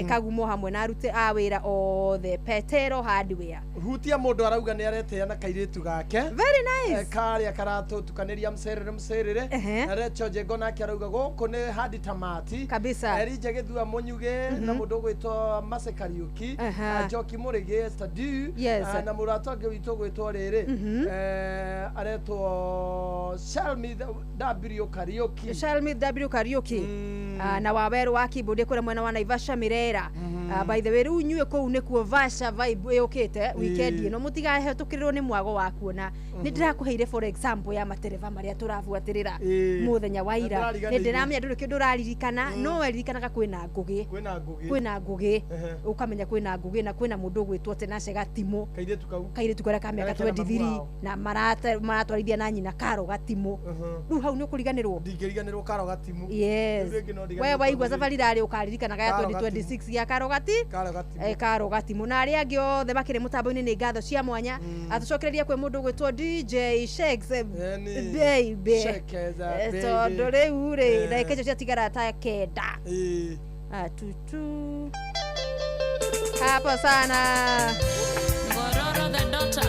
Kagumo hamwe na arute a wĩra othe Petero Hardware. Hutia mũndũ arauga nĩ aretea na kairĩtu gake. Very nice. Karĩa karatũtukanĩria mcerere na Recho Njengo nake arauga gũkũ nĩ hadi tamati kabisa. Erija Gĩthua Mũnyuge na mũndũ ũgwĩtwo Mase Kariuki, Njoki Mũrĩgĩ Stadu, na mũrata ũngĩ witũ ũgwĩtwo rĩrĩ aretwo Shalmi W Kariuki. Shalmi W Kariuki na Waweru wa keyboard kũrĩa mwena wa Naivasha Mirera. By the way rĩu inyuĩ kũu nĩkuo Vasha vibe yũkĩte weekend ĩno, mũtigahetũkĩrĩrwo nĩ mwago wa kuona. Nĩ ndĩrakũheire for example ya matereba marĩa tũrabuatĩrĩra mũthenya wa ira, nĩ ndĩramenya ndũrĩ kĩndũ ũraririkana, no weririkanaga kwĩna Ngũgĩ, kwĩna Ngũgĩ, ũkamenya kwĩna Ngũgĩ na kwĩna mũndũ ũgwĩtwo Tenashe Gatimũ, kairĩtu karĩa ka mĩaka 23 na maratwarithia na nyina Karo Gatimũ. Rĩu hau nĩ ũkũriganĩrwo. Ndingĩriganĩrwo Karo Gatimũ. Yes. We waigua safari rarĩ ũkaririkanaga ya 2026 ya Karo Karo Gatimũ na arĩa angĩ othe makĩrĩ mũtambo-inĩ nĩ ngatho cia mwanya. Atũcokereria kwĩ mũndũ ũgwĩtwo DJ Shakes baby, tondũ rĩu rĩ ndagĩka icio ciatigara ta 9. Atutu hapo sana. Ngororo the daughter.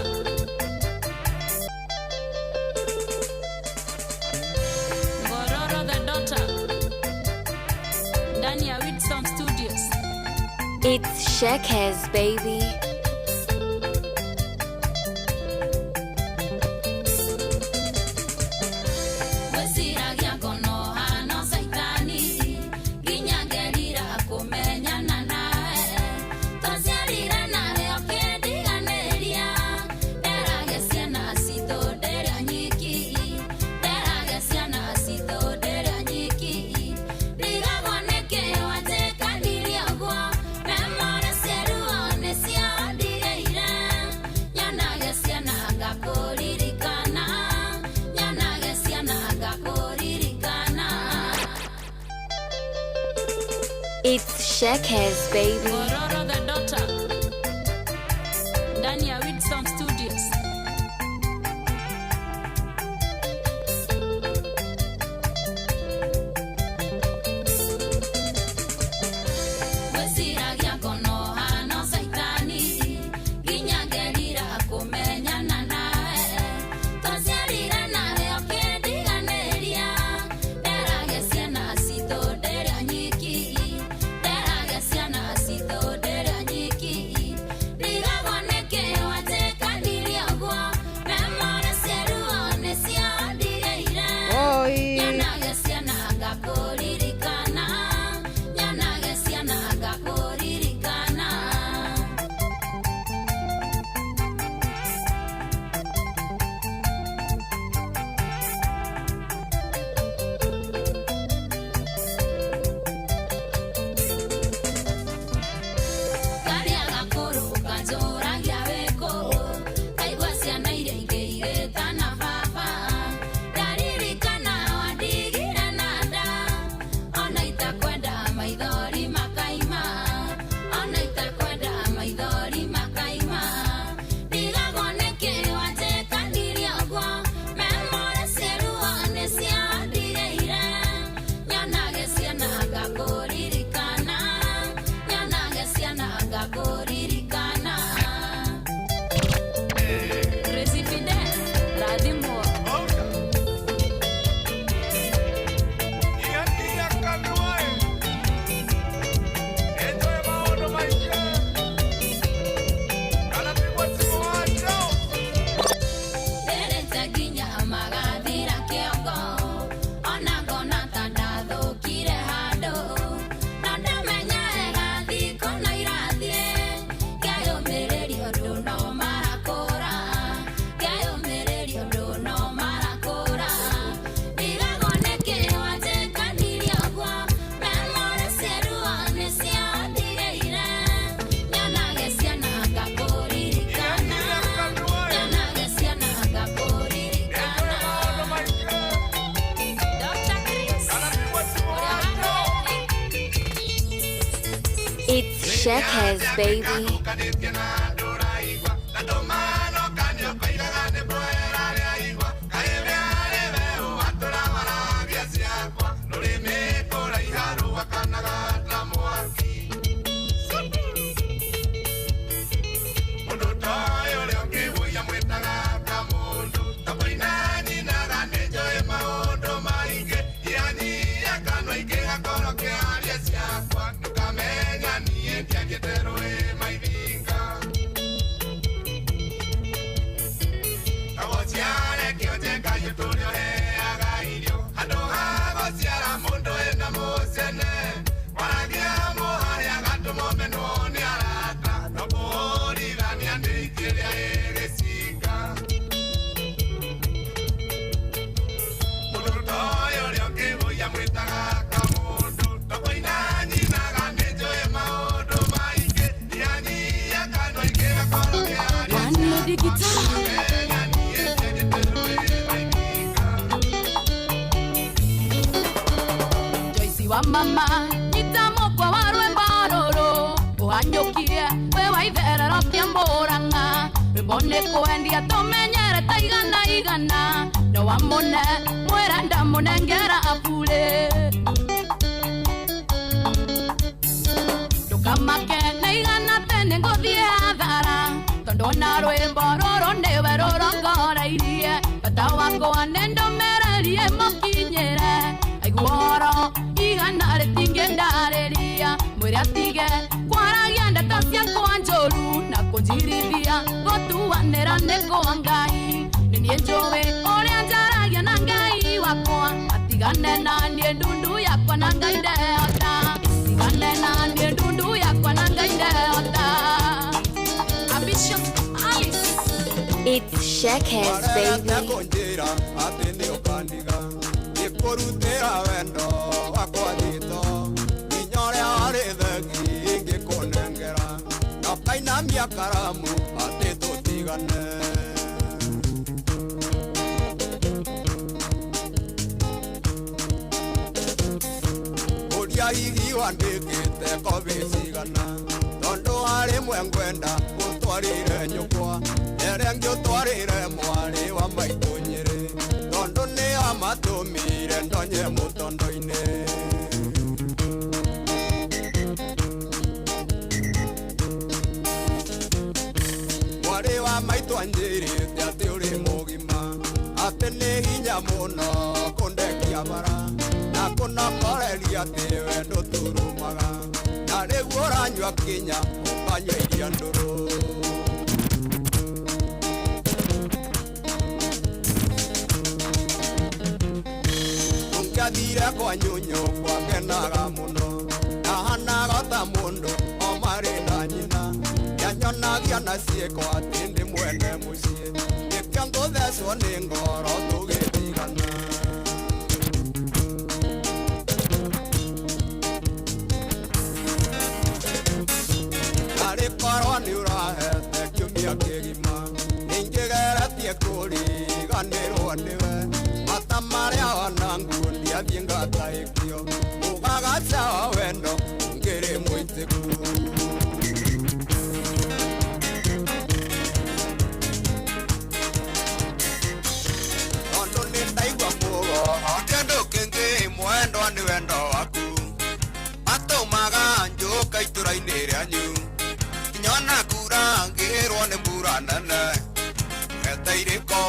Ngororo the daughter. Ndani ya Whitson Studios. It's Shekez, baby. Wesiragia ngono hano saitani nginya ngerira kũmenyana nawe. It's Shekhes, baby. Ororo the daughter. Ndani ya Wisdom Studios. Wesiragia ngono hano saitani nginyagerira kũmenyana nawe twaciarire nawe ũkĩndiganĩria nderage ciana citũ ndĩrĩ nyiki nderage ciana citũ ndĩrĩ nyiki ndigagwo nĩkĩ wanjĩkanirie ũguo memore ciaruo nĩcio ndigĩire nyanage ciana ngakũririkana nyanage ciana ngakũririkana. Karĩa gakũrũ kanjũragia wĩkũ kaigua ciana iria ingĩ igĩtana baba ndaririkana wandigire na nda ona itakwenda maithori makaima ona itakwenda maithori makaima ndigagwo nĩkĩ wanjĩkanirie ũguo memore ciaruo nĩcio ndigĩire nyonage ciana ngakũririkana nyonage ciana ngakũririkana. Crazy Fidel, rathimwo. Nderete nginya magathira kĩongo ona ngona ta ndathũkire handũ na ndamenya wega thikũ no irathiĩ ngeyũmĩrĩria ũndũ no marakũra ngeyũmĩrĩria ũndũ no marakũra ndigagwo nĩkĩ wanjĩkanirie ũguo memore ciaruo nĩcio ndigĩire nyonage ciana ngakũririkana nyonage ciana ngakũririkana. Dr. Chris. It's Shekhes, baby. Joyce wa mama nyitamokwa wa rwĩmbo rũrũ ũhanyũkie wĩ wa itherero kĩa Murang'a rwĩmbo nĩ kwendia tũmenyerete igana igana no wamũne mwĩra ndamũnengera abure ndũkamake nĩ igana tene ngũthiĩ hathara tondũ ona rwĩmbo rũrũ nĩwe rũrongoreirie bata wakwa nĩ ndũmĩrĩrie mũkinyĩre aiguoro igana rĩtingĩndarĩria mwĩre atige kwaragia ndeto ciakwa njũru na kũnjirithia gũtuanĩra nĩ kwa Ngai nĩ niĩ njũĩ ũrĩa njaragia na Ngai wakwa atigane na niĩ ndundu yakwa na Ngai ndehota tigane na niĩ ndundu yakwa na Ngai ndehota. Ambitious Alice. It's Shekhes, baby. Konjira atĩ nĩ ũkandiga ngĩkũrutĩra wendo wakwa thito nginya ũrĩa warĩ thengi ngĩkũnengera na ũkainamia karamu atĩ tũtigane. Ũria Hihi wandĩkĩte kobi cigana tondũ harĩ mwengwenda ũtwarĩre nyũkwa ĩrĩa ĩngĩ ũtwarĩre mwarĩ wa maitũ Nyĩrĩ tondũ nĩ amatũmire ndonye mũtondo-inĩ. Mwarĩ wa maitũ anjĩrĩte atĩ ũrĩ mũgima atĩ nĩ hinya mũno kũndekia bara na kũnokoreria atĩ we ndũturumaga na rĩu ũranyua kinya ũkanyua iria ndũrũ. Ũngĩathire kwa nyũnyũ kwakenaga mũno ndahanaga ta mũndũ o marĩ na nyina nĩanyonagia na ciĩko atĩ ndĩ mwene mũciĩ nĩkĩo ngũthecwo nĩ ngoro tũgĩtigana. Arĩ korwo nĩ ũrahete kiumia kĩgima nĩingĩgeretie kũriganĩrwo nĩwe mata marĩa ona nguo ndiathiĩ ngataĩkio mũgagaca wa wendo ngĩrĩ mũitĩku. Tondũ nĩ ndaigua mũgo kĩndũ kĩngĩ mwendwa nĩ wendo waku atũmaga njũka itũra-inĩ rĩanyu nyona kura ngĩrwo nĩ mbura nene eteirĩko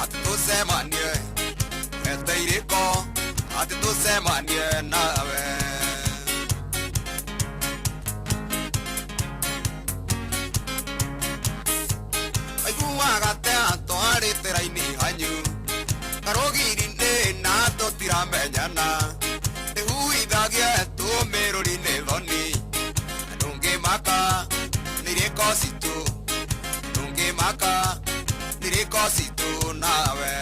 atĩ tũcemanie eteirĩko atĩ tũcemanie nawe. Aiguaga ta twarĩte raini hanyu karũgiri-inĩ na tũtiramenyana ndĩhuithagie tũmĩrũri-inĩ thoni ndũngĩmaka nĩrĩko citũ ndũngĩmaka nĩrĩko citũ nawe.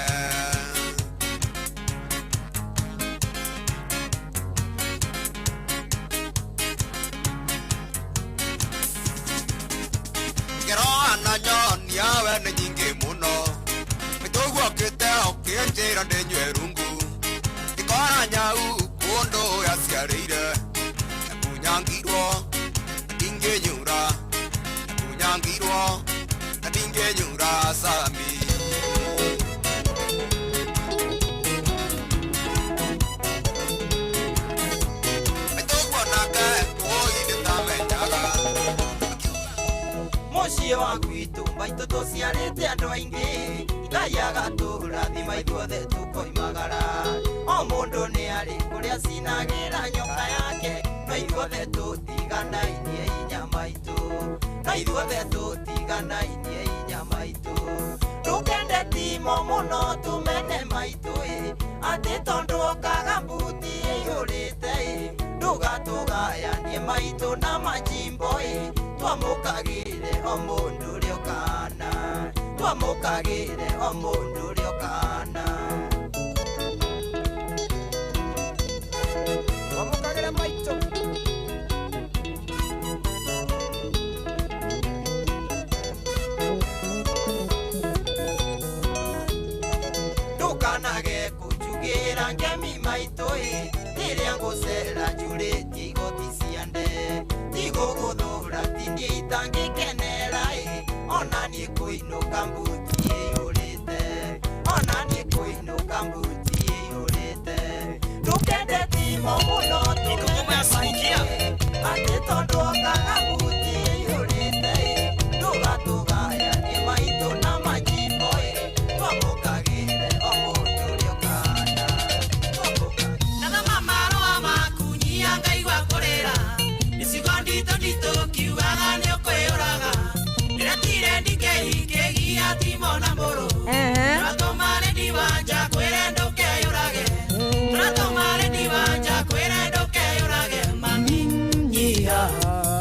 Ngero ananyonia we nĩ nyingĩ mũno mĩtũguo okĩte ũkĩnjĩra ndĩnyue rungu ngĩkora nyau kũndũ yaciarĩire nakunyangirwo ndingĩnyura nakunyangirwo ndingĩnyura sami. Mĩtũguo nake kũi ndĩtamenyaga Mũciĩ wa gwitũ maitũ tũciarĩte andũ aingĩ Ngai agatũrathima ithuothe tũkoimagara o mũndũ nĩ arĩ kũrĩa cinagĩra nyoka yake no ithuothe tũtiganainie inya maitũ no ithuothe tũtiganainie inya maitũ ndũkende timo mũno tũmene maitũ ĩ atĩ tondũ okaga mbuti ĩihũrĩte ĩ ndũgatũgayanie maitũ na majimbo ĩ twamũkagĩre o mũndũ ũrĩa ũkana twamũkagĩre o mũndũ ũrĩa ũkana twamũkagĩre maitũ. Ndũkanage kũnjugĩra ngemi maitũ ĩ rĩrĩa ngũcera njurĩtie igoti cia nde ndigũgũthũra tindie itangĩkenera ĩ ona niĩ kũinũka mbuti ĩihũrĩte ona niĩ kũinũka mbuti ĩihũrĩte ndũkende timo mũno tũmene maitũ ĩ atĩ tondũ okaga mbuti ĩihũrĩte ĩ ndũgatũgayanie maitũ na majimbo ĩ twamũkagĩre o mũndũ ũrĩa ũkana. Nathoma marũa maku nyia ngaigua kũrĩra icigo nditũ nditũ kiugaga nĩ ũkwĩyũraga ndĩretire ndikei kĩgia timo na mũrũ tũratũma rĩndi wanja kwĩre ndũkeyũrage tũratũma rĩndi wanja kwĩre ndũkeyũrage mami nyiha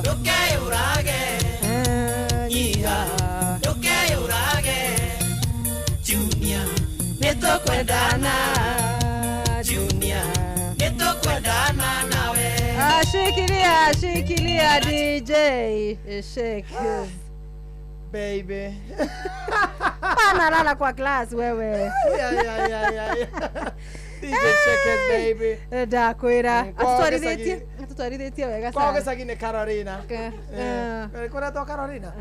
ndũkeyũrage nyiha ndũkeyũrage Junior nĩtũkwendana Junior nĩtũkwendana nawe. Shikilia, shikilia DJ Shake baby. Pana lala kwa class wewe. Yeah. DJ Shekes baby. Ndakwira atutwarithitie wega sana. Kwa gĩcagi nĩ Carolina. Kũrĩa to Carolina.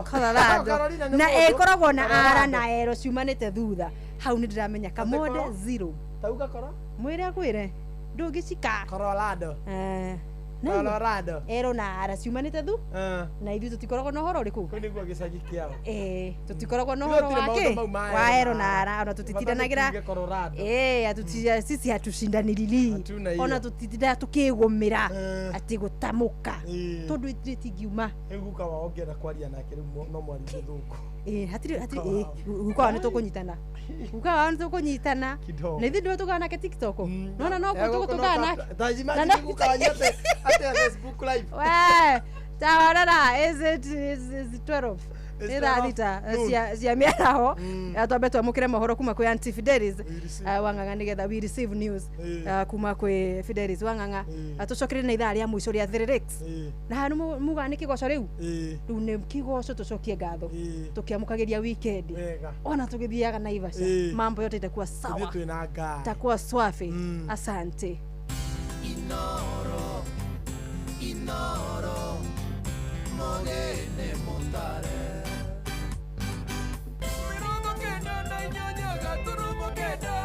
Colorado. Na ĩkoragwo na ara na ero ciumanĩte thutha. Hau nĩ ndĩramenya Kamode 0. Tauga kora? Mwĩre akwĩre. Ndũngĩcika. Colorado. Colorado. Ero na ara ciumanĩte thu. Na ithuĩ tũtikoragwo na ũhoro ũrĩkũ? Kũu nĩguo gĩcagi kĩao. Tũtikoragwo na ũhoro wake. Wa ero na ara ona tũtitindanagĩra. Sisi hatushindaniriri. Ona tũtitindaga tũkĩgũmĩra atĩ gũtamũka. Tondũ ithuĩ tingiuma. Rĩu guka wao ũngĩenda kwaria nake rĩu no mwarie Gĩthũngũ. Hatirĩ guka wao nĩ tũkũnyitana. Guka wao nĩ tũkũnyitana. Na ithuĩ ndũĩ tũgana nake TikTok. Nona no tũgana nake. Ta imagine guka wanyu atĩ Facebook live. We, tawarara is it is 12. Nĩ thaa thita cia mĩaraho. Twambe twamũkĩre mohoro kuma kwĩ Auntie Fidelis Wang'ang'a nĩgetha we receive news kuma kwĩ Fidelis Wang'ang'a. Tũcokerie na ithaa rĩa mũico rĩa 36. Na haha muga nĩ kĩgoco rĩu. Rĩu nĩ kĩgoco tũcokie ngatho. Tũkĩamũkagĩria weekend. Ona tũgĩthiaga Naivasha. Mambo yote itakuwa sawa. Itakuwa swafi. Asante. Inoro, inoro, mogene montare. Mirongo kenda na inyanya gaturumo kenda.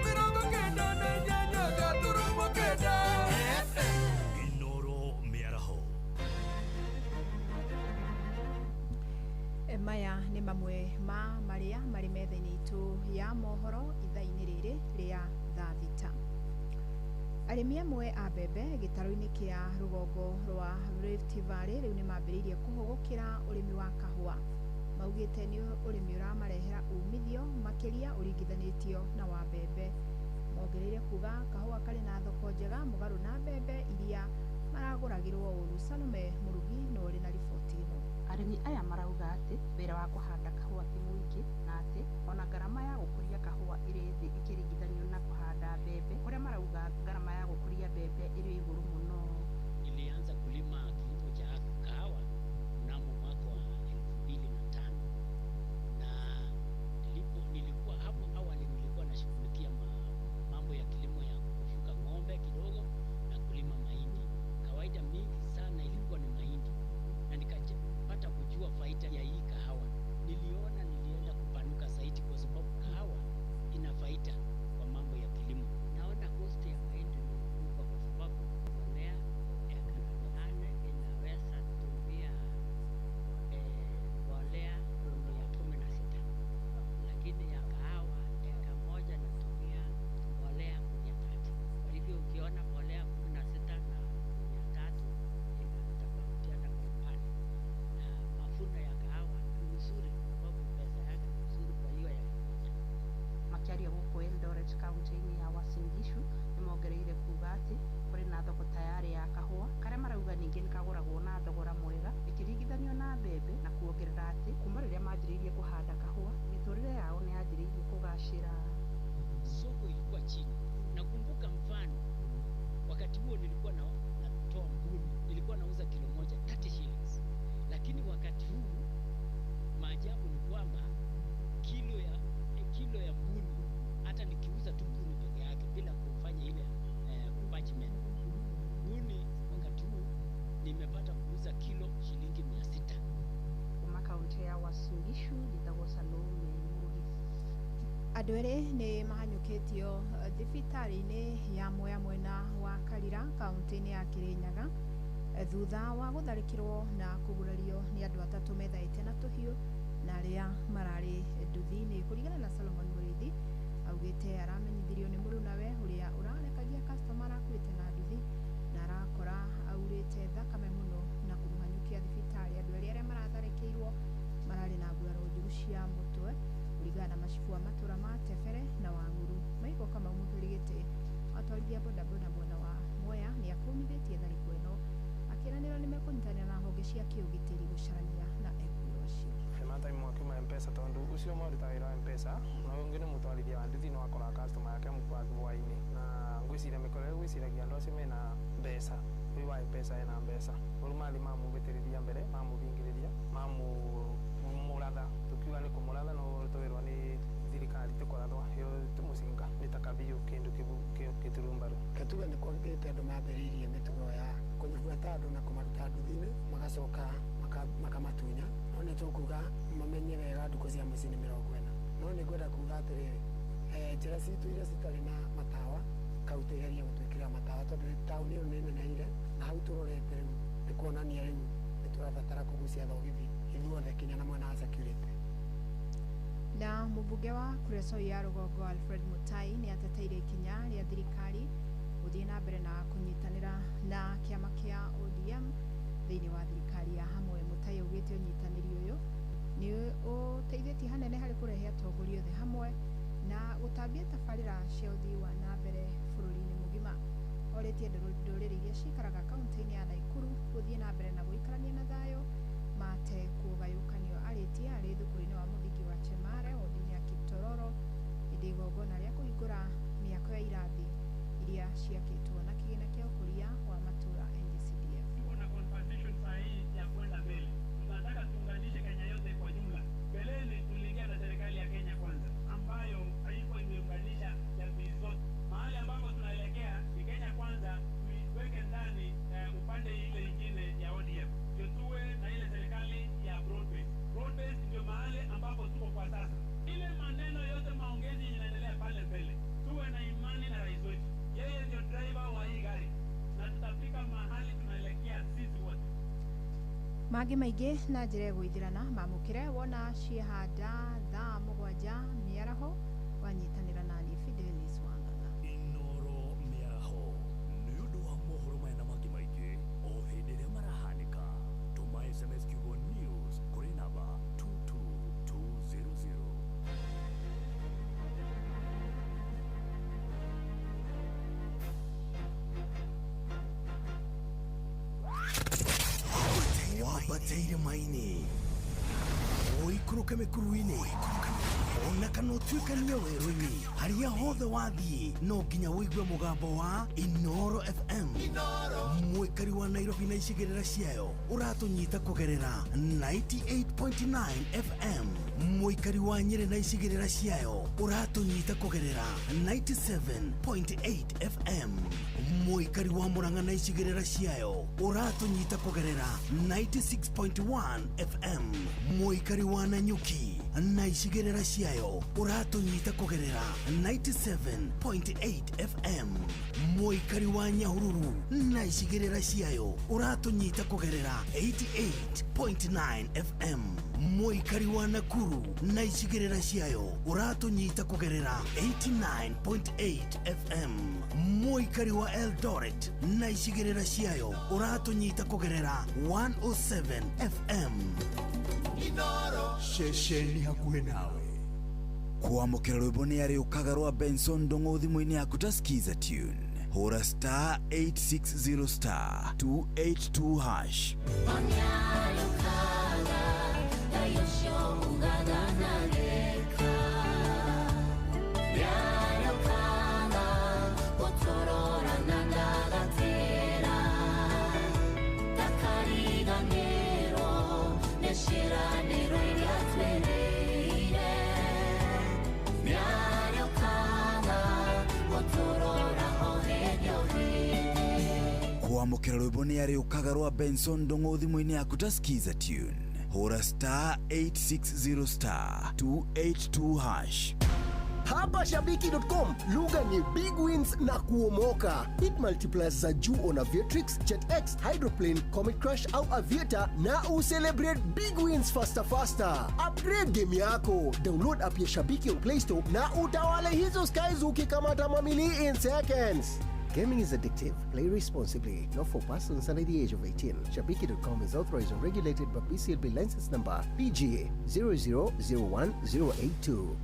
Mirongo kenda na inyanya gaturumo kenda. Inoro mĩaraho. Maya nĩ mamwe ma marĩa marĩ metha-inĩ itũ ya mohoro ithaa-inĩ rĩrĩ rĩa thaa thita. Arĩmi amwe a mbembe gĩtarũ-inĩ kĩa rũgongo rwa Rift Valley rĩu nĩ mambĩrĩirie kũhũgũkĩra ũrĩmi wa kahũa. Maugĩte nĩ ũrĩmi ũramarehera umithio makĩria ũringithanĩtio na wa mbembe. Mongereire kuga kahũa karĩ na thoko njega mũgarũ na mbembe iria maragũragĩrwo ũru. Salome Mũrugi no ũrĩ na riboti ĩno. Arĩmi aya marauga atĩ wĩra wa kũhanda kahũa ti mũingĩ na atĩ ona ngarama ya gũkũria kahũa ĩrĩ thĩ ĩkĩringithanio na kũhanda mbembe, kũrĩa marauga ngarama ya gũkũria mbembe ĩrĩ igũrũ mũno. Nilianza kulima kilimo cha kahawa mnamo mwaka wa 2005 na nilikuwa hapo awali nilikuwa nashughulikia mambo ya kilimo ya kufuga ng'ombe kidogo na kulima mahindi. Kawaida mingi sana ilikuwa ni mahindi, na nikapata kujua faida ya hii kahawa. Niliona nilienda kupanuka zaidi kwa sababu kahawa ina faida kwa mambo ya kilimo. Naona cost ya mahindi ni kubwa kwa sababu mbolea eka 8 inaweza tumia mbolea gunia 16, lakini ya kahawa eka 1 natumia mbolea gunia 3. Kwa hivyo ukiona mbolea 16 na gunia 3 inatofautiana kwa umbali, na mavuno ya kahawa ni mzuri kwa sababu pesa yake ni mzuri kwa hiyo ya moja. Makiaria gũkũ Eldoret kaunti-inĩ ya Uasin Gishu nĩmongereire kuga atĩ kũrĩ na thoko tayarĩ ya kahũa karĩa marauga ningĩ nĩkagũragwo na thogora mwega ĩkĩringithanio na mbembe, na kuongerera atĩ kuma rĩrĩa manjĩrĩirie kũhanda kahũa mĩtũrĩre yao nĩ yanjĩrĩirie kũgacĩra. Soko ilikuwa chini. Nakumbuka mfano wakati huo nilikuwa natoa mbuni, nilikuwa nauza kilo moja 30 shillings, lakini wakati huu maajabu ni kwamba kilo ya mbuni hata nikiuza tu mbuni peke yake bila kufanya ile parchment, mbuni wakati huu nimepata kuuza kilo shilingi 600. Kuma kaunti ya Uasin Gishu njĩtagwo Salome Mũrugi. Andũ erĩ nĩ mahanyũkĩtio thibitarĩ-inĩ ya Mwea mwena wa Karira kaunti-inĩ ya Kirinyaga thutha wa gũtharĩkĩrwo na kũgurario nĩ andũ atatũ methaĩte na tũhiũ na arĩa mararĩ nduthi-inĩ. Kũringana na Solomon Mũrĩithi, augĩte aramenyithirio nĩ mũrunawe ũrĩa ũrarekagia customer arakuĩte na nduthi na arakora aurĩte thakame mũno na kũmũhanyũkia thibitarĩ. Andũ erĩ arĩa maratharĩkĩirwo mararĩ na nguraro njũru cia mũtwe kũringana na macibu a matũra ma Tebere na Wang'uru. Michael Kamau Mũtũrigĩtĩ atwarithia bodaboda mwena wa Mwea nĩ akũmithĩtie tharĩko ĩno akĩranĩra nĩ mekũnyitanĩra na honge cia kĩũgitĩri gũcarania na ekuĩrwo acio. Mata mwakiuma mpesa tondu ucio mwarutaga wĩra wa mpesa na ũyũ ũngĩ nĩ mũtwarithia wa nduthi no akoraga customer yake amũkuaga hwaĩ-inĩ na ngwĩciria mĩkora ĩyo gwĩciragia andũ acio mena mbeca ũyũ wa mpesa ena mbeca rĩu mathi mamũbĩtĩrĩria mbere mamũthingĩrĩria mamũratha tũkiuga nĩ kũmũratha no twĩrwo nĩ thirikari. ngari tũkorathwo yo tũmũcinga nĩ ta kabiũ kĩndũ kĩturumbaru. Katuga nĩ kwagĩte andũ mambĩrĩirie mĩtugo ya kũbuata andũ na kũmaruta nduthi-inĩ magacoka makamatunya. No nĩ tũkuga mamenye wega ndukũ cia mũciĩ nĩ 40. No nĩ ngwenda kuga atĩrĩrĩ, njĩra citũ iria citarĩ na matawa kaunti ĩgerie gũtwĩkĩra matawa tondũ taũni ĩyo nĩ neneire na hau tũrorete rĩu nĩ kuonania rĩu nĩ tũrabatara kũgucia thogithi ithuothe kinya na mwena wa security. Na mũmbunge wa Kuresoi ya rũgongo Alfred Mutai nĩ ateteire ikinya rĩa thirikari gũthiĩ na mbere na kũnyitanĩra na kĩama kĩa ODM thĩinĩ wa thirikari ya hamwe. Mutai augĩte ũnyitanĩri ũyũ nĩ ũteithĩtie hanene harĩ kũrehe atongoria othe hamwe na gũtambia tabarĩra cia ũthii wa na mbere bũrũri-inĩ mũgima. Orĩtie ndũrĩrĩ iria cikaraga kaunti-inĩ ya Naikuru gũthiĩ na mbere na gũikarania na thayũ mate kũgayũkanio. Arĩtie arĩ thukuru-inĩ wa mũthingi wa Chemare wodi-inĩ ya Kiptororo hĩndĩ igongona rĩa kũhingũra mĩako ya irathi iria ciakĩtwo na kĩgĩna kĩa ũkũria wa matũũra NGCDF. Kuna conversation sahihi ya kwenda mbele. Tunataka tuunganishe Kenya yote kwa jumla. Mbeleni tuliingia na serikali ya Kenya Kwanza ambayo haikuwa imeunganisha jamii zote. Mahali ambapo tunaelekea ni Kenya Kwanza tuiweke ndani upande ile ingine ya ODM. Ndio tuwe na ile serikali ya broad base. Broad base ndio mahali ambapo tuko kwa sasa. Ile maneno yote maongezi inaendelea pale mbele. Tuwe na imani na rais wetu. Yeye ndio driver wa hii gari. Na tutafika mahali tunaelekea sisi wote. Mangĩ maingĩ na njĩra ĩgũithirana mamũkĩre wona ciehanda thaa 7 mĩaraho wanyitanĩra nani Fidelis Wang'ang'a. Inoro mĩaraho nĩ ũndũ wa mohoro maya na mangĩ maingĩ o hĩndĩ ĩrĩa marahanĩka. Tũma SMS kiugo news kũrĩ namba 22200. Wambateire maini ũikũrũke mĩkuru-inĩ ona kana ũtuĩkanie werũ-inĩ harĩa hothe wathiĩ no nginya ũigue mũgambo wa Inoro FM. Mwĩkari wa Nairobi na icigĩrĩra ciayo ũratũnyita kũgerera 98.9 FM. Mũikari wa Nyĩrĩ na icigĩrĩra ciayo ũratũnyita kũgerera 97.8 FM. Mũikari wa Murang'a na icigĩrĩra ciayo ũratũnyita kũgerera 96.1 FM. Mũikari wa Nanyuki na icigĩrĩra ciayo ũratũnyita kũgerera 97.8 FM. Mũikari wa Nyahururu na icigĩrĩra ciayo ũratũnyita kũgerera 88.9 FM. Mũikari wa Nakuru na icigĩrĩra ciayo ũratũnyita kũgerera 89.8 FM. Mũikari wa Eldoret na icigĩrĩra ciayo ũratũnyita kũgerera 107 FM. Ceceni hakuhĩ nawe. Kwamũkĩra rwĩmbo nĩ arĩũkaga rwa Benson Ndung'u thimũ-inĩ yaku ta Skiza Tune. Hũra star 860 star 282 hash. Kwamũkĩra rwĩmbo nĩ arĩũkaga rwa Benson Ndung'u thimũ-inĩ yaku ta Skiza Tune. Hũra star 860 star 282 hash. Hapa Shabiki.com lugha ni big wins na kuomoka. Hit multipliers za juu on Aviatrix, JetX, Hydroplane, Comet Crash au Aviator na ucelebrate big wins faster faster. Upgrade game yako. Download app ya Shabiki on Play Store na utawale hizo skies ukikamata mamili in seconds. Gaming is addictive. Play responsibly. Not for persons under the age of 18. Shabiki.com is authorized and regulated by BCLB license number PGA 0001082.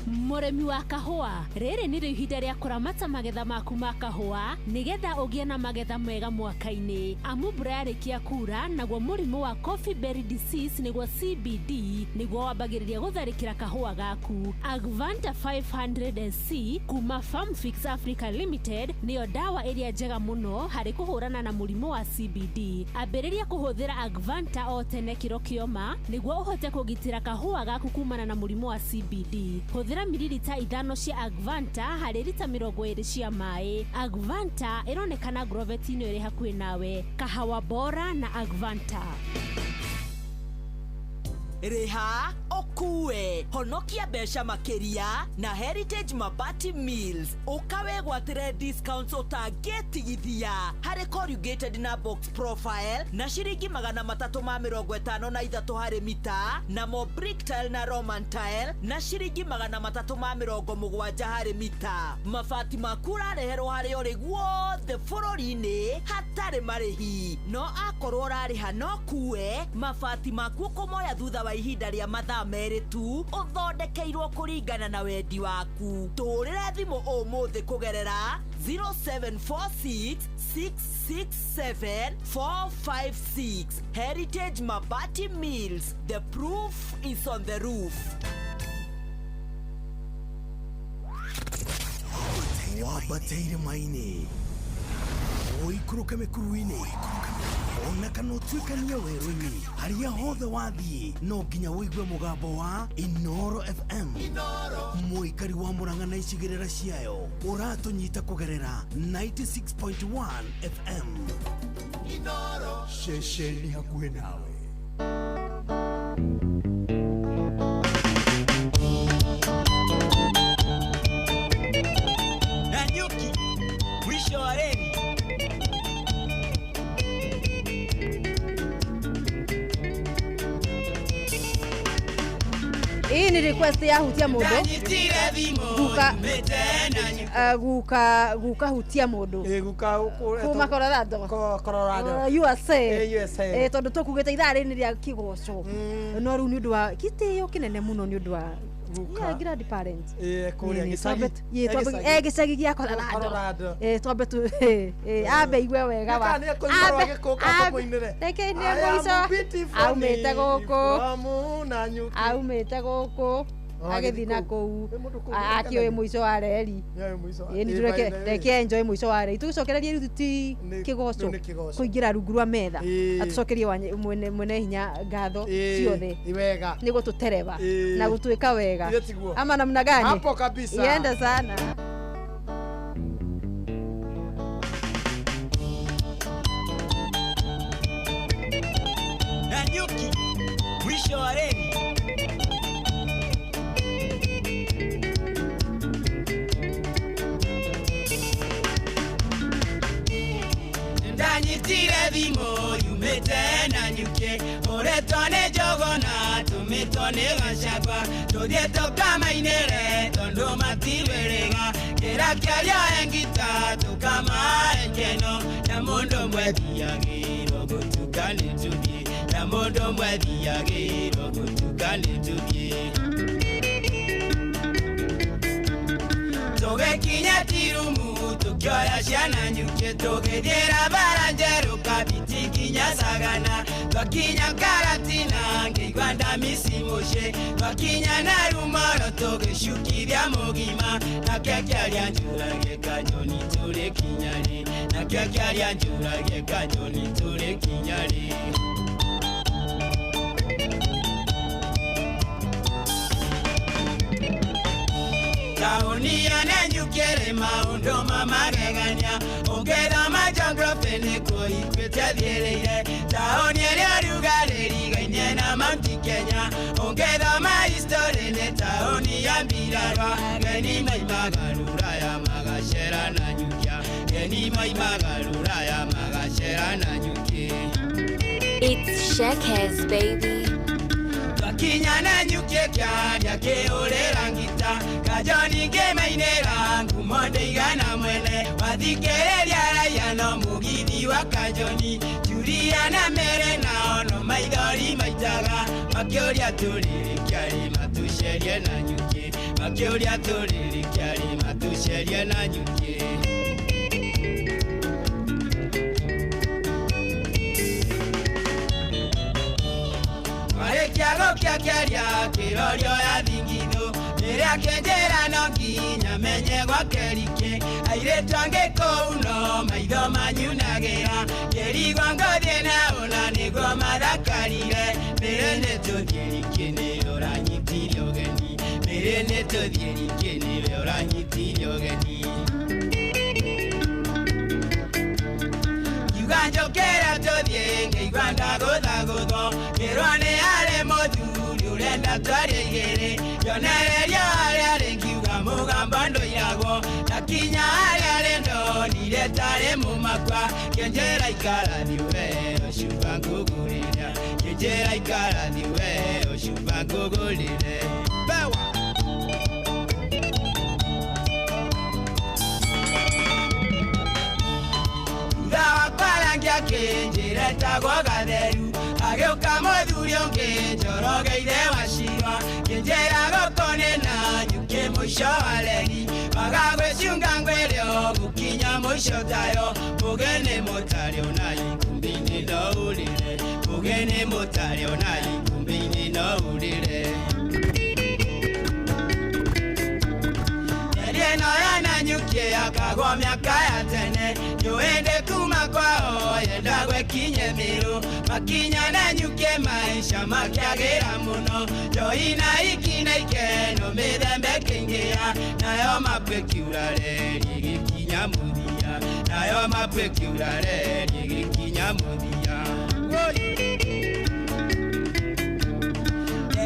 Mũrĩmi wa kahũa, rĩrĩ nĩrĩo ihinda rĩa kũramata magetha maku ma kahũa nĩgetha ũgĩe na magetha mega mwaka-inĩ. Amu mbura yarĩkia kura, naguo mũrimũ wa coffee berry disease nĩguo CBD nĩguo wambagĩrĩria gũtharĩkĩra kahũa gaku. Agvanta 500 SC kuma Farmfix Africa Limited nĩyo ndawa ĩrĩa njega mũno harĩ kũhũrana na mũrimũ wa CBD. Ambĩrĩria kũhũthĩra Agvanta o tene kĩro kĩoma nĩguo ũhote kũgitĩra kahũa gaku kumana na mũrimũ wa CBD. Hũthĩra mililita 5 cia Agvanta harĩ rita 20 cia maĩ. Agvanta ĩronekana Grovet-inĩ ĩrĩ hakuhĩ nawe. Kahawa bora na Agvanta. Rĩha ũkue honokia mbeca makĩria na Heritage Mabati Mills ũkawegwatĩre discounts ũtangĩtigithia harĩ corrugated na box profile na ciringi 353 harĩ mita na mo brick tile na Roman tile na ciringi 370 harĩ mita. Mabati maku ũrareherwo harĩa ũrĩ guothe bũrũri-inĩ hatarĩ marĩhi, no akorwo ũrarĩha no kue mabati maku ũkũmoya thutha wa ihinda rĩa mathaa 2 tu ũthondekeirwo kũringana na wendi waku. Tũhũrĩre thimũ ũmũthĩ kũgerera 0746 667 456. Heritage Mabati Mills, the proof is on the roof. Wambateire maini ũikũrũke mĩkuru-inĩ ona kana ũtuĩkanie werũ-inĩ harĩa hothe wathiĩ no nginya ũigue mũgambo wa Inoro FM. Mũikari wa Murang'a na icigĩrĩra ciayo ũratũnyita kũgerera 96.1 FM. Inoro ceceni hakuhĩ nawe. Nanyuki mwisho wa reli. Hii ni request ya hutia mundu guka guka guka hutia mundu guka kuma Colorado Colorado USA USA tondu tukugite ithaa rini ria kigoco no riu ni undu wa gitio kinene muno ni undu wa yeah, grandparents kuria gicagi gicagi gia Colorado twambe tu ambe igue wega wa reke ni mũico aumĩte gũkũ aumĩte gũkũ agĩthiĩ na kũu akĩũĩ mũico wa reri reke enjoy mũico wa reri tũgĩcokererie rĩu ti kĩgoco kũingĩra rungu rwa metha atũcokerie mwene hinya ngatho ciothe nĩ gũtũtereba na gũtuĩka wega ama namna gani hapo kabisa iende sana. Nanyuki mwisho wa reli. Ndanyitire thimũ yumĩte Nanyuki ũretwo nĩ Njogona tũmĩtwo nĩ Gacagua tũthiĩ tũkamainĩre tondũ matirwĩrĩga kĩra kĩaria engita tũkamahe keno na mũndũ mwethiagĩrwo gũtuka nĩ tũthiĩ na mũndũ mwethiagĩrwo gũtuka nĩ tũthiĩ tũgĩkinya tirumu tukioya ciana nyuki tũgĩthiĩra bara njerũ Kabiti nginya Sagana twakinya Karatina ngĩigua Ndamisi mũciĩ twakinya Narumoro tũgĩcukithia mũgima nake kĩaria njũrage Kanyoni tũrĩ kinya rĩ nake kĩaria njũrage Kanyoni tũrĩ kinya rĩ. Taũni ya Nanyuki ĩrĩ maũndũ ma magegania ũngĩthoma geography nĩkuo ikuĩte thiĩrĩire taũni ĩrĩa rugarĩ ĩrigainie na Mount Kenya ũngĩthoma history nĩ taũni ya mbirarwa ageni maimaga rũraya magacera Nanyuki ageni maimaga rũraya magacera Nanyuki. It's Shekhes baby. Twakinya Nanyuki kĩaria kĩhũrĩra ngita Kajoni ngĩmainĩra ngumo ndĩigana mwene wathikĩrĩria raia no mũgithi wa Kajoni Julia na Mere nao no maithori maitaga makĩũria tũrĩrĩ kĩarĩ matũcerie Nanyuki Makĩũria tũrĩrĩ kĩarĩ matũcerie na nyuki. Marĩkia gũkia kĩaria kĩrorio ya thingithũ rĩrĩa kĩnjĩra no nginya menye gwake rikĩ airĩtu angĩ kũu no maitho manyunagĩra ngĩrigwo ngũthiĩ nao na nĩguo mathakarire mĩrĩ nĩ tũthiĩ rikĩ nĩwe ũranyitire ũgeni mĩrĩ nĩ tũthiĩ rikĩ nĩwe ũranyitire ũgeni ngiuga njũkĩra tũthiĩ ngĩigua ndagũthagũthwo ngĩrwo nĩ arĩ mũthuri ũrenda twarie igĩrĩ nyonereria harĩa arĩ ngiuga mũgambo ndũiragwo ndakinya harĩa arĩ ndonire tarĩ mũmakwa kĩnjĩra ikara thiĩ we ũcuba ngũgũrĩre kĩnjĩra ikara thiĩ we ũcuba ngũgũrĩre. Bewa. Thutha wa kwarangia kĩnjĩra etagwo Gatheru agĩũka mũthuri ũngĩ njorogeire wa Shirwa kĩnjĩra gũkũ nĩ na nyuki mũico wa reri waga gwĩciunga ngwĩre ũgũkinya mũico tayo mũgeni mũtarĩ ona ikũmbĩ-inĩ no ũrĩre mũgeni mũtarĩ ona ikũmbĩ-inĩ no ũrĩre. Ĩno ya Nanyuki yakagwo mĩaka ya tene nĩũhĩndĩ kuma kwao yenda gwekinye mĩrũ makinya Nanyuki maisha makĩagĩra mũno njohi na iki na ikeno mĩthemba ĩkĩingĩha nayo mapũ ĩkiura reri ĩgĩkinya mũthia nayo mapũ ĩkiura reri ĩgĩkinya mũthia.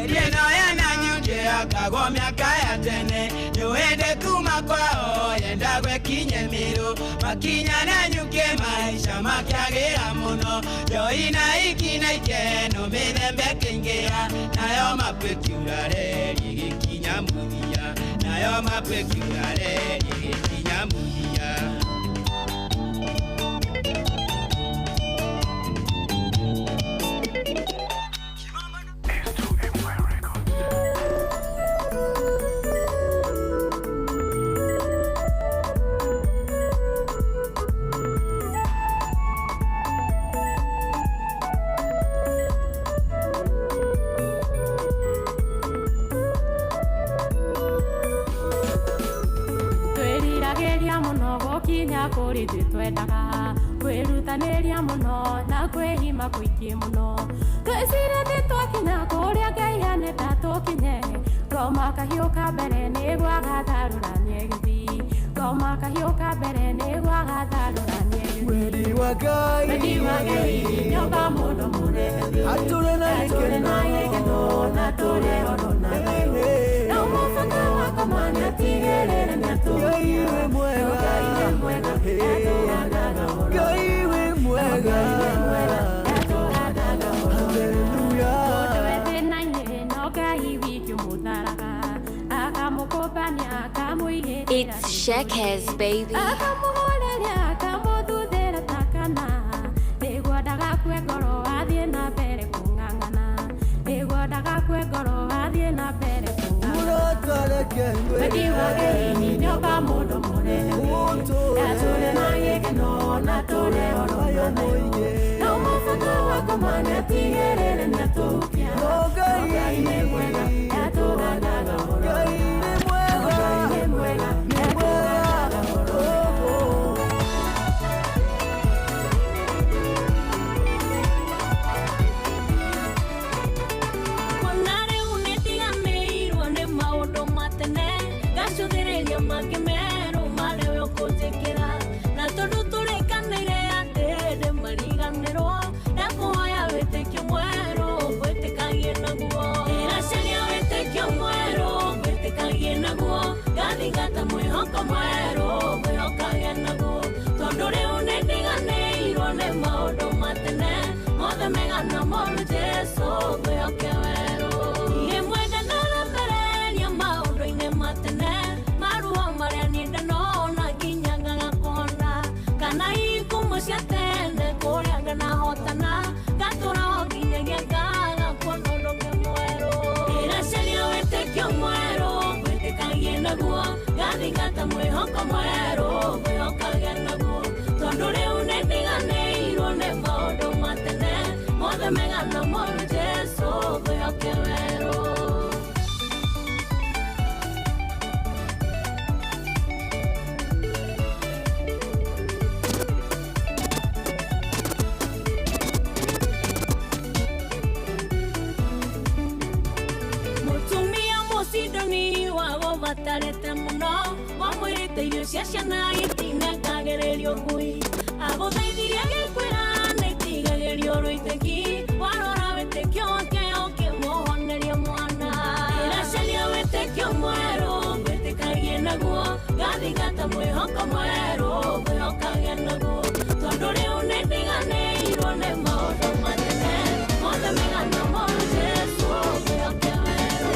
Ĩno ya Nanyuki yakagwo mĩaka ya tene nĩũhĩndĩ kuma kwao yenda gwekinye mĩrũ makinya Nanyuki maisha makĩagĩra mũno njohi na iki na ikeno mĩthemba ĩkĩingĩha nayo mapũ ĩkiura reri ĩgĩkinya mũthia nayo mapũ ĩkiura reri ĩgĩkinya mũthia. Kũrĩ ithuĩ twendaga kwĩrutanĩria mũno na kwĩhima kũingĩ mũno twĩcirie atĩ twakinya kũrĩa Ngai anenda tũkinye ngoma kahiũ ka mbere nĩguo agatharũranie gĩthii ngoma kahiũ ka mbere nĩguo agatharũranie gĩthii. Wendi wa Ngai wendi wa Ngai nyũmba mũno mũnene atũre na gĩkeno na tũre oro na thayũ na mũbanga wa kũmanya tigĩrĩre nĩatũhukia. Ngai wĩ mwega Ngai wĩ mwega Hallelujah. Mũndũ wĩ thĩna-inĩ no Ngai wiki ũmũtharaga akamũkũmbania akamũigĩrĩra It's Shekhes, baby. Akamũhoreria akamũthuthĩra ta kana nĩguo ndagakue ngoro athiĩ na mbere kũng'ang'ana nĩguo ndagakue ngoro athiĩ na mbere kũng'ang'ana. Wendi wa Ngai nĩ nyũmba mũndũ mũnene atũre na gĩkeno na tũre oro na thayũ na mũbanga wa kũmanya tigĩrĩre nĩatũhukia. Ngai nĩ mwega nĩatũrathaga ũhoro Ngai nĩ mwega Ngai nĩ mwega nĩatũrathaga ũhoro. Kuona rĩu nĩndiganĩirwo nĩ maũndũ ma tene ngacũthĩrĩria mangĩ merũ marĩa we ũkũnjĩkĩra na tondũ tũrĩkanĩire atĩ ndĩmariganĩrwo ndakũhoya wĩtĩkio mwerũ ngwĩtĩkagie naguo ndĩracaria wĩtĩkio mwerũ ngwĩtĩkagie naguo ngathingata mwĩhoko mwerũ ngwĩhokagie naguo tondũ rĩu nĩndiganĩirwo nĩ maũndũ ma tene mothe mega na moru Jesũ ngwĩhoke werũ rĩmwe ndanaremereria maũndũ-inĩ ma tene maruo marĩa niĩ ndanona nginya ngaga kũhona kana ikumo cia tene kũrĩa ndanahotana ngatũra o nginyagia ngaga kuona ũndũ ũngĩ mwerũ ndĩracaria wĩtĩkio mwerũ ngwĩtĩkagie mwĩhoko mwerũ ngwĩhokage naguo tondũ rĩu nĩndiganĩirwo nĩ maũndũ ma tene mothe mega na moru Jesũ ngwĩhoke werũ. Musidoni wagobatarĩte mũno wamwĩrĩte irio cia ciana itinekagĩrĩrio ngui agũteithirie gĩkwĩra na itigagĩrio rũitĩki warora wĩtĩkio wake ũkĩmũhoneria mwana ĩracaria wĩtĩkio mwerũ ngwĩtĩkagie naguo ngathingata mwĩhoko mwerũ ngwĩhokage naguo tondũ rĩu nĩndiganĩirwo nĩ maũndũ ma tene mothe mega na moru Jesũ ngwĩhoke werũ.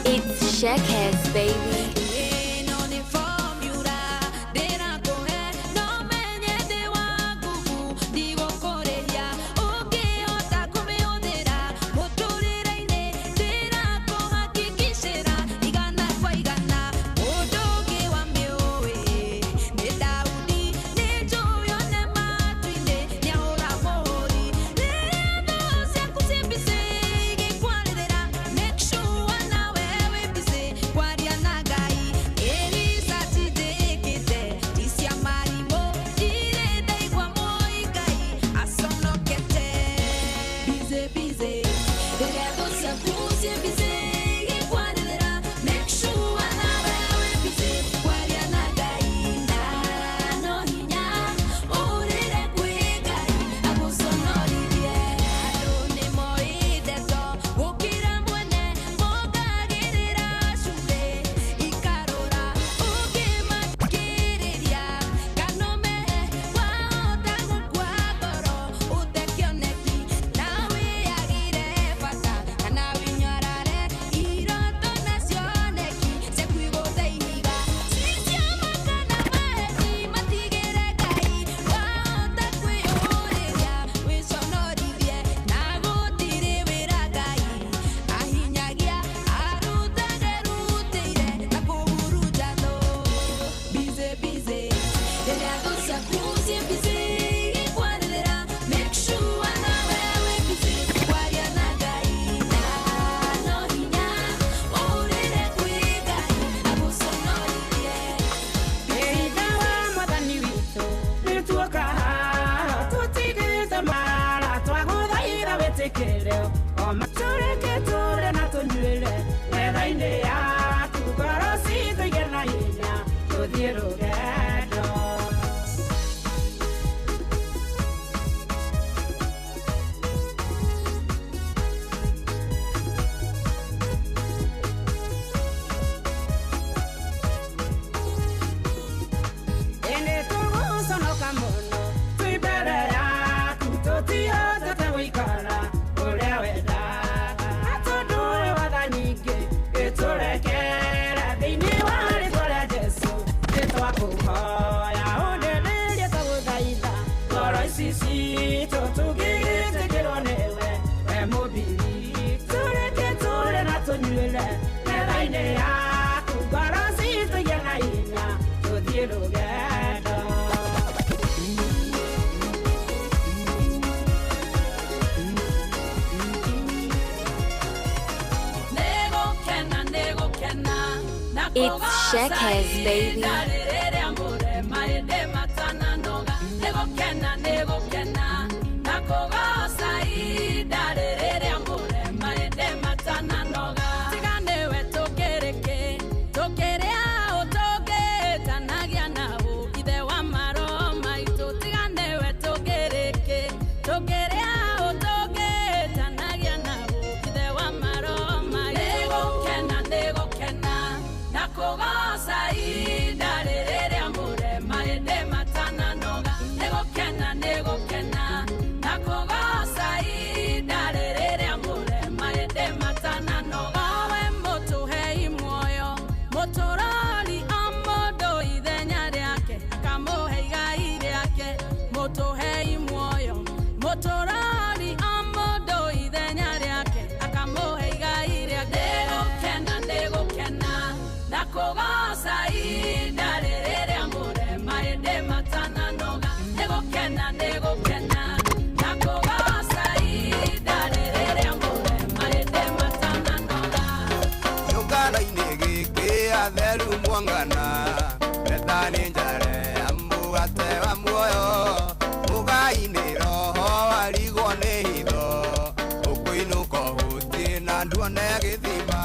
It's Shekhes, baby. It's Shekhes, baby. Koga saida. nduone gĩthima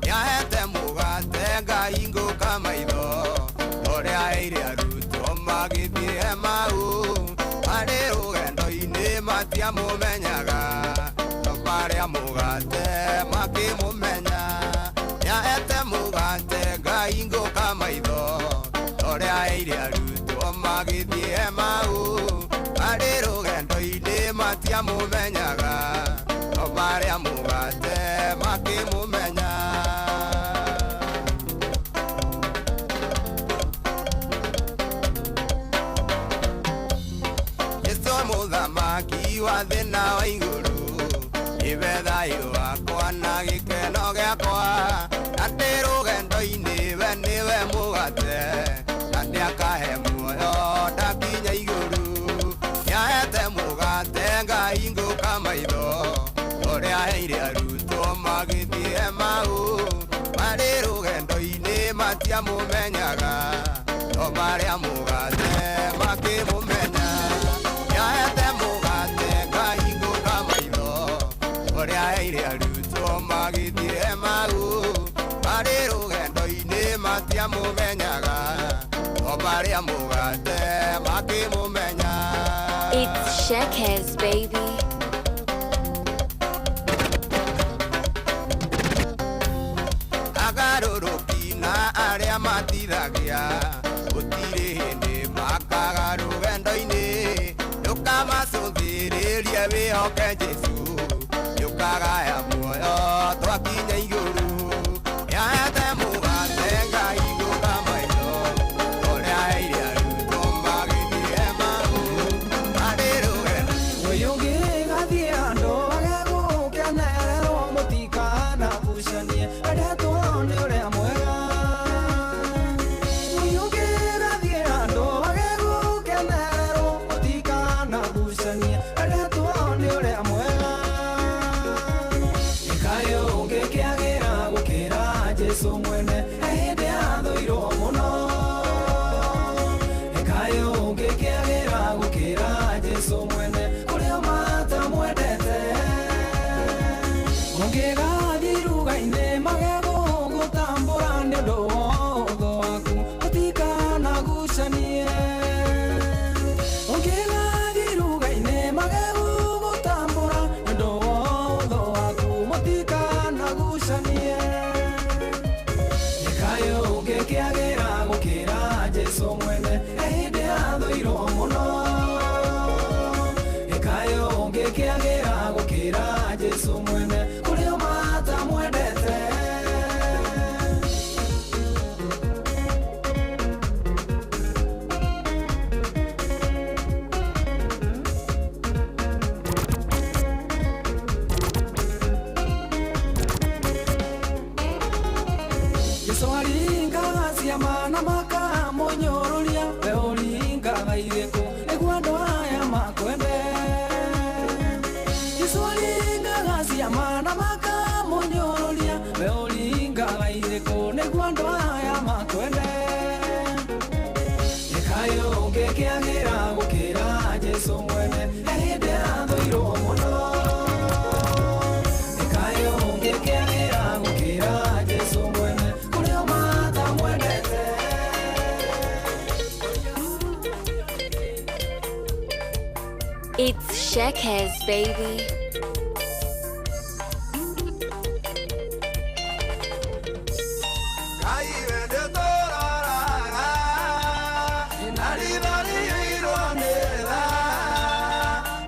nĩahete mũgate ngahingũka maitho ũrĩa aheire arutwo magĩthiĩ Emau marĩ rũgendo-inĩ matiamũmenyaga no marĩa mũgate makĩmũmenya nĩahete mũgate ngahingũka maitho ũrĩa aheire arutwo magĩthiĩ Emau marĩ rũgendo-inĩ matiamũmenyaga no marĩa mũgate makĩmũmenya. Yesu mũthamaki wa thĩ na wa igũrũ nĩwe thayũ wakwa na gĩkeno gĩakwa na ndĩ rũgendo-inĩ we nĩwe mũgate na nĩakahe muoyo ndakinya igũrũ nĩahete mũgate ngahingũka maitho ũrĩa aheire arutwo magĩthiĩ Emau marĩ rũgendo-inĩ matiamũmenyaga no marĩa mũgate makĩmũmenya nĩahete mũgate ngahingũka maitho ũrĩa aheire arutwo magĩthiĩ Emau marĩ rũgendo-inĩ matiamũmenyaga no marĩa mũgate makĩmũmenya. It's Shekhes, baby. Agarũrũki na arĩa matithagia gũtirĩ hĩndĩ makaga rũgendo-inĩ ndũkamacũthĩrĩrie wĩhoke Jesũ nĩũkagaya muoyo twakinya igũrũ nĩahete mũgate ngahingũka maitho ũrĩa aheire arutwo magĩthiĩ Emau marĩ rũgendo. Ũyũ ũngĩgathiĩ handũ agegũkenererwo mũtikanagucanie endetwo nĩ ũrĩa mwega. Ũyũ ũngĩgathiĩ handũ agegũkenererwo mũtikanagucanie endetwo nĩ ũrĩa mwega. Ĩkaĩ ũngĩkĩagĩra gũkĩra Jesũ mwene hĩndĩ athũirwo mũno. Ĩkaĩ ũngĩkĩagĩra gũkĩra Jesũ mwene kũrĩa matamwendete. Ũngĩgathiĩ iruga-inĩ magegũgũtambũra nĩ ũndũ wa ũthũ waku mũtikanagucanie. Ũngĩgathiĩ iruga-inĩ magegũgũtambũra nĩ ũndũ wa ũthũ waku mũtikanagucanie. Ĩkaĩ ũngĩkĩagĩra gũkĩra Jesũ mwene hĩndĩ athũirwo mũno. Ĩkaĩ ũngĩkĩagĩra gũkĩra Jesũ mwene kũrĩa matamwendete. Jesũ aringaga ciama na makamũnyũrũria we ũringaga irĩkũ nĩguo andũ aya makwende. Jesũ aringaga ciama na makamũnyũrũria we ũringaga irĩkũ nĩguo andũ aya makwende. Ĩkaĩ ũngĩkĩagĩra gũkĩra Jesũ mwene hĩndĩ athũirwo mũno. Ĩkaĩ ũngĩkĩagĩra gũkĩra Jesũ mwene kũrĩa matamwendete. It's Shekhes, baby. Ngai we nĩũtũroraga na ritho rĩiyũirwo nĩ tha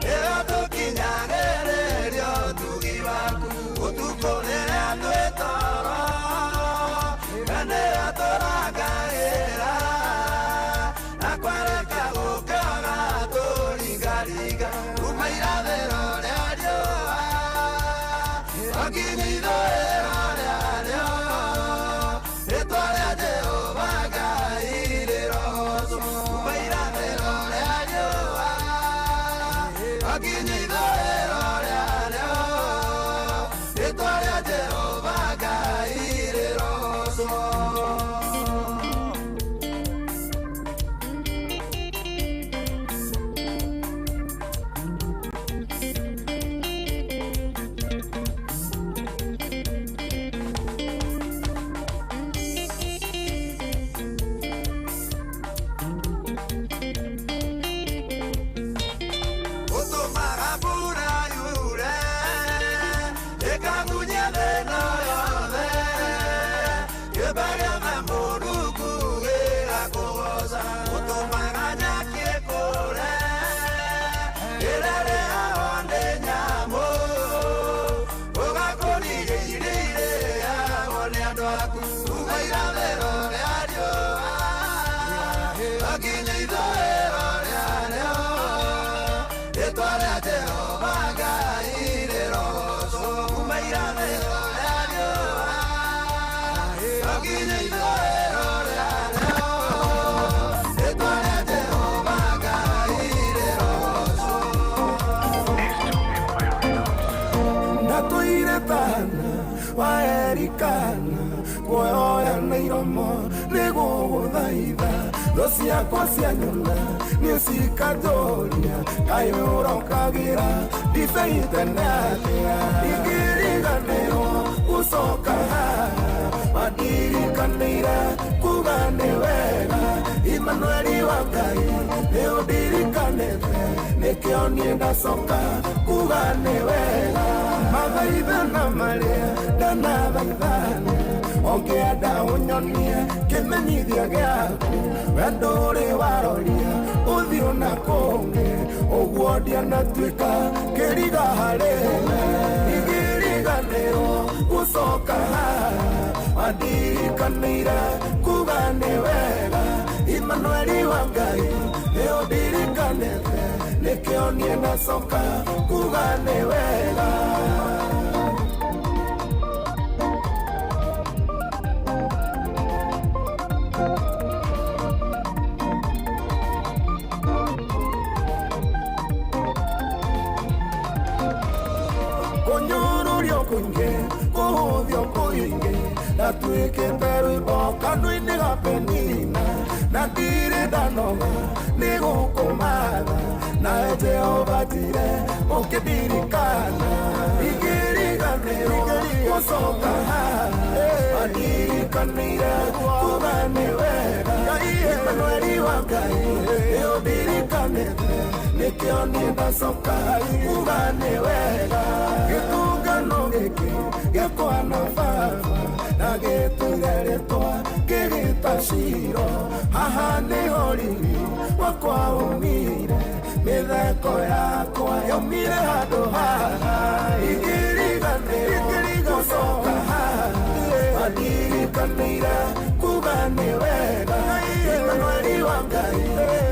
rĩrĩa tũkinyanĩrĩrio ũtugi waku ũtukũ rĩrĩa twĩ toro we nĩwe tũrangagĩra na kwareka gũkĩaga tũringaringa kuma irathĩro rĩa riũa o nginya ithũĩro rĩarĩo rĩtwa rĩa Jehova Ngai rĩrogoocwo kuma irathĩro rĩa riũa o nginya ithũĩro rĩarĩo rĩtwa rĩa Jehova Ngai rĩrogoocwo. Nginya ithũĩro rĩarĩo rĩtwa rĩa Jehova Ngai rĩroocwo. Ndatũire tana wa Erikana kuoya na iromo nĩgũgũthaitha thũ ciakwa cianyona nĩcikanjũria kaĩ ũrokagĩra ndibei tene atĩa ingĩriganĩrwo gũcoka haha mandirikanĩire kuga nĩ wega Imanueli wa Ngai nĩũndirikanĩte nĩkĩo niĩ ndacoka kuga nĩ wega mathaithana marĩa ndanathaithana ũngĩenda ũnyonie kĩmenyithia gĩaku wendo ũrĩ waroria ũthiũ na kũngĩ ũguo ndianatuĩka kĩriga harĩ we ingĩriganĩrwo gũcoka haha mandirikanĩire kuga nĩ wega Imanueli wa Ngai nĩũndirikanĩte nĩkĩo niĩ ndacoka kuga nĩ wega. Kũnyũrũrio kũingĩ kũhũthio kũingĩ ndatuĩkĩte rwĩmbo kanua-inĩ ga Penina na ndirĩ ndanoga nĩ gũkũmatha nawe Jehova njire ũkĩndirikana ingĩriganĩrwo gũcoka haha mandirikanĩire kuga nĩ wega Imanueli wa Ngai nĩũndirikanĩte nĩkĩo niĩ ndacoka kuga nĩ wega gĩtũngano gĩkĩ gĩakwa na baba na gĩtũire rĩtwa ngĩgĩta Shilo haha nĩho riri wakwa umire mĩtheko yakwa yaumire handũ haha ingĩriganĩrwo gũcoka haha mandirikanĩire kuga nĩ wega Imanueli wa Ngai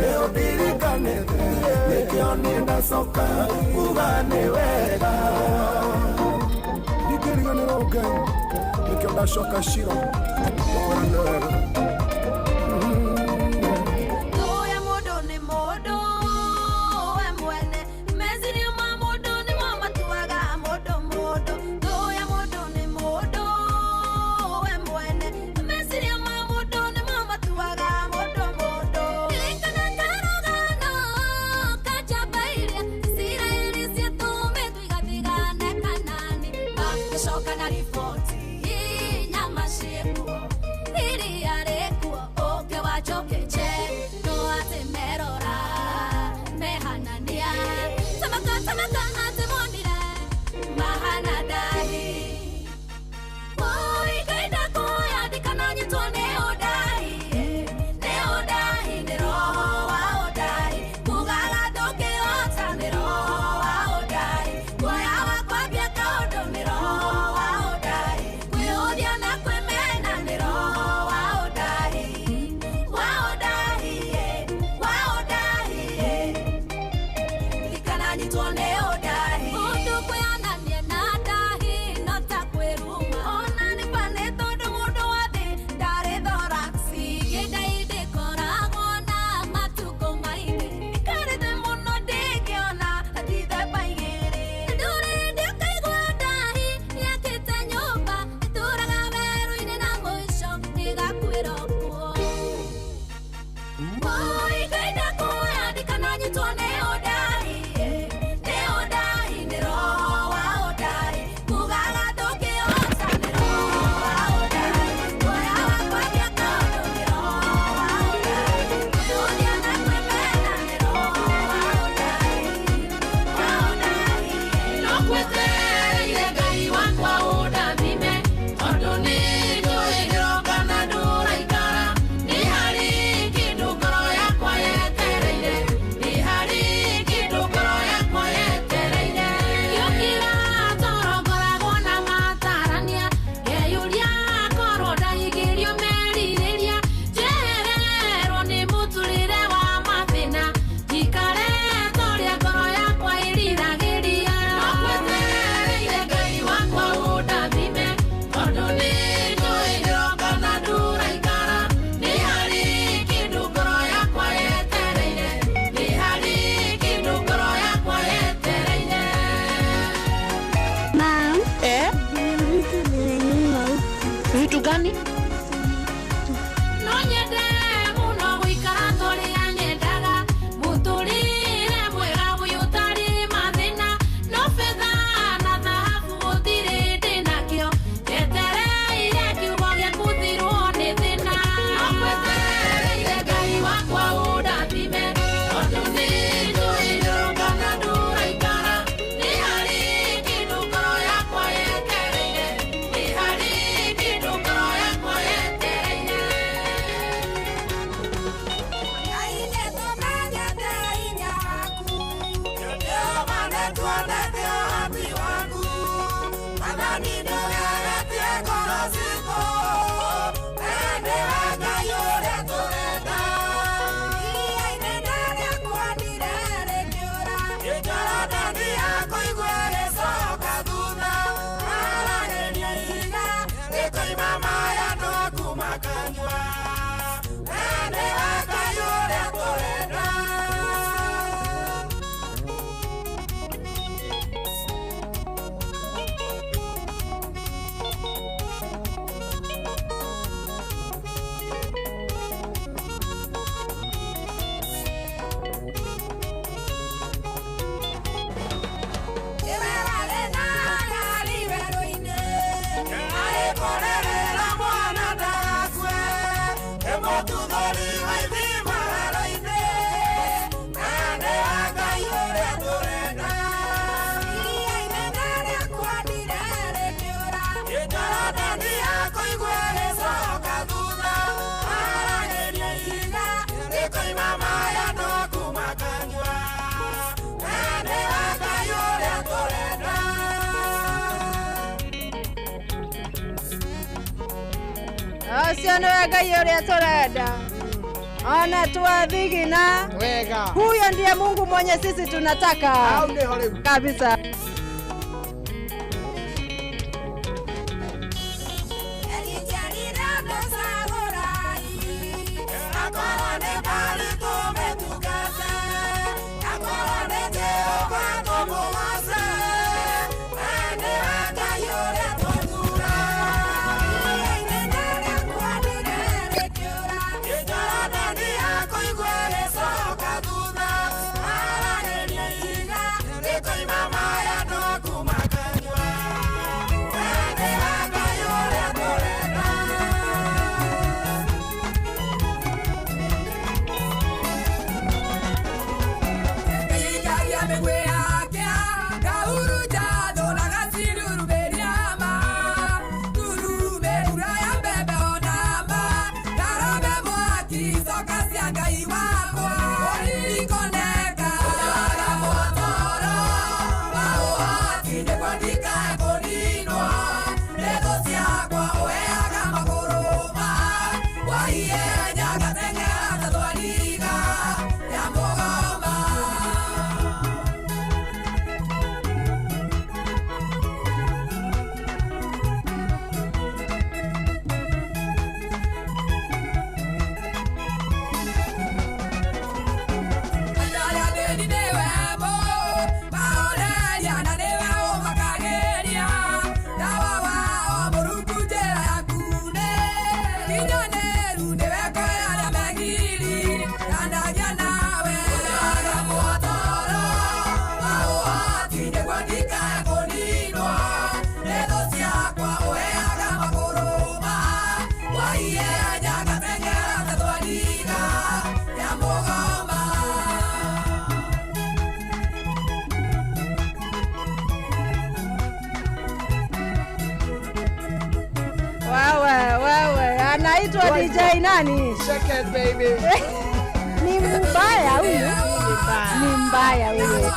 nĩũndirikanĩte nĩkĩo niĩ ndacoka kuga nĩ wega ndingĩriganĩrwo Ngai nĩkĩo ndacoka Shilo kuga nĩ wega. Thũ ya mũndũ nĩ mũndũ we mwene meciria ma mũndũ nĩmo matuaga mũndũ mũndũ. Thũ ya mũndũ nĩ mũndũ we mwene meciria ma mũndũ nĩmo matuaga mũndũ mũndũ. Ririkana karũgano ka njamba iria Isiraeli ciatũmĩtwo igathigane Kanaani magĩcoka na riboti nyama ciĩkuo iria rĩkuo ũkĩ wa njũkĩ no atĩ merora mehanania tamaka tamaka atĩ monire mahana ndahi Oi Ngai ndakuhoya ndikananyitwo nĩ ũndahi nĩ ũndahi nĩ roho wa ũndahi kugaga ndũngĩhota nĩ roho wa ũndahi kuoya wa kwambia kaũndũ nĩ roho wa ũndahi. gani? No nyende mũno gũikara tũrĩa nyendaga mũtũrĩre mwega ũyũ ũtarĩ mathĩna no betha na thahabu gũtirĩ ndĩnakĩo njetereire kiugo gĩaku thirwo nĩ thĩna no ngwetereire Ngai wakwa ũndathime tondũ nĩ njũĩ ndũrũngana ndũraikara nĩ harĩ kĩndũ ngoro yakwa yetereire nĩ harĩ kĩndũ ngoro yakwa yetereire. Ũcio nĩwe Ngai ũrĩa tũrenda ona twathigina. Wega. Huyo ndiye Mungu mwenye sisi tunataka. Hau nĩho rĩu. Kabisa. Anaitwa DJ nani? Shake it baby. Ni mbaya huyu. Ni mbaya huyu.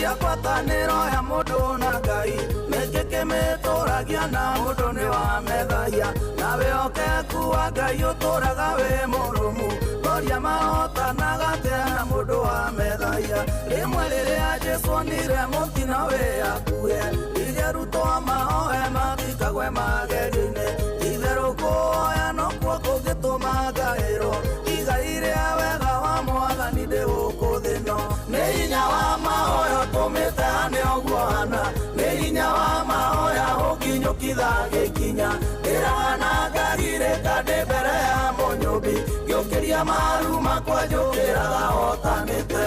Thũkagia ngwatanĩro ya mũndũ na Ngai nĩkĩ kĩmĩtũragia na mũndũ nĩ wamethahia na wĩhokeku wa Ngai ũtũraga wĩ mũrũmu ngoria mahotanaga atĩa na mũndũ wamethahia rĩmwe rĩrĩa Jesũ onire mũtino wĩ hakuhĩ igerutwo mahoe matikagwe magerio-inĩ itherũ kũhoya nokuo kũngĩtũma ngaĩrwo igai rĩa wega wa mwathani ndĩ gũkũ thĩ ĩno nĩ hinya wa mahoya ũtũmĩte hane ũguo hana nĩ hinya wa mahoya ũkinyũkitha gĩkinya ndĩraga na ngagirĩka ndĩ mbere ya mũnyũmbi ngĩũkĩria maru makwa njũkĩraga hotanĩte.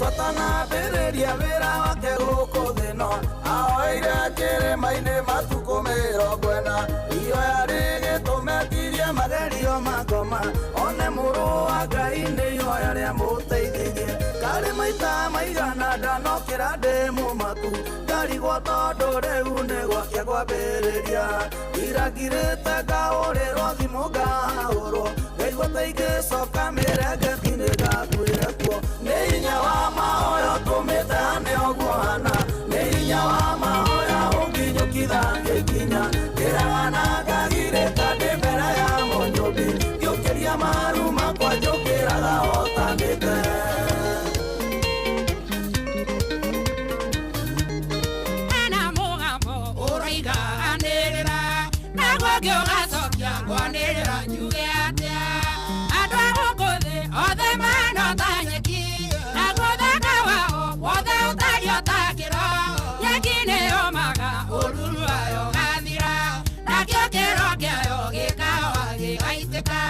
Atanambĩrĩria wĩra wake gũkũ thĩ ĩno ahoeire kĩrĩma-inĩ matukũ 40 ihoya rĩgĩtũmetirie magerio makoma one mũrũ wa Ngai nĩ ihoya rĩamũteithirie karĩ maita maigana ndanokĩra ndĩ mũmaku ndarigwo tondũ rĩu nĩ gwakĩa kwambĩrĩria irangirĩte ngahũrĩrwo thimũ ngahũrwo ngaigua ta ingĩcoka mĩrengeti-inĩ ngakuĩre kuo nĩ hinya wa mahoya ũtũmĩte hane ũguo hana nĩ hinya wa mahoya ũnginyũkitha ngĩkinya ndĩraga na ngagirĩka ndĩ mbere ya mũnyũmbi ngĩũkĩria maru makwa njũkĩraga hotanĩte. Ena mũgambo ũroiga anĩrĩra naguo ngĩũgacokia ngwanĩrĩra njuge atĩa andũ a gũkũ thĩ othe mahana ta nyeki naguo ũthaka wao wothe ũtariĩ o ta kĩro nyeki nĩyũmaga ũruru wayo ũgathira nakĩo kĩro kĩayo gĩkahoha gĩgaitĩka.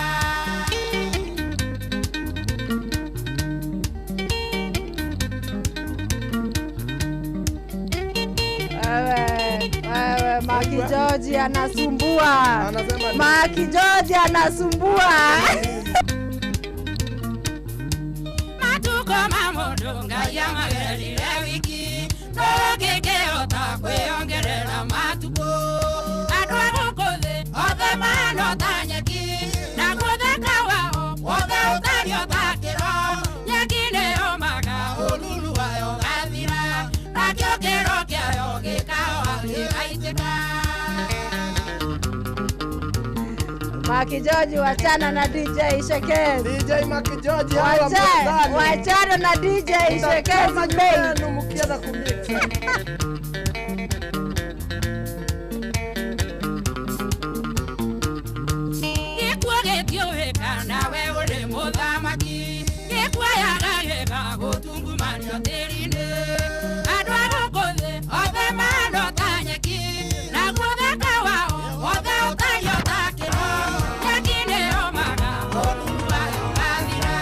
Wewe Maki George anasumbua. Maki George anasumbua. Matuko ma mũndũ Ngai amagerire wiki ndũngĩkĩhota kwĩongerera matukũ andũ a gũkũ thĩ othe mahana ta nyeki naguo ũthaka wao wothe ũtariĩ o ta kĩro nyeki nĩyũmaga ũruru wayo ũgathira nakĩo kĩro kĩayo gĩkahoha gĩgaitĩka. Maki George wachana na DJ Shekez. DJ Maki George wachana na DJ Shekez babe. Mukienda kumix. Gĩkuo gĩtiũĩka nawe ũrĩ mũthamaki gĩkuoyaga gĩgagũtungumanio tĩri-inĩ andũ a gũkũ thĩ othe mahana ta nyeki naguo ũthaka wao wothe ũtariĩ o ta kĩro nyeki nĩyũmaga ũruru wayo ũgathira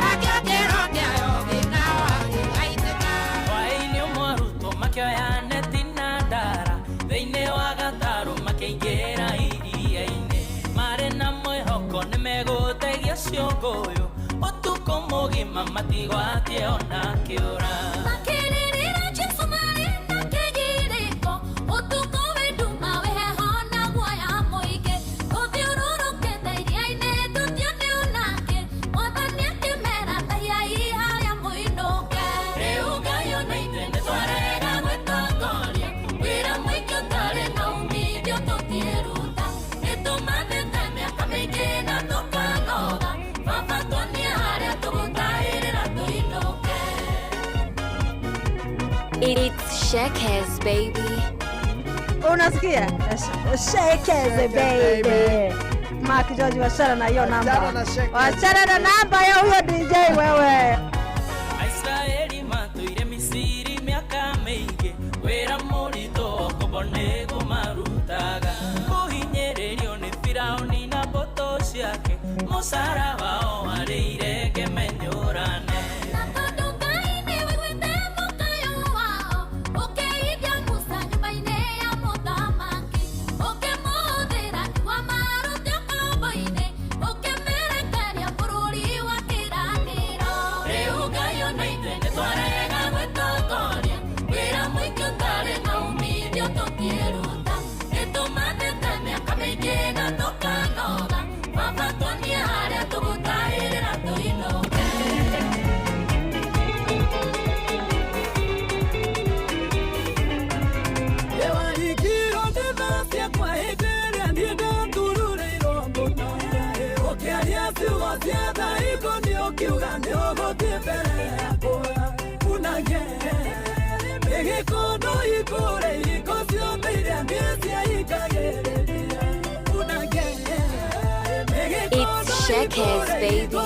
nakĩo kĩro kĩayo gĩkahoha gĩgaitĩka. Hwaĩ-inĩ ũmwe arutwo makĩoya neti na ndara thĩinĩ wa gatarũ makĩingĩra iria-inĩ marĩ na mwĩhoko nĩmegũtegia ciũngũyũ ũtukũ mũgima matigwatie ona kĩũra. Makĩrĩrĩra Jesũ marĩ na kĩgirĩko ũtukũ wĩ nduma wĩ heho na guoya mũingĩ tũthiũrũrũkĩte iria-inĩ tũtione onakĩ Mwathani akĩmera tahiai harĩa mũinũke rĩu Ngai ona ithuĩ nĩtwarega gwĩtongoria wĩra mũingĩ ũtarĩ na umithio tũtiĩruta nĩtũmathĩte mĩaka mĩingĩ na tũkanoga Baba tuonie harĩa tũgũtaĩrĩra tũinũke. It's Shekez baby. Unasikia? Shekez baby. Maki George wachana na hiyo namba. Wachana na namba ya huyo DJ wewe. Aisraeli matũire Misiri mĩaka mĩingĩ wĩra mũritũ ngombo nĩgũmarutaga kũhinyĩrĩrio nĩ Firaũni na mbũtũ ciake mũcara wao warĩ irenge menyũrane. Na tondũ Ngai nĩwaiguĩte mũkayo wao ũkĩigua Musa nyũmba-inĩ ya mũthamaki ũkĩmũhũthĩra nĩguo amarute ũkombo-inĩ ũkĩmerekeria bũrũri wa kĩĩranĩro. Rĩu Ngai ona ithuĩ nĩtwarega gwĩtongoria wĩra ũkiuga nĩ ũgũthiĩ mbere yakwa unage mĩgĩkondo ikũre ihiko ciothe iria niĩ ciahingagĩrĩria unage It's Shekez, baby.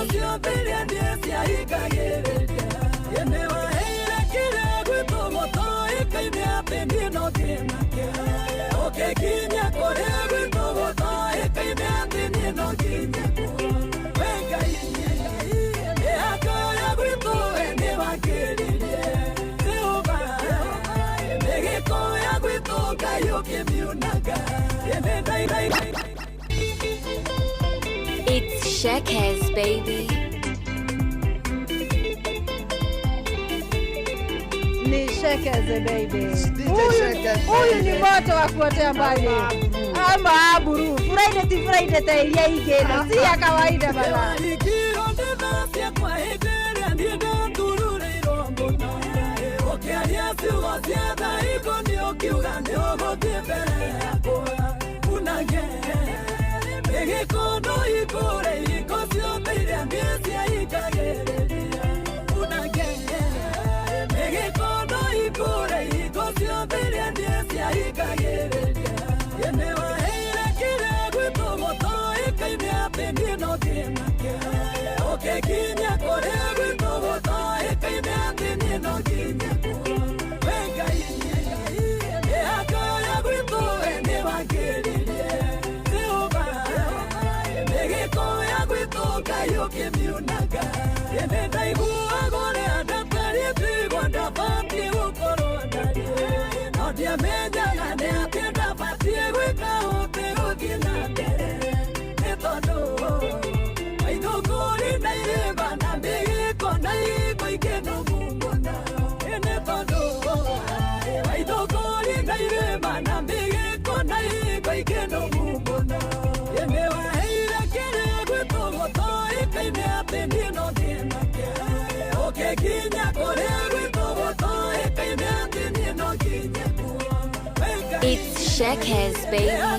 It's Shekez, baby. Ni Shekez, baby. Shekez, Huyu ni baby. moto wa kuotea mbali. Ama aburu. Friday ti Friday ta iria ingĩ na si ya kawaida bana. Mĩgĩkondo ikũre ihiko ciothe iria niĩ ciahingagĩrĩria unage mĩgĩkondo ikũre ihiko ciothe iria niĩ ciahingagĩrĩria nĩ waheire kĩrĩa gwitũ gũtoĩkaine atĩ niĩ no thiĩ nakĩo ũkĩnginyia kũrĩa gwitũ gũtoĩkaine atĩ niĩ no nginye kuo we Ngai mĩhaka ya gwitũ we nĩ wangĩririe It's Shekez, baby.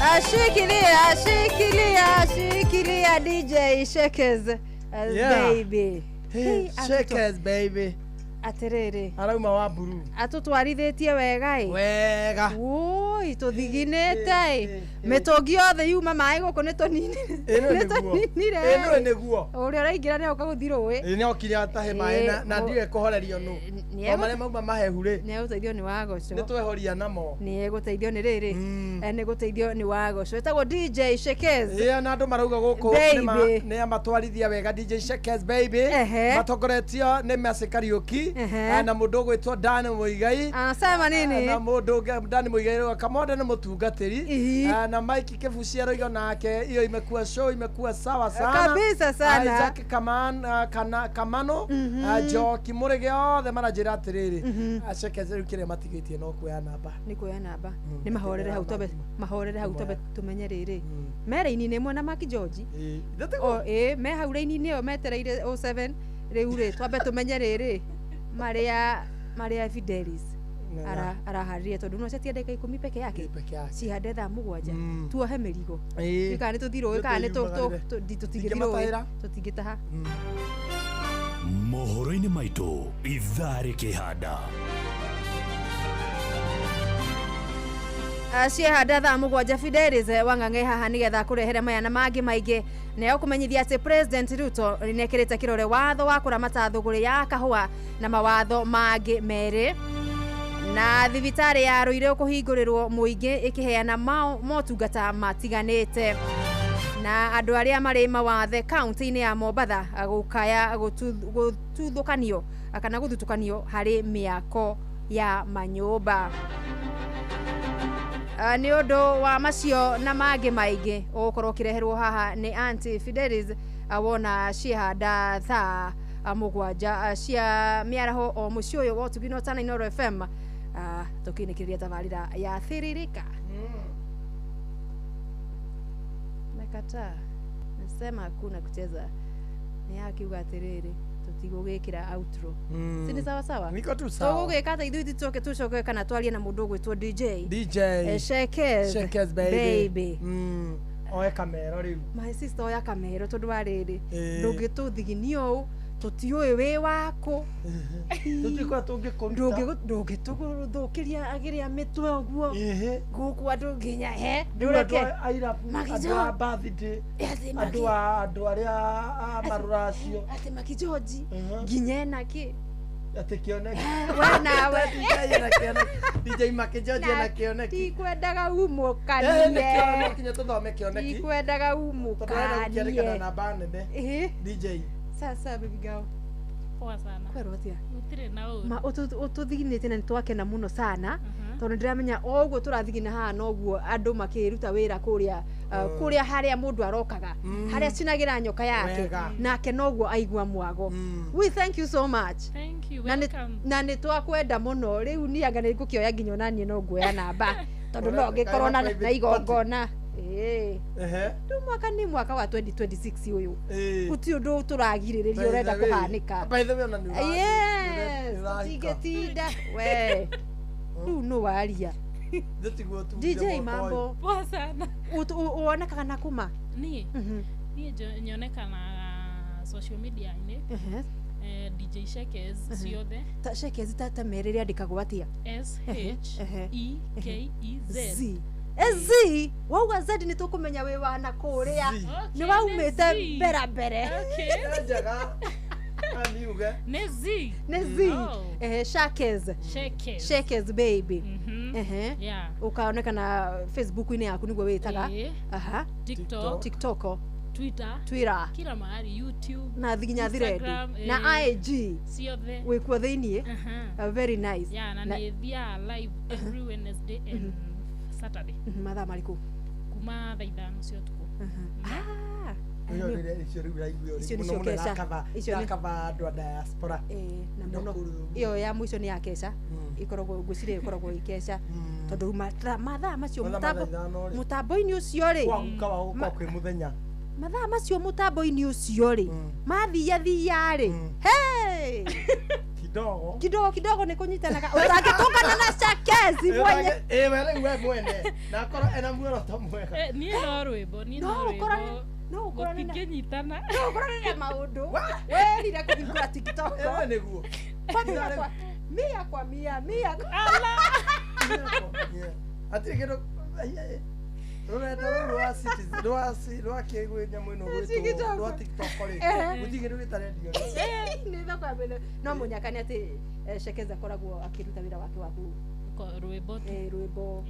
Ashikilia, ashikilia, ashikilia DJ Shekez, Yeah. baby. Hey, Shekez, baby. Atiriri. Arauma wa buru. Atutwarithitie wega ĩ. Wega. Ui, tuthiginĩte ĩ. Mĩtũngi yothe yuma maĩ gũkũ nĩ tũninire. Ĩno Nĩ nĩguo. tũninire. Ĩno nĩguo. Ũrĩa ũraingĩra nĩ oka gũthiĩ rũĩ. Ĩ nĩ okire atahe maĩ na ndiũĩ kũhorerio nũ. Nĩ O marĩa mauma mahehu rĩ. Nĩ egũteithio nĩ Wagoco. Nĩ twehoria namo. Nĩ egũteithio nĩ rĩrĩ. Nĩ gũteithio nĩ Wagoco. Ĩtagwo DJ Shekez. Ĩ na andũ marauga gũkũ Baby. nĩ amatwarithia wega DJ Shekez baby. Ehe. Matongoretio nĩ Mercy Kariũki Ehe. na mũndũ ũgwĩtwo Dan Muigai. Anasema nini? Na mũndũ ũngĩ Dan Muigai rauga Kamonde nĩ mũtungatĩri. Na Mike Kibucia arauga nake iyo imekuwa show imekuwa sawa sana. Kabisa sana. Isaac Kaman kana Kamano Njoki Mũrĩge othe maranjĩra atĩrĩrĩ Shekez rĩu kĩrĩa matigĩtie no kuoya namba. Nĩ kuoya namba. Nĩ mahorere hau twambe mahorere hau twambe tũmenye rĩrĩ. Me raini-inĩ ĩmwe na Maki George. O ĩ me hau raini-inĩ ĩyo metereire 07 rĩu rĩ twambe tũmenye rĩrĩ marĩa Fidelis araharĩria tondũ no cetie ndagĩka 10 peke yake cihande thaa 7 tuohe mĩrigo kana nĩ tũthiĩ rũĩ kana nĩ tũtingĩthiĩ rũĩ tũtingĩtaha. Mohoro-inĩ maitũ ithaa rĩkĩhanda. Ciehanda thaa 7 Fidelis Wang'ang'e haha nĩgetha kũrehere maya na mangĩ maingĩ na egũkũmenyithia atĩ President Ruto nĩekĩrĩte kĩrore watho wa kũramata thũgũrĩ ya kahũa na mawatho mangĩ merĩ. Na thibitarĩ ya Ruiru kũhingũrĩrwo mũingĩ ĩkĩheana motungata matiganĩte. Na andũ arĩa marĩ mawathe kaunti-inĩ ya Mombatha gũkaya gũtuthũkanio kana gũthutũkanio harĩ mĩako ya manyũmba. Nĩ ũndũ wa macio na mangĩ maingĩ ũgũkorwo ũkĩreherwo haha nĩ Aunty Fidelis wona ciehanda thaa 7 cia mĩaraho o mũciĩ ũyũ wa Ũtugi na Ũtana Inooro FM tũkĩinĩkĩrĩria tabarĩra ya Thiririka. Nakataa nasema hakuna kucheza. Ni akiuga atĩrĩrĩ Tutigũgĩkĩra outro. Si ni sawa sawa? Niko tu sawa. Tũgũgĩka ta ithuĩ tũcoke tũcoke kana twarie na mũndũ ũgwĩtwo DJ. DJ. Shekez. Shekez baby. Baby. Oe kamero rĩu. My sister oya kamero tondũ wa rĩrĩ. Ndũngĩtũthiginia ũũ tũtiũĩ wĩ wakũ. Tũtikwa tũngĩkũruta. Ndũngĩtũthũkĩria agĩrĩa mĩtwe ũguo. Gũkũ andũ nginya he. Ndũreke. Andũ a birthday. Andũ a andũ arĩa a marũracio. Atĩ Makijoji nginya ena kĩ. Atĩ kĩoneki. We nawe. DJ Makijoji ena kĩoneki. Tikwendaga umũkanie. No kinya tũthome kĩoneki. Tikwendaga umũkanie. Tondũ namba nene. DJ. Sasa baby girl. Poa sana. Kwerwo atia? Gũtirĩ na ũru. Ma ũtũthiginĩte na nĩtwakena mũno sana tondũ ndĩramenya o ũguo tũrathigina haha noguo andũ makĩruta wĩra kũrĩa kũrĩa harĩa mũndũ arokaga harĩa cinagĩra nyoka yake nake noguo aigua mwago. We thank you so much. Thank you. Welcome. Na nĩtwakwenda mũno rĩu niĩ anga nĩngũkĩoya nginya onaniĩ no nguoya namba tondũ no ngĩkorwo na igongona. Rĩu mwaka nĩ mwaka wa 2026 ũyũ gũtirĩ ũndũ tũragirĩrĩria ũrenda kũhanĩka. By the way ona nĩ yes tũtingĩtinda we rĩu nũ waria DJ mambo. Poa sana. Wonekaga na kũma? Niĩ niĩ nyonekanaga social media-inĩ. DJ Shekez ciothe. Ta Shekez ta merĩre andĩkagwo atĩa? S H E K E Z. Z wauga Z nĩ tũkũmenya wĩ wa na kũrĩa nĩ waumĩte mbera mbere. Njega aniuge nĩ Z nĩ Z Shekez Shekez baby. Ũkaonekana Facebook-inĩ yaku nĩguo wĩtaga. Aha. TikTok Twitter kila mahali, YouTube na nginya thread na IG ciothe wĩkuo thĩiniĩ. Very nice. Yeah, na nĩ thiaga live every Wednesday and Saturday. Mathaa marĩkũ? Kuma thaa 5 cia ũtukũ. Icio rĩu iraiguo mũno mũno irakaba andũ a diaspora. Na mũno ĩyo ya mũico nĩ ya keca ĩkoragwo ngwĩciria ĩkoragwo ĩ keca tondũ mathaa macio mũtambo-inĩ ũcio rĩ kwa guka wa gũkorwo kwĩ mũthenya mathaa macio mũtambo-inĩ ũcio rĩ mathia thia rĩ hey kidogo kidogo kidogo nĩ kũnyitanaga ũtangĩtũngana na Shekezi mwenye we rĩu we mwene na akorwo ena muoroto mwega. Niĩ no rwĩmbo niĩ no rwĩmbo no ũkorane na gũtingĩnyitana no ũkorane na maũndũ werire kũhingũra TikTok nĩguo mia kwa mia mia ala atirĩ kĩndũ rũrenda rũrũ rwa Citizen rwa kĩgwĩ nyamũ ĩno gwĩtwo rwa TikTok rĩ gũtirĩ kĩndũ gĩtarendio nĩ thoko ya mbere. No mũnyaka nĩ atĩ Shekez akoragwo akĩruta wĩra wake wa rwĩmbo rwĩmbo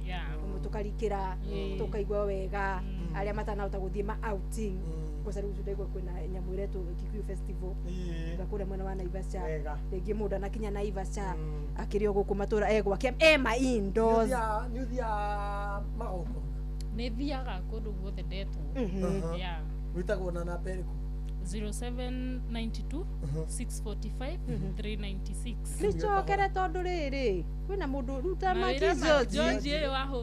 tũkarikĩra tũkaigua wega arĩa matanahota gũthiĩ ma outing kwanza rĩu ndaigua kwĩna nyamũ ĩretwo Kikuyu Festival nga kũrĩa mwena wa Naivasha rĩngĩ mũndũ anakinya Naivasha akĩrĩ o gũkũ matũra egwake ema indoors. Nĩ ũthiaga magongona? Nĩ thiaga kũndũ guothe ndetwo. Wĩtagwo na namba ĩrĩkũ? 0792 645 396. Nĩcokere tondũ rĩrĩ kwĩna mũndũ ruta Makijoji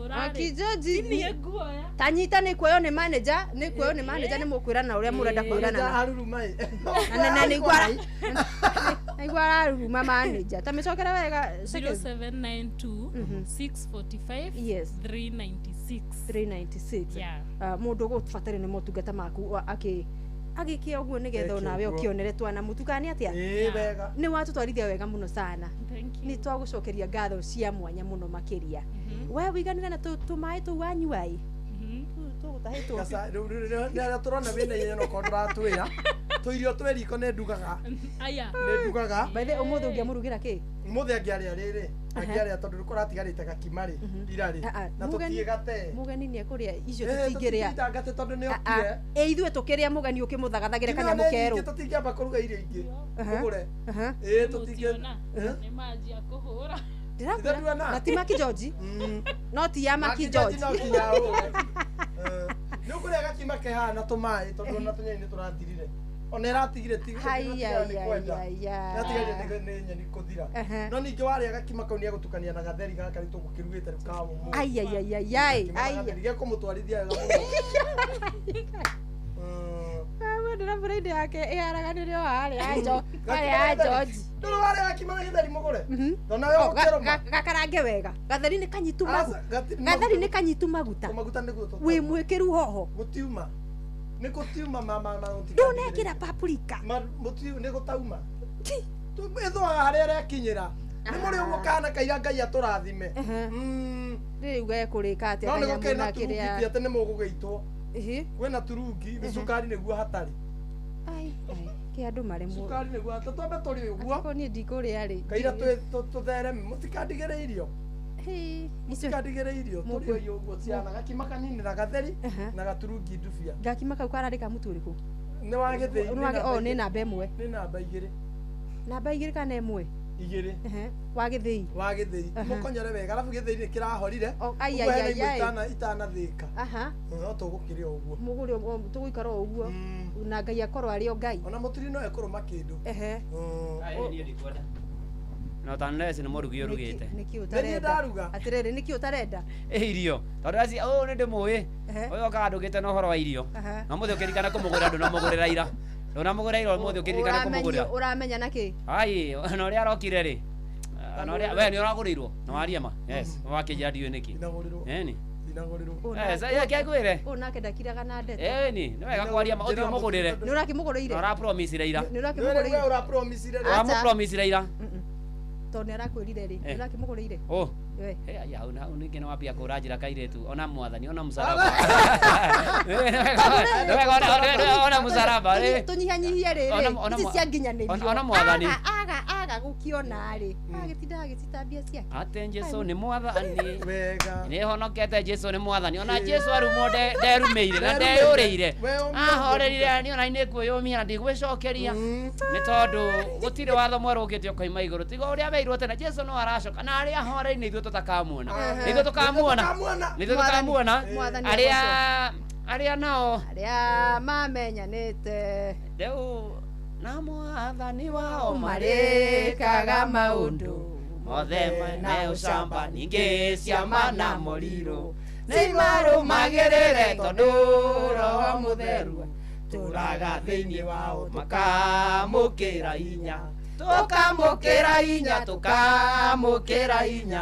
Makijoji niĩ nguoya ta nyita nĩ kuoywo nĩ manager nĩ kuoywo nĩ manager nĩ mũkwĩrana ũrĩa mũrenda kwĩrana aruruma na nĩguo araruruma manager ta mĩcokere wega 0792 645 396 396. Mũndũ ũgũbatario nĩ motungata maku akĩ agĩkia ũguo nĩgetha onawe ũkĩonere twana mũtukani atĩa nĩ watũtwarithia wega mũno sana nĩ twagũcokeria ngatho cia mwanya mũno makĩria we wĩiganĩre na tũmaĩ tũu wanyua ĩ tũgũtahĩtwo rĩrĩa tũrona wĩna ihenya no korwo ndũratwĩra tũirio twĩ riko nĩ ndugaga nĩ ndugaga by the ũmũthĩ ũngĩamũrugĩra kĩ ũmũthĩ angĩarĩa rĩrĩ angĩarĩa tondũ kũratigarĩte gakima rĩ ira rĩ na tũtiĩ gate mũgeni nĩ ekũrĩa icio tũtingĩrĩa ngate tondũ nĩ okire ĩ ithuĩ tũkĩrĩa mũgeni ũkĩmũthagathagĩre kanyamũ kerũ tũtingĩamba kũruga irio ingĩ ũgũre ĩ tũtingĩ nĩ manjia kũhũra ndĩrakwĩra na ti Makijoji no ti ya Makijoji no kinya ũhũre nĩ ũkũrĩa gakima ke haha na tũmaĩ tondũ ona tũnyeni nĩ tũrathirire ona ĩratigire ti kwenda ĩratigarire nĩ nyeni kũthira no ningĩ warĩa gakima kau nĩ egũtukania na gatheri gaka rĩu tũgũkĩrugĩte rĩu ka ũmũthĩ ai ai ai gekũmũtwarithia wega mũno. Ndĩra braid yake ĩharaganĩrio harĩa ya harĩa ya George. Ndũrĩ warĩa gakima na gĩtheri mũgũre? Ndona we ũgũkĩrũma. Gakarange wega. Gatheri nĩ kanyitu maguta. Gatheri nĩ kanyitu maguta. Maguta nĩguo tũ. Wĩ mwĩkĩru hoho. Gũtiuma. Nĩ gũtiuma mama na gũtiuma. Ndũnekĩra paprika. Nĩ gũtauma. Ĩthũaga harĩa ĩrekinyĩra. Nĩ mũrĩ ũguo kana kaira Ngai atũrathime. Rĩu gekũrĩka atĩa No nĩ kanyamũ gũkĩrĩ na na turungi kĩrĩa. ti atĩ nĩ mũgũgĩitwo. Kwĩna turungi, cukari nĩguo hatarĩ. Ai ai, kĩ andũ marĩ mu. Cukari nĩguo hatarĩ. Twambe tũrĩe ũguo. Angĩkorwo niĩ ndikũrĩa rĩ. Kaira tũthereme mũtikandigĩre irio. Mũtikandigĩre irio tũrĩe ũguo ciana gakima kanini na gatheri na gaturungi ndubia. Gakima kau kararĩ ka mũtu ũrĩkũ? Nĩ wa gĩthĩi. Nĩ wa oh nĩ namba ĩmwe. Nĩ namba igĩrĩ. Namba igĩrĩ kana ĩmwe? Igĩrĩ. Wa gĩthĩi. Wa gĩthĩi. Mũkonyore wega arabu gĩthĩi nĩ kĩrahorire. Ai Ũguo ai hena ai imwe ai. itanathĩka. No tũgũkĩrĩa ũguo. Mũgũre tũgũikara o ũguo. Na Ngai akorwo arĩ o Ngai. Ona mũturi no ekũrũma kĩndũ. Niĩ ndikwenda. No tanless nĩ mũrugi ũrugĩte. Nĩkĩ Nĩ niĩ ũtarenda? ndaruga. Atĩrĩrĩ nĩkĩ ũtarenda? Ĩ irio. Tondũ aci ũyũ nĩ ndĩmũĩ. Ũyũ okaga ndũgĩte na ũhoro wa irio. Na mũthĩ ũkĩririkana kũmũgũrĩra ndũnamũgũrĩra ira. Ndũnamũgũrĩra ira ũmũthĩ ũkĩririkana kũmũgũrĩra. Ũramenya nakĩ? Ai, ona ũrĩa arokire rĩ. Ona ũrĩa we nĩ ũragũrĩirwo. Na waria ma. Yes. Wakĩnjĩra ndiũĩ nĩkĩ. Ndinagũrĩrwo. Ĩni. Ndinagũrĩrwo. Eh, sasa yake ngwĩre. Ũyũ nake ndakiraga na ndeto. Ĩni, nĩ wega kwaria ma ũthiĩ ũmũgũrĩre. Nĩ ũrakĩmũgũrĩire? Na ũrapromisire ira. Nĩ ũrakĩmũgũrĩire? Nĩ ũrapromisire. Ũramũpromisire ira. Tondũ nĩ arakwĩrire rĩ. Nĩ ũrakĩmũgũrĩire? Oh. We. Hey, ai hau hau ningĩ nĩ wambia kũra njĩra kairĩtu ona mwathani ona mũcaraba. Ona mũcaraba rĩ. Tũnyihanyihie rĩrĩ. Ici cia nginyanĩrio. Ona mwathani. Aga aga gũkĩona rĩ. Agĩtinda agĩcitambia ciake. Atĩ Jesũ nĩ mwathani. Wega. Nĩ honokete Jesũ nĩ mwathani. Ona Jesũ arumwo nderumĩire na ndeyũrĩire. Ahorerire niĩ ona nĩ ngwĩyũmia na ndigwĩcokeria. Nĩ tondũ gũtirĩ watho mwerũ ũkĩte ũkoima igũrũ. Tiga ũrĩa weirwo tene Jesũ no aracoka na arĩa ahoreri nĩ ithuĩ tũtakamuona. Nĩ ithuĩ tũkamuona. Nĩ ithuĩ tũkamuona. Arĩa arĩa nao arĩa mamenyanĩte rĩu na mwathani wao marĩkaga maũndũ mothe me ũcamba ningĩ ciama na mũrirũ cimarũmagĩrĩre tondũ Roho Mũtheru tũraga thĩinĩ wao tũkamũkĩra hinya tũkamũkĩra hinya tũkamũkĩra hinya.